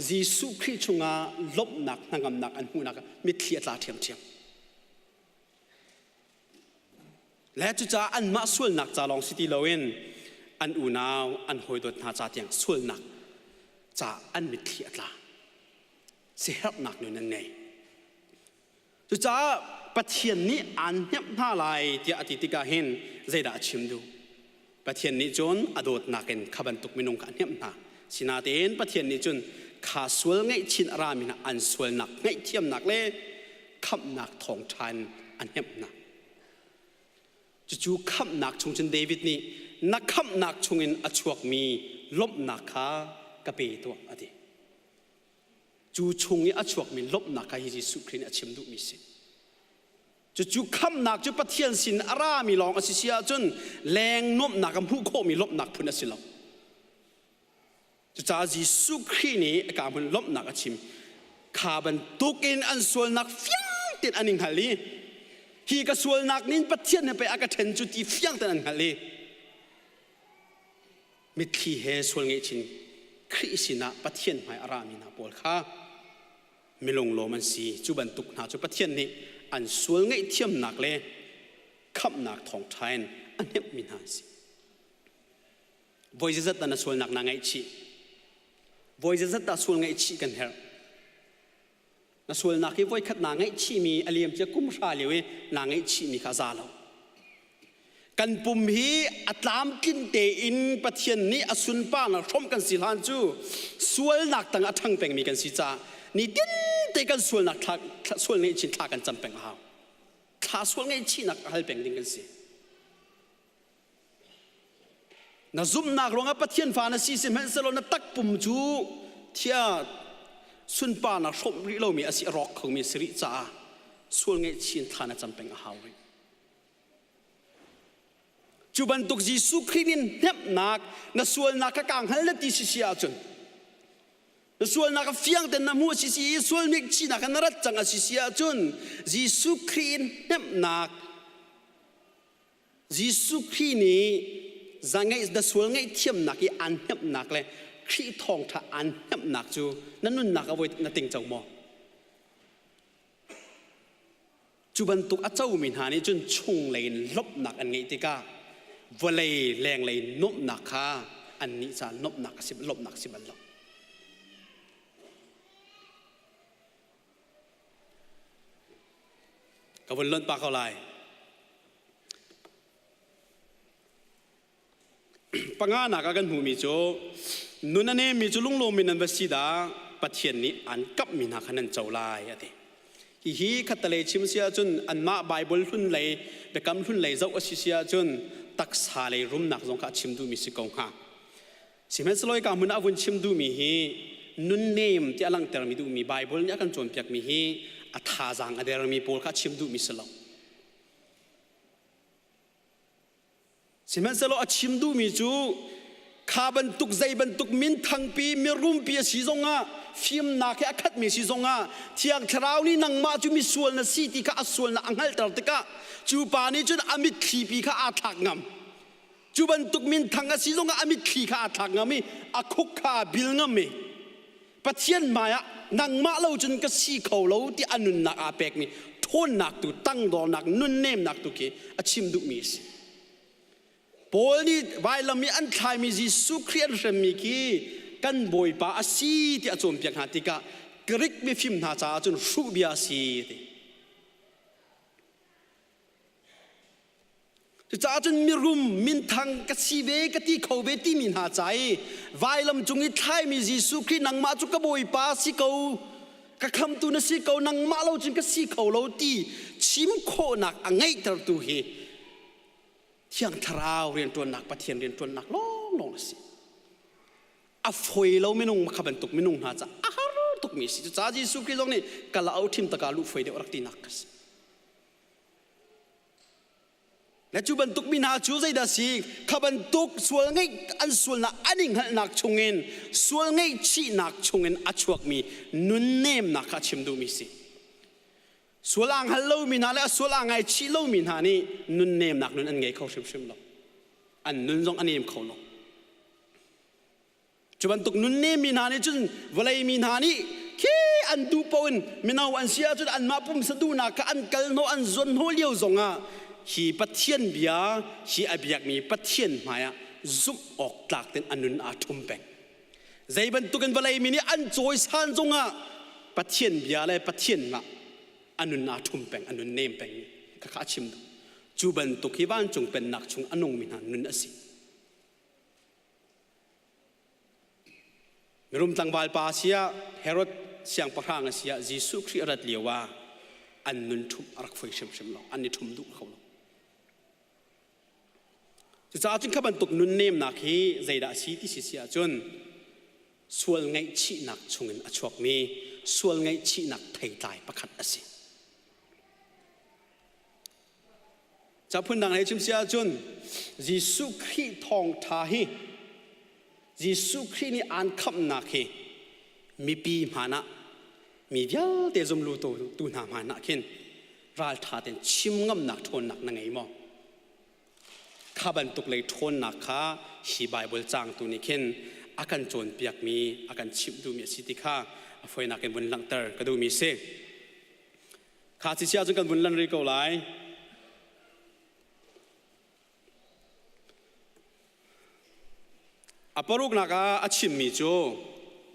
Jesuh Khrih chungah lawmhnak hnangamnak an hmuhnak mitthli a tla ṭhiamṭhiam. Le cucaah anmah sualnak ca lawng si ti loin an unau an hawidawt hna ca tiang sualnak ca an mitthli a tla. Siherhnak nun an ngei. Cucaah Pathian nih aan hnemh hna lai tiah a ti tikah hin zeidah a chim duh? Pathian nih cun a dawtnak in kha bantuk minung kha a hnemh hna. Sinain Pathian nih cun kha sual ngaihchin a rami hna an sualnak ngaihthiamnak le khamhnak thawngṭha in a hnemh hna. Cucu khamhnak chung cun David nih na khamhnak chungin a chuakmi lawmhnak kha ka pe tuah a ti. Cu chung i a chuakmi lawmhnak kha hi Jesuh Khrih nih a chim duhmi si. Cucu khamhnak cu Pathian sin a rami lawng a si si ahcun leng nuamhnak a hmuh khawhmi lawmhnak phun a si lo. Cucaah Jesuh Khrih nih a ka hmun lawmhnak a chim. Kha bantukin an sualnak fiang tein an i hngal i hi ka sualnak nih Pathian he pei a ka ṭhen cu ti fiang tein an hngalh i mitthli he sual ngeihchin Khrih sinah Pathian hmai a rami hna pawl kha milunglawm an si. Cu bantuk hna cu Pathian nih an sual ngaihthiamnak le khamhnak thawngṭha in a hnemhmi hna an si. Voi zeizat dah na sualnak naa ngaihchih? Voi zeizat dah sual ngaihchih kan herh? Na sualnak hi voikhat naa ngaihchihmi a liamcia kum hra lio i naa ngaihchihmi kha a za lo. Kan pum hi a tlamtlin tein Pathian nih a sunparnak hrawmh kan si hlan cu sualnak tang a ṭhang pengmi kan si caah nitin te kan sualnak thla, sual ngaihchin thla kan cam peng a hau. Thla sual ngaihchihnak a hal peng ding kan si. Na zumhnak ruangah Pathian fa na si sihmanhsehlaw na takpum cu thia sunparnak hrawmh rih lomi a si a rawk khomi a si rih caah sual ngaihchin thla na cam peng a hau rih. Cu bantuk Jesuh Khrih nih hnemhnak na sualnak kha kaa hngal na ti si si ahcun na sualnak a fiang ten na hmuh si si i sual mikchinak kha na rat cang a si si ahcun Jesuh Khrih in hnemhnak Jesuh Khrih nih zangeih na sual ngaihthiamnak i aan hnemhnak le Khrih thawngṭha aan hnemhnak cu na nunnak ah voi na tingco maw? Cu bantuk a comi hna nih cun chunglei in lawmhnak an ngeih tikah vawlei lenglei nuamhnak kha annih caah nuamhnak a si lawmhnak a si bal lo. Ka vun lonh pah ko lai. Panganak ah kan hmuhmi cu nun a nemmi cu lunglawm in nan va si dah Pathian nih an kamhmi hna kha nan co lai a ti. Hihi khattelei chim si ahcun anmah Baibal hlun lei biakam hlun lei zoh a si si ahcun taksa lei rumnak zong kha a chim duhmi si ko hnga. Sihmanhsehlaw hika hmun ah a vun chim duhmi hi nunnem ti a langhtermi duhmi Baibal nih a kan cawnpiakmi hi a thazaang a dermi pawl kha a chim duhmi si lo. Sihmanhsehlaw a chim duhmi cu kha bantuk zei bantuk minthangpi mirumpi a si zongah fimnak he a khatmi si zongah Thiang Thlarau nih nangmah cu misual na si ti kha a sualnak a hngalhter tikah cu pa nih cun a mitthli pi kha aa thlak ngam. Cu bantuk minthang a si zongah a mitthli kha aa thlak ngam i a khuk kha aa bil ngam i Pathian hmaiah nangmah lo cun ka si kho lo ti a nunnak aa pekmi ṭhawnnak tu tangdornak nunnemnak tu khi a chim duhmi a si. Paul nih vailam i an thlaimi Jesuh Khrih an hremmi khi kan Bawipa a si ti a cawnpiak hna tikah Greek mifim hna caah cun hruh bia a si ti. Cucaah cun mirum minthang ka si ve ka ti kho ve timi hna ca i vailam cung i thlaimi Jesuh Khrih nangmah cu ka Bawipa si ko ka khamtu na si ko nangmah lo cun ka si kho lo ti chim khawhnak a ngeihtertu hi Thiang Thlarau rianṭuannak Pathian rianṭuannak lawnglawng a si. A foi lo minung kha bantuk minung hna ca a har tukmi si. Cucaah Jesuh Khrih zong nih kala o ṭhim taka luh foi deuh rak tinak ka si. Le cu bantuk mi hna cu zeidah si? Kha bantuk sual ngeih an sualnak an i hngalhnak chungin sual ngaihchihnak chungin a chuakmi nunnemnak kha a chim duhmi si. Sual aa hngal lomi hna le a sual aa ngaichih lomi hna nih nunnemnak nun an ngei kho hrimhrim lo. An nun zong a nem kho lo. Cu bantuk nunnem mi hna nih cun vawlei mi hna nih khi an duh paoh in mino an si ahcun anmah pumsa duhnak kha an kal hnawh an zuan hnawh lio zongah hi Pathian bia hi a biakmi Pathian hmaiah zumh awk tlak tein a nun aa ṭhum peng. Zei bantukin vawlei mi nih an cawisan zongah Pathian bia le Pathian mah a nun aa ṭhum peng, a nun nem peng khakha a chim duh. Cu bantuk hi vancung pennak chung a nungmi hna nun a si. Mirum tlangval pa siah Herod siangpahrang a siah Jesuh Khrih a rat lio ah an nun ṭhumh a rak foi hrimhrim lo an i ṭhum duh kho lo. Cucaah cun kha bantuk nunnemnak hi zeidah a si ti si si ahcun sual ngaihchihnak chungin a chuakmi sual ngaihchihnak theitlai pakhat a si. Ca phundang he chim si ahcun Jesuh Khrih thawngṭha hi Jesuh Khrih nih aan khamhnak hi mipi hmaan ah mi vialte zumlu tu hna hmaan ah khin ralṭha tein chim ngamnak ṭhawnnak na ngei maw? Kha bantuk lei ṭhawnnak kha hi Baibal caangtu nih khin a kan cawnpiakmi, a kan chimh duhmi a si ti kha a fawinak in vun langhter ka duhmi a si. Kha ci chia cun kan vun lan rih ko lai. A paruknak ah a chimmi cu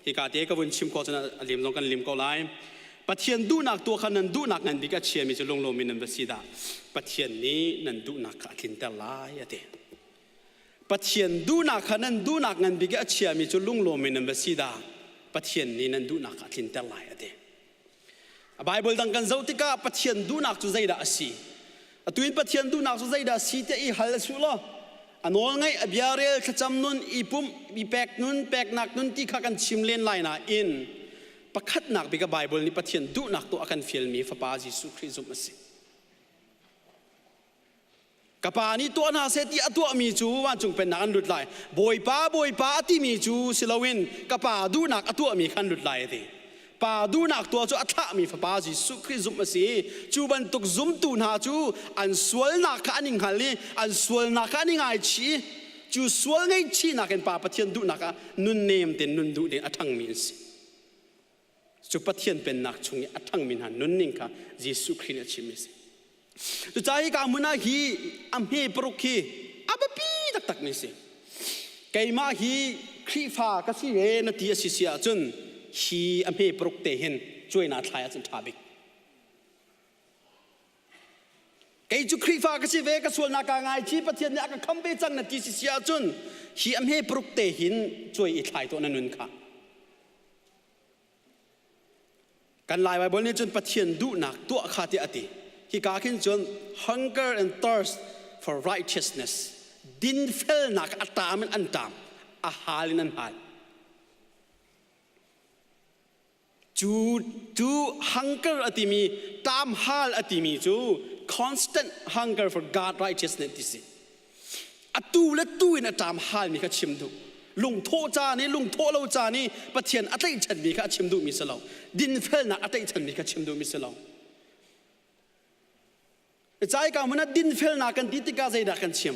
hika te ka vun chim khawh cun a lim zong kan lim ko lai. Pathian duhnak tuah kha nan duhnak ngan bik a chiami cu lunglawm in nan va si dah. Pathian nih nan duhnak kha a tlinter lai a ti. Pathian duhnak kha nan duhnak ngan bik i a chiami cu lunglawm in nan va si dah. Pathian nih nan duhnak kha a tlinter lai a ti. A Bible dang kan zoh tikah Pathian duhnak cu zeidah a si? Atu in Pathian duhnak cu zeidah a si tiah i hal a su law a nawl ngaih a bia rel thlacam nun i pumh i pek nun peknak nun ti kha kan chim len lai nain pakhatnak bik a Bible nih Pathian duhnak tuah a kan fialmi Fapa Jesuh Khrih zumh a si. Ka pa nih tuah hna seh ti a tuahmi cu vancung pennak an lut lai. Bawipa, Bawipa a timi cu si loin ka pa duhnak a tuahmi kha an lut lai a ti. Pa duhnak tuah cu a thlahmi Fapa Jesuh Khrih zumh a si. Cu bantuk zumtu hna cu an sualnak kha an i hngal i an sualnak kha an i ngaichih i cu sual ngaihchihnak in Pa Pathian duhnak ah nunnem tein nun duh ding a ṭhangmi an si. Cu Pathian pennak chung i a ṭhangmi hna nunning kha Jesuh Khrih nih a chimmi a si. Cucaah hika hmun ah hi a hme paruk hi a biapi taktakmi a si. Keimah hi Khrihfa ka si ve na ti a si si ahcun hi a hme paruk te hin cuai naa thlai ahcun ṭha bik. Kei cu Khrihfa ka si ve, ka sualnak kaa ngaichih, Pathian nih a ka kham ve cang na ti si si ahcun hi a hme paruk te hin cuai i thlai tuah na nun kha. Kan Lai Baibal nih cun Pathian duhnak tuah kha tiah a ti. Hika khin cun hunger and thirst for righteousness dinfelnak a ṭam in an ṭam, a hal in an hal. Cu cu hunger a timi ṭam hal a timi cu constant hunger for God righteousness ti si. Atu le tu in a ṭam halmi kha chim duh. Lungthawh caan i lungthawh lo caan i Pathian a tlaihchanmi kha a chim duhmi si lo. Dinfelnak a tlaihchanmi kha chim duhmi si lo. Caika hmun ah dinfelnak kan ti tikah zeidah kan chim?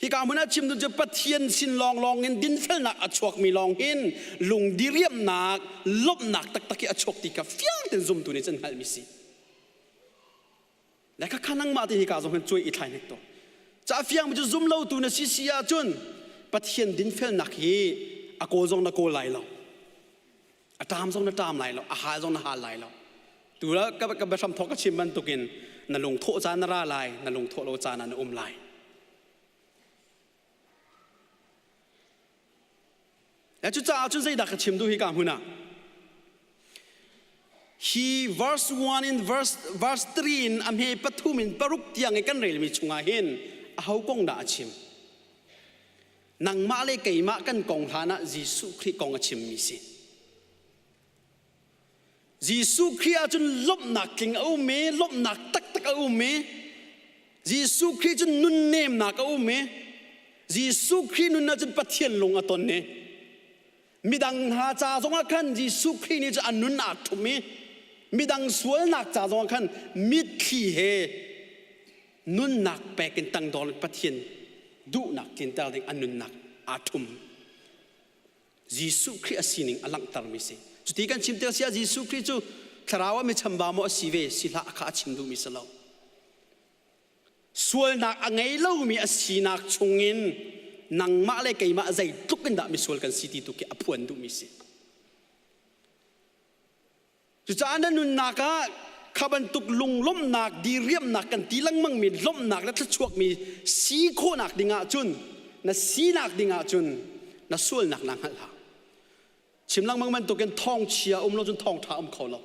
Hika hmun ah chim cu Pathian sin lawnglawng in dinfelnak a chuakmi lawng hin lungdiriamnak, lawmhnak taktak hi a chuak ti kha fiang tein zumtu nih cun hngalhmi si. Le khakha nangmah te hika zong hin cuai i thlai hnek to. Ca fiang mi cu zum lotu na si si ahcun Pathian dinfelnak hi a kawl zong na kawl lai lo. A ṭam zong na ṭam lai lo, a hal zong na hal lai lo. Tu la ka ka biahram thawk ka chim bantukin na lungthawh caan na ra lai, na lungthawh lo caan ah na um lai. Le cucaah cun zeidah ka chim duh hi ka hmun ah? Hi verse 1 in verse, verse 3 in a hme pathum in paruk tiang i kan relmi chungah hin aho kong dah a chim? Nangmah le keimah kan kong hlan ah Jesuh Khrih kong a chimmi si. Jesuh Khrih ahcun lawmhnak tling a um i lawmhnak taktak a um i Jesuh Khrih cun nunnemnak a um i Jesuh Khrih nun ahcun Pathian lung a ton i midang hna ca zongah khan Jesuh Khrih nih cun a nun aa ṭhum i midang sualnak ca zongah khan mitthli he nunnak pek in tangdor in Pathian duhnak tlinter ding a nunnak aa ṭhum. Jesuh Khrih a sining a langhtermi si. Cuti kan chim tik sia Jesuh Khrih cu thlarau ah mi chamba maw a si ve si hlah kha a chim duhmi si lo. Sualnak a ngei lomi a sinak chungin nangmah le keimah zeitluk in dah misual kan si ti tu khi a phuan duhmi si. Cucaah na nunnak ah kha bantuk lunglawmhnak, diriamnak kan ti lengmangmi lawmhnak le thluachuakmi si khawhnak ding ahcun na sinak ding ahcun na sualnak naa hngalh hau. Chim lengmang bantukin thawngchia um lo cun thawngṭha um kho lo.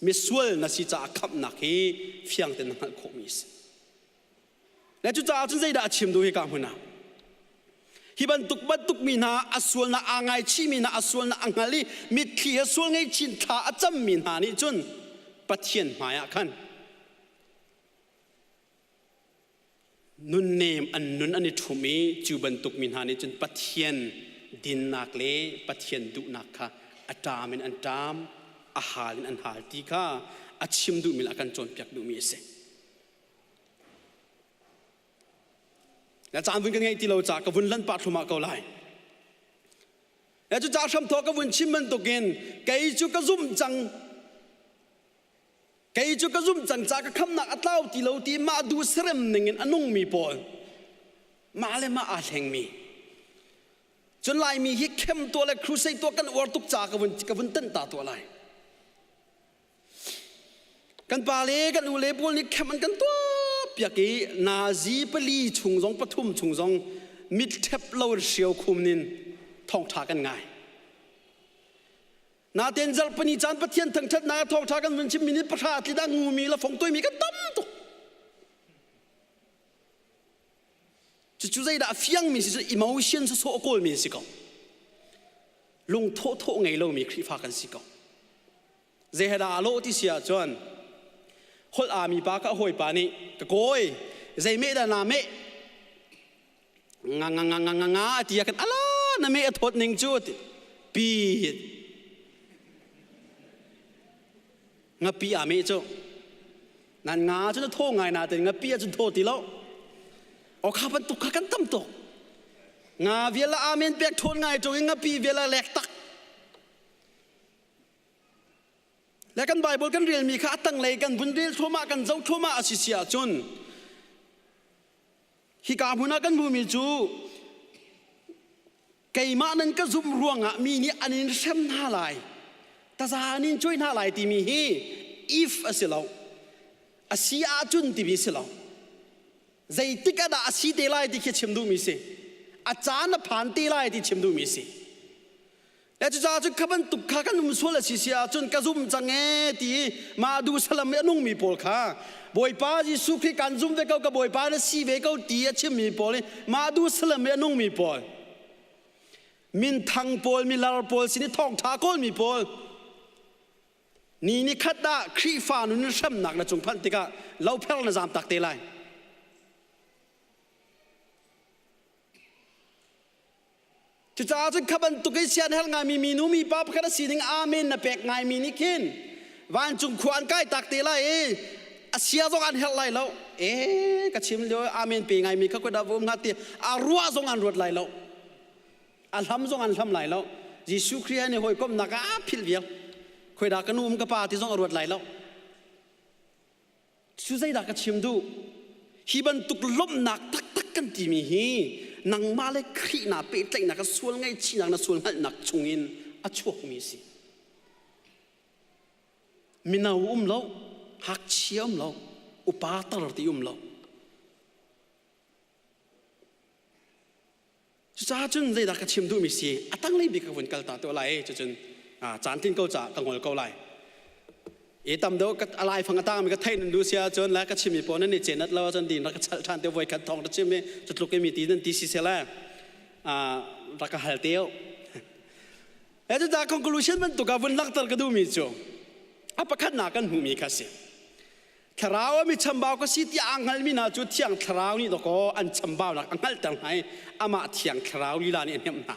Misual na si caah khamhnak hi fiang tein na hngalh khawhmi a si. Le cucaah cun zeidah a chim duh hika hmun ah? Hi bantuk bantuk mi hna a sualnak aa ngaichihmi hna a sualnak a hngal i mitthli he sual ngaihchin thla a cammi hna nih cun Pathian hmaiah khan nunnem an nun an i ṭhum i cu bantuk mi hna nih cun Pathian dinnak le Pathian duhnak kha a ṭam in an ṭam, a hal in an hal ti kha a chim duhmi le a kan cawnpiak duhmi a si. Na caan vun kan ngeih ti lo ca ka vun lanh pah thlumah ko lai. Na cu ca hramthawk ka vun chim bantukin kei cu ka zumh cang kei cu ka zumh cang ca ka khamnak a tlau ti lo ti mah duh serem ning in a nungmi pawl mah le mah aa hlengmi cun laimi hi khem tuah le crusade tuah kan uar tuk ca ka vun ka vun tanh ta tuah lai Kan pa le kan u le pawl nih khem an kan tuahpiak i nazi pali chung zong pathum chung zong mit ṭhep lo hrio khum nin thawngṭha kan ngai. Naten zarhpini caan Pathian thangṭhatnak thawngṭha kan vun chim minute pahra tli dah ngumi le fongtoimi kan tam tuk. Cucu zeidah a fiangmi si cu emotion sawsawh a kawlmi si ko. Lung thawhthawh ngei lomi Khrihfa kan si ko. Zeihedah aa lawh ti si ahcun holh aami pa ka hawipa nih ka kawi zeimeh dah naa meh nga nga nga nga nga nga ti ah kan ala na meh a thawt ning cu ti pi ngapi aa meh cu nan nga cu na thaw ngai na ten ngapi ah cun thaw ti lo o kha bantuk kha kan tam tuk nga vial amen pek thawn ngai ṭung in ngapi vial a lek tak Le kan Bible kan relmi kha a tanglei kan vun rel thluahmah kan zoh thluahmah a si si ahcun hika hmun ah kan hmuhmi cu keimah nan ka zumh ruangah mi nih an in hrem hna lai taza an in cuai hna lai timi hi if a si lo a si ahcun timi si lo zeitik ah dah a si te lai ti khi chim duhmi si a caan a phan te lai ti chim duhmi si Le cucaah cun kha bantuk kha kan um sual a si si ahcun ka zum cang ee ti i mah duh salam i a nungmi pawl kha Bawipa Jesuh Khrih kan zum ve ko ka Bawipa na si ve ko ti a chimmi pawl i mah duh salam i a nungmi pawl minthang pawl milar pawl sin i thawngṭha kawlmi pawl ni ni khat ah Khrihfa nun in hremnak na cung phanh tikah lopher na zaam tak te lai. Cucaah cun kha bantuk in sianherh ngaimi minu mipa pakhat a sining amen na pek ngaimi nih khin vancung khua an kai tak te lai i a sia zong an herh lai lo. E ka chim lio amen pe ngaimi kha kut ah va um hnga ti a ruah zong an ruat lai lo. A hlam zong an hlam lai lo. Jesuh Khrih he hawikomhnak ah a philh vial. Khoi dah ka nu um ka pa ti zong a ruat lai lo. Cu zeidah ka chim duh? Hi bantuk lawmhnak taktak kan timi hi nangmah le Khrih naa pehtlaihnak a sual ngaihchihnak na sual hngalhnak chungin a chuakmi a si. Mino um lo. Ngakchia um lo, upa tar ti um lo. Cucaah cun zeidah ka chim duhmi si a tanglei bik ka vun kal ta tuah lai cucun caan tin ko caah ka ngol ko lai. I tam deuh ka alai fang a tangmi ka theih nan duh si ahcun le ka chimmi pawl nan i cenat lo ahcun din rak ka chalh ṭhan te voi khat thawng ka chim i cu tluk i mi ti nan ti si seh le rak ka hal te u. E cucaah conclusion bantuk ah vun langhter ka duhmi cu a pakhatnak kan hmuhmi kha si. Thlarau a mi chambau ka si tiah aa hngalmi hna cu Thiang Thlarau nih dawkaw an chambaunak a hngalhter hna i amah Thiang Thlarau lila nih a hnemh hna.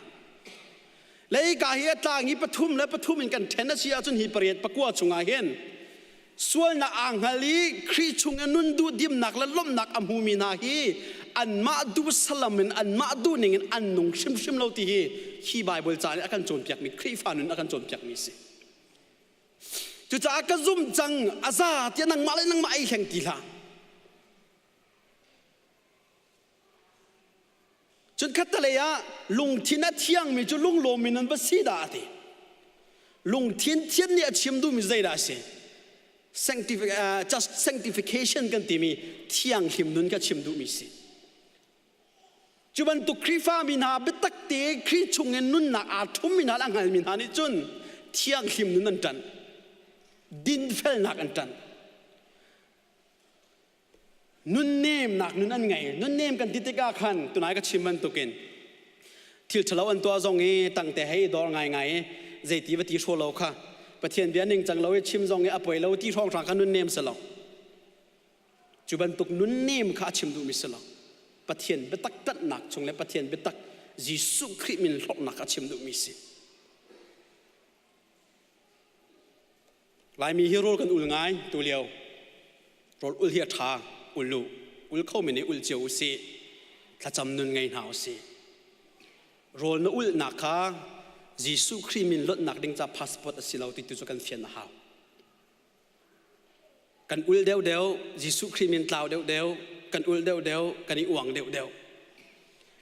Leika hi a tlang i pathum le pathum in kan ṭhen a si ahcun hi pariat pakua chungah hin sualnak aa hngal i Khrih chung i nun duh dimnak le lawmhnak a hmumi hna hi anmah duh salam in anmah duh ning in an nung hrimhrim lo ti hi hi Baibal ca nih a kan cawnpiakmi Khrihfa nun a kan cawnpiakmi a si. Cucaah ka zumh cang a za tiah nangmah le nangmah ei hleng ti hlah. Cun khattelei ah lungthin a thiangmi cu lunglawmmi nan va si dah a ti. Lungthin thian nih a chim duhmi zeidah a si? Just sanctification kan timi thianghlim nun ka chim duhmi si. Cu bantuk Khrihfa mi hna biatak te Khrih chungin nunnak aa ṭhummi hna le a hngalmi hna nih cun thianghlim nun an ṭanh. Dinfelnak an ṭanh. Nunnemnak nun an ngei. Nunnem kan ti tikah khan tunai ka chim bantukin thil ṭhalo an tuah zong i tangte hei dor ngaingai i zeiti va ti hraw lo kha Pathian bia ningcang lo i chim zong i a poi lo ti hrawnghrang kha nunnem si lo. Cu bantuk nunnem kha a chim duhmi si lo. Pathian biatak ṭanhnak chung le Pathian biatak Jesuh Khrih min hlawknak a chim duhmi si. Laimi hi rawl kan ul ngai tu lio. Rawl ul hi a ṭha, ul u. Ul khomi nih ul cio u sih. Thlacam nun ngei hna u sih. Rawl na ulnak kha Jesuh Khrih min lonhnak ding ca passport a si lo ti tu cu kan fian a hau. Kan ul deuhdeuh, Jesuh Khrih min tlau deuhdeuh, kan ul deuhdeuh, kan i uang deuhdeuh.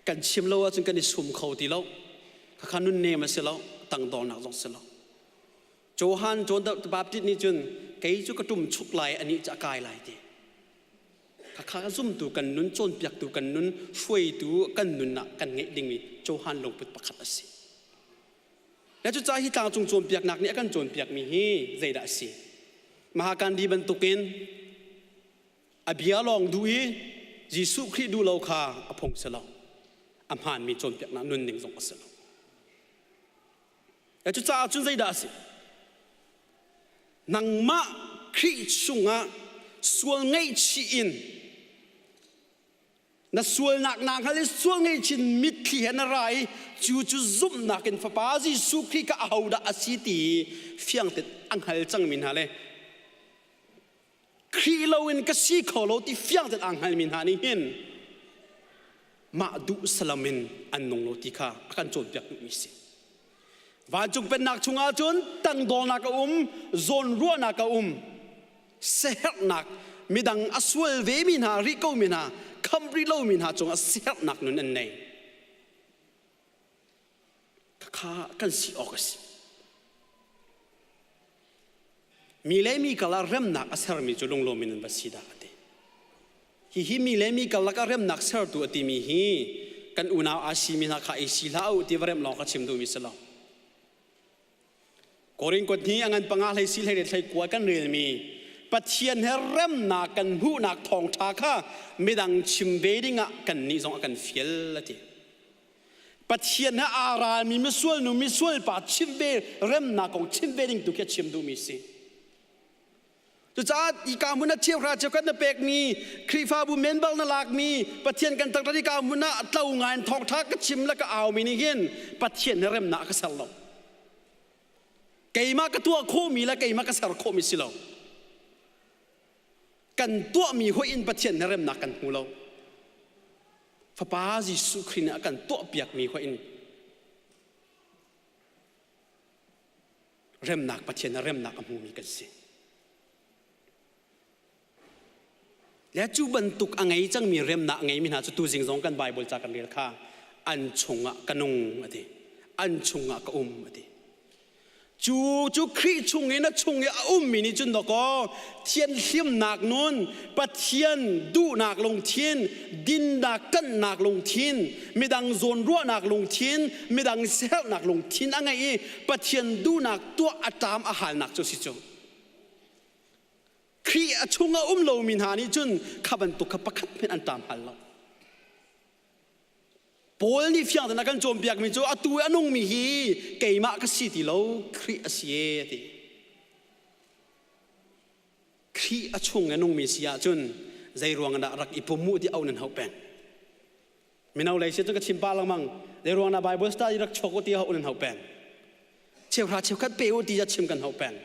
Kan chim lo ahcun kan i sum kho ti lo. Khakha nunnem a si lo, tangdornak zong si lo. Johan John the Baptist nih cun kei cu ka ṭum chuk lai anih cu a kai lai ti. Khakha zumtu kan nun cawnpiaktu kan nun hruaitu kan nun ah kan ngeih dingmi Johan lungput pakhat a si. Le cucaah hi tlangcung cawnpiaknak nih a kan cawnpiakmi hi zeidah a si? Mahakandi bantukin a bia lawng duh i Jesuh Khrih duh lo kha a phung si lo. A hmaanmi cawnpiaknak nunning zong a si lo. Le cucaah cun zeidah a si? Nangmah Khrih chungah sual ngaihchih in na sualnak naa hngal i sual ngaihchin mitthli he na ra i cu cu zumhnak in Fapa Jesuh Khrih kha ahodah a si ti fiang tein a hngal cangmi hna le Khrih loin ka si kho lo ti fiang tein aa hngalmi hna nih hin mah duh salam in an nung lo ti kha a kan cawnpiak duhmi si. Vancung pennak chungah cun tangdawlnak a um, zawnruahnak a um, siaherhnak midang a sual vemi hna rih komi hna khamh rih lomi hna cungah siaherhnak nun an nei. Khakha kan si awk a si. Mi le mi karlak remnak a sermi cu lunglawm in an va si dah a ti. Hihi mi le mi karlak ah remnak sertu a timi hi kan unau aa simi hna kha ei si hlah u ti va remh lawng kha chim duhmi si lo. Korin kuat hnih a ngan panga hlei si hlei hlei kua kan relmi Pathian he remnak kan hmuhnak thawngṭha kha midang chim ve dingah kannih zong a kan fial a ti. Pathian he aa ralmi misual nu misual pa chim ve remnak kong chim ve ding tu khi a chim duhmi si. Cucaah hika hmun ah cheuhra cheukhat na pekmi Khrihfabu member na lakmi Pathian kan taktak hika hmun ah tlo ngai in thawngṭha ka chim le ka aumi nih hin Pathian he remnak a ka ser lo. Keimah ka tuah khawhmi le keimah ka ser khawhmi si lo. Kan tuahmi hoih in Pathian he remnak kan hmu lo. Fapa Jesuh Khrih nih a kan tuahpiakmi hoih in remnak Pathian ah remnak a hmumi kan si. Le cu bantuk a ngei cangmi remnak a ngeimi hna cu tuzing zong kan Bible ca kan rel kha an chungah ka nung a ti. An chungah ka um a ti. Cu cu Khrih chung i na chung i a ummi nih cun dawkaw thianhlimnak nun, Pathian duhnak lungthin, dinnak ṭanhnak lungthin, midang zawnruahnak lungthin, midang siaherhnak lungthin a ngei i Pathian duhnak tuah a ṭam a halnak cu si cu. Khrih a chung a um lomi hna nih cun kha bantuk kha pakhat hmanh an ṭam hal lo. Paul nih fiang tein a kan cawnpiakmi cu atu i a nungmi hi keimah ka si ti lo, Khrih a si e a ti. Khrih a chung i a nungmi si ahcun zei ruang dah rak i pum mu ti au nan hauh peng. Mino lei si cu ka chim pah lengmang. Zei ruang dah Bible study rak chuak u ti hauh nan hauh peng. Cheuhra cheukhat pe u ti chim kan hauh peng.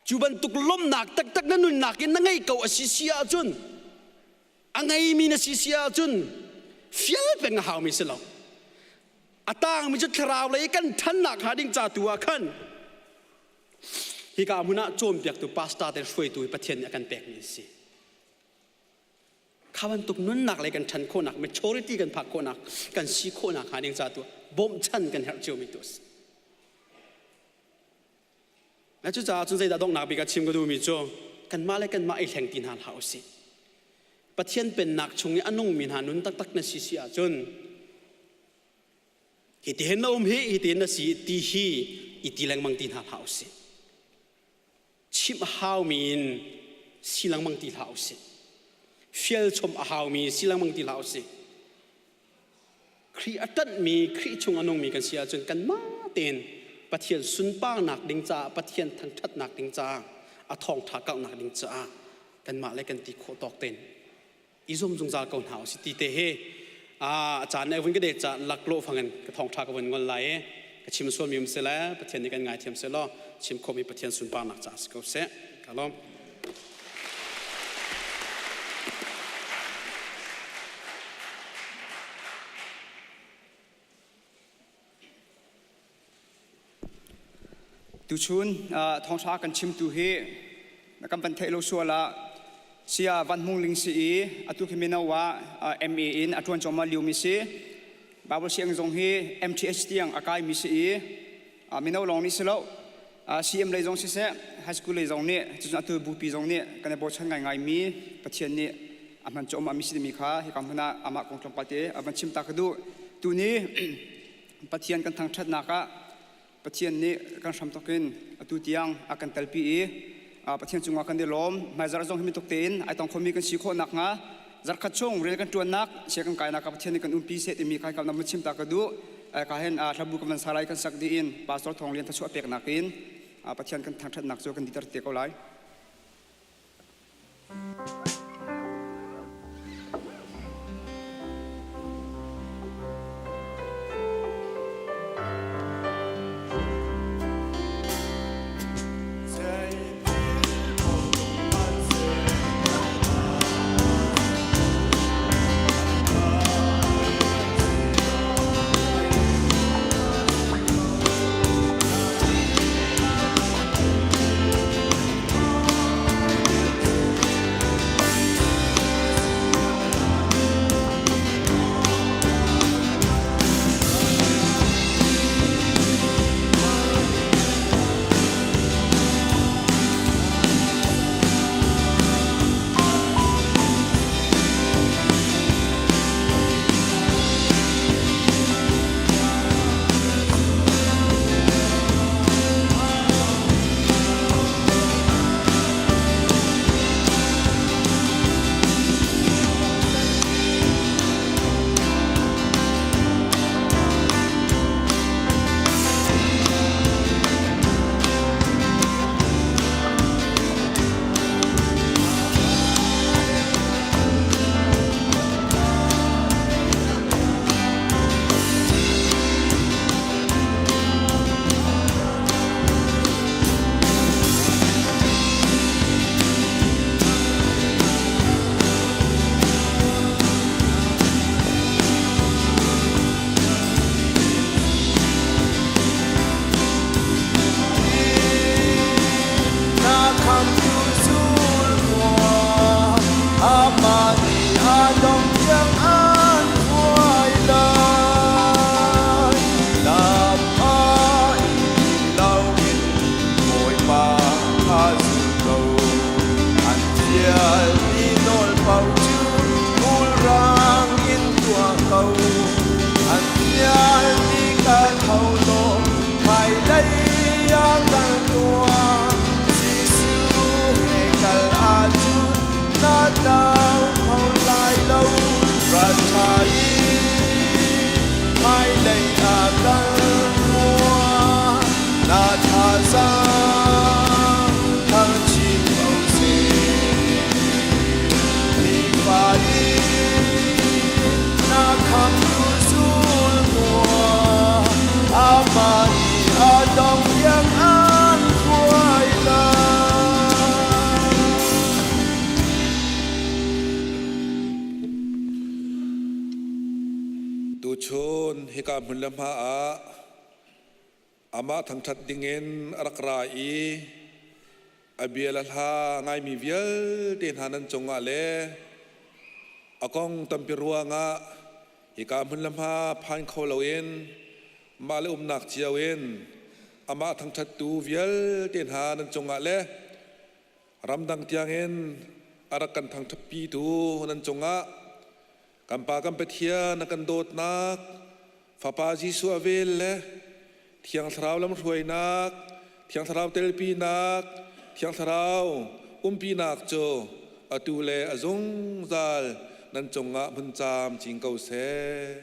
Cu bantuk lawmhnak taktak na nunnak in na ngei ko a si si ahcun a ngeimi na si si ahcun fial peng a haumi si lo. A tangmi cu thlarau lei kan ṭhannak hnga ding ca tu ah khan hika hmun ah cawnpiaktu pastor te hruaitu hi Pathian nih a kan pekmi an si. Kha bantuk nunnak lei kan ṭhan khawhnak maturity kan phak khawhnak kan si khawhnak hnga ding ca tu ah bawmhchan kan herh ciomi tu a si. Na cucaah cun zeidah donghnak bik ah chim ka duhmi cu kanmah le kanmah i hleng ti hna hlah usih. Pathian pennak chung i a nungmi hna nun taktak na si si ahcun hi ti hin na um hi hi ti hin na si ti hi i ti lengmang ti hna hlah usih. Chimh haumi in si lengmang ti hlah usih. Fial chom a haumi si lengmang ti hlah usih. Khrih a ṭanhmi, Khrih chung a nungmi kan si ahcun kanmah tein Pathian sunparnak ding caah, Pathian thangṭhatnak ding caah, a thawngṭha kauhnak ding caah kanmah le kan ti khawh tawk tein i zum zungzal ko hna usih ti te hi a caan nih vun ka det ca laklawh fangin ka thawngṭha ka vun ngol lai i ka chim sualmi um seh le Pathian nih kan ngaithiam seh law chim khawhmi Pathian sunparnak caah si ko seh. Ka lawm. Tuchun thawngṭha kan chimtu hi na kan van theih lo sual ah sia Van Hmung Ling si i atu khi mino ah MA in a ṭuan cuahmah liomi si. Bible sianginn zong hi MTH tiang a kaimi si i mino lawng nih si lo CM lei zong siseh high school lei zong nih cucun atu bupi zong nih kan i bochan ngaingaimi Pathian nih a hman cuahmah mi si timi kha hika hmun ah amah kong tlawmpal te a van chim ta ka duh. Tuni Pathian kan thangṭhatnak ah Pathian nih kan hramthawk in atu tiang a kan telpi i Pathian cungah kan i lawm. Hmaizarh zong hi mituk tein ai tong khomi kan si khawh nakhnga zarkhat chung rian kan ṭuannak sia kan kainak ah Pathian nih kan umpi seh timi kha hika na chim ta ka duh. Ka hin hlabu kan van sa lai kan sak dih in Pastor Thawng Lian thachuah peknak in Pathian kan thangṭhatnak cu kan diter te ko lai. Tuchun hika hmun le hma ah amah thangṭhat dingin a rak ra i a bia le hla ngaimi vialte hna nan cungah le a kong tampi ruangah hika hmun le hma phan kho loin mah le umnak cio in amah thangṭhattu vialte hna nan cungah le ramdang tiangin a rak kan thangṭhatpitu nan cungah Kan Pa kan Pathian a kan dawtnak, Fapa Jesuh a vel le Thiang Thlarau lamhruainak, Thiang Thlarau telpinak, Thiang Thlarau umpinak cu atu le a zungzal nan cungah hmun camcin ko seh.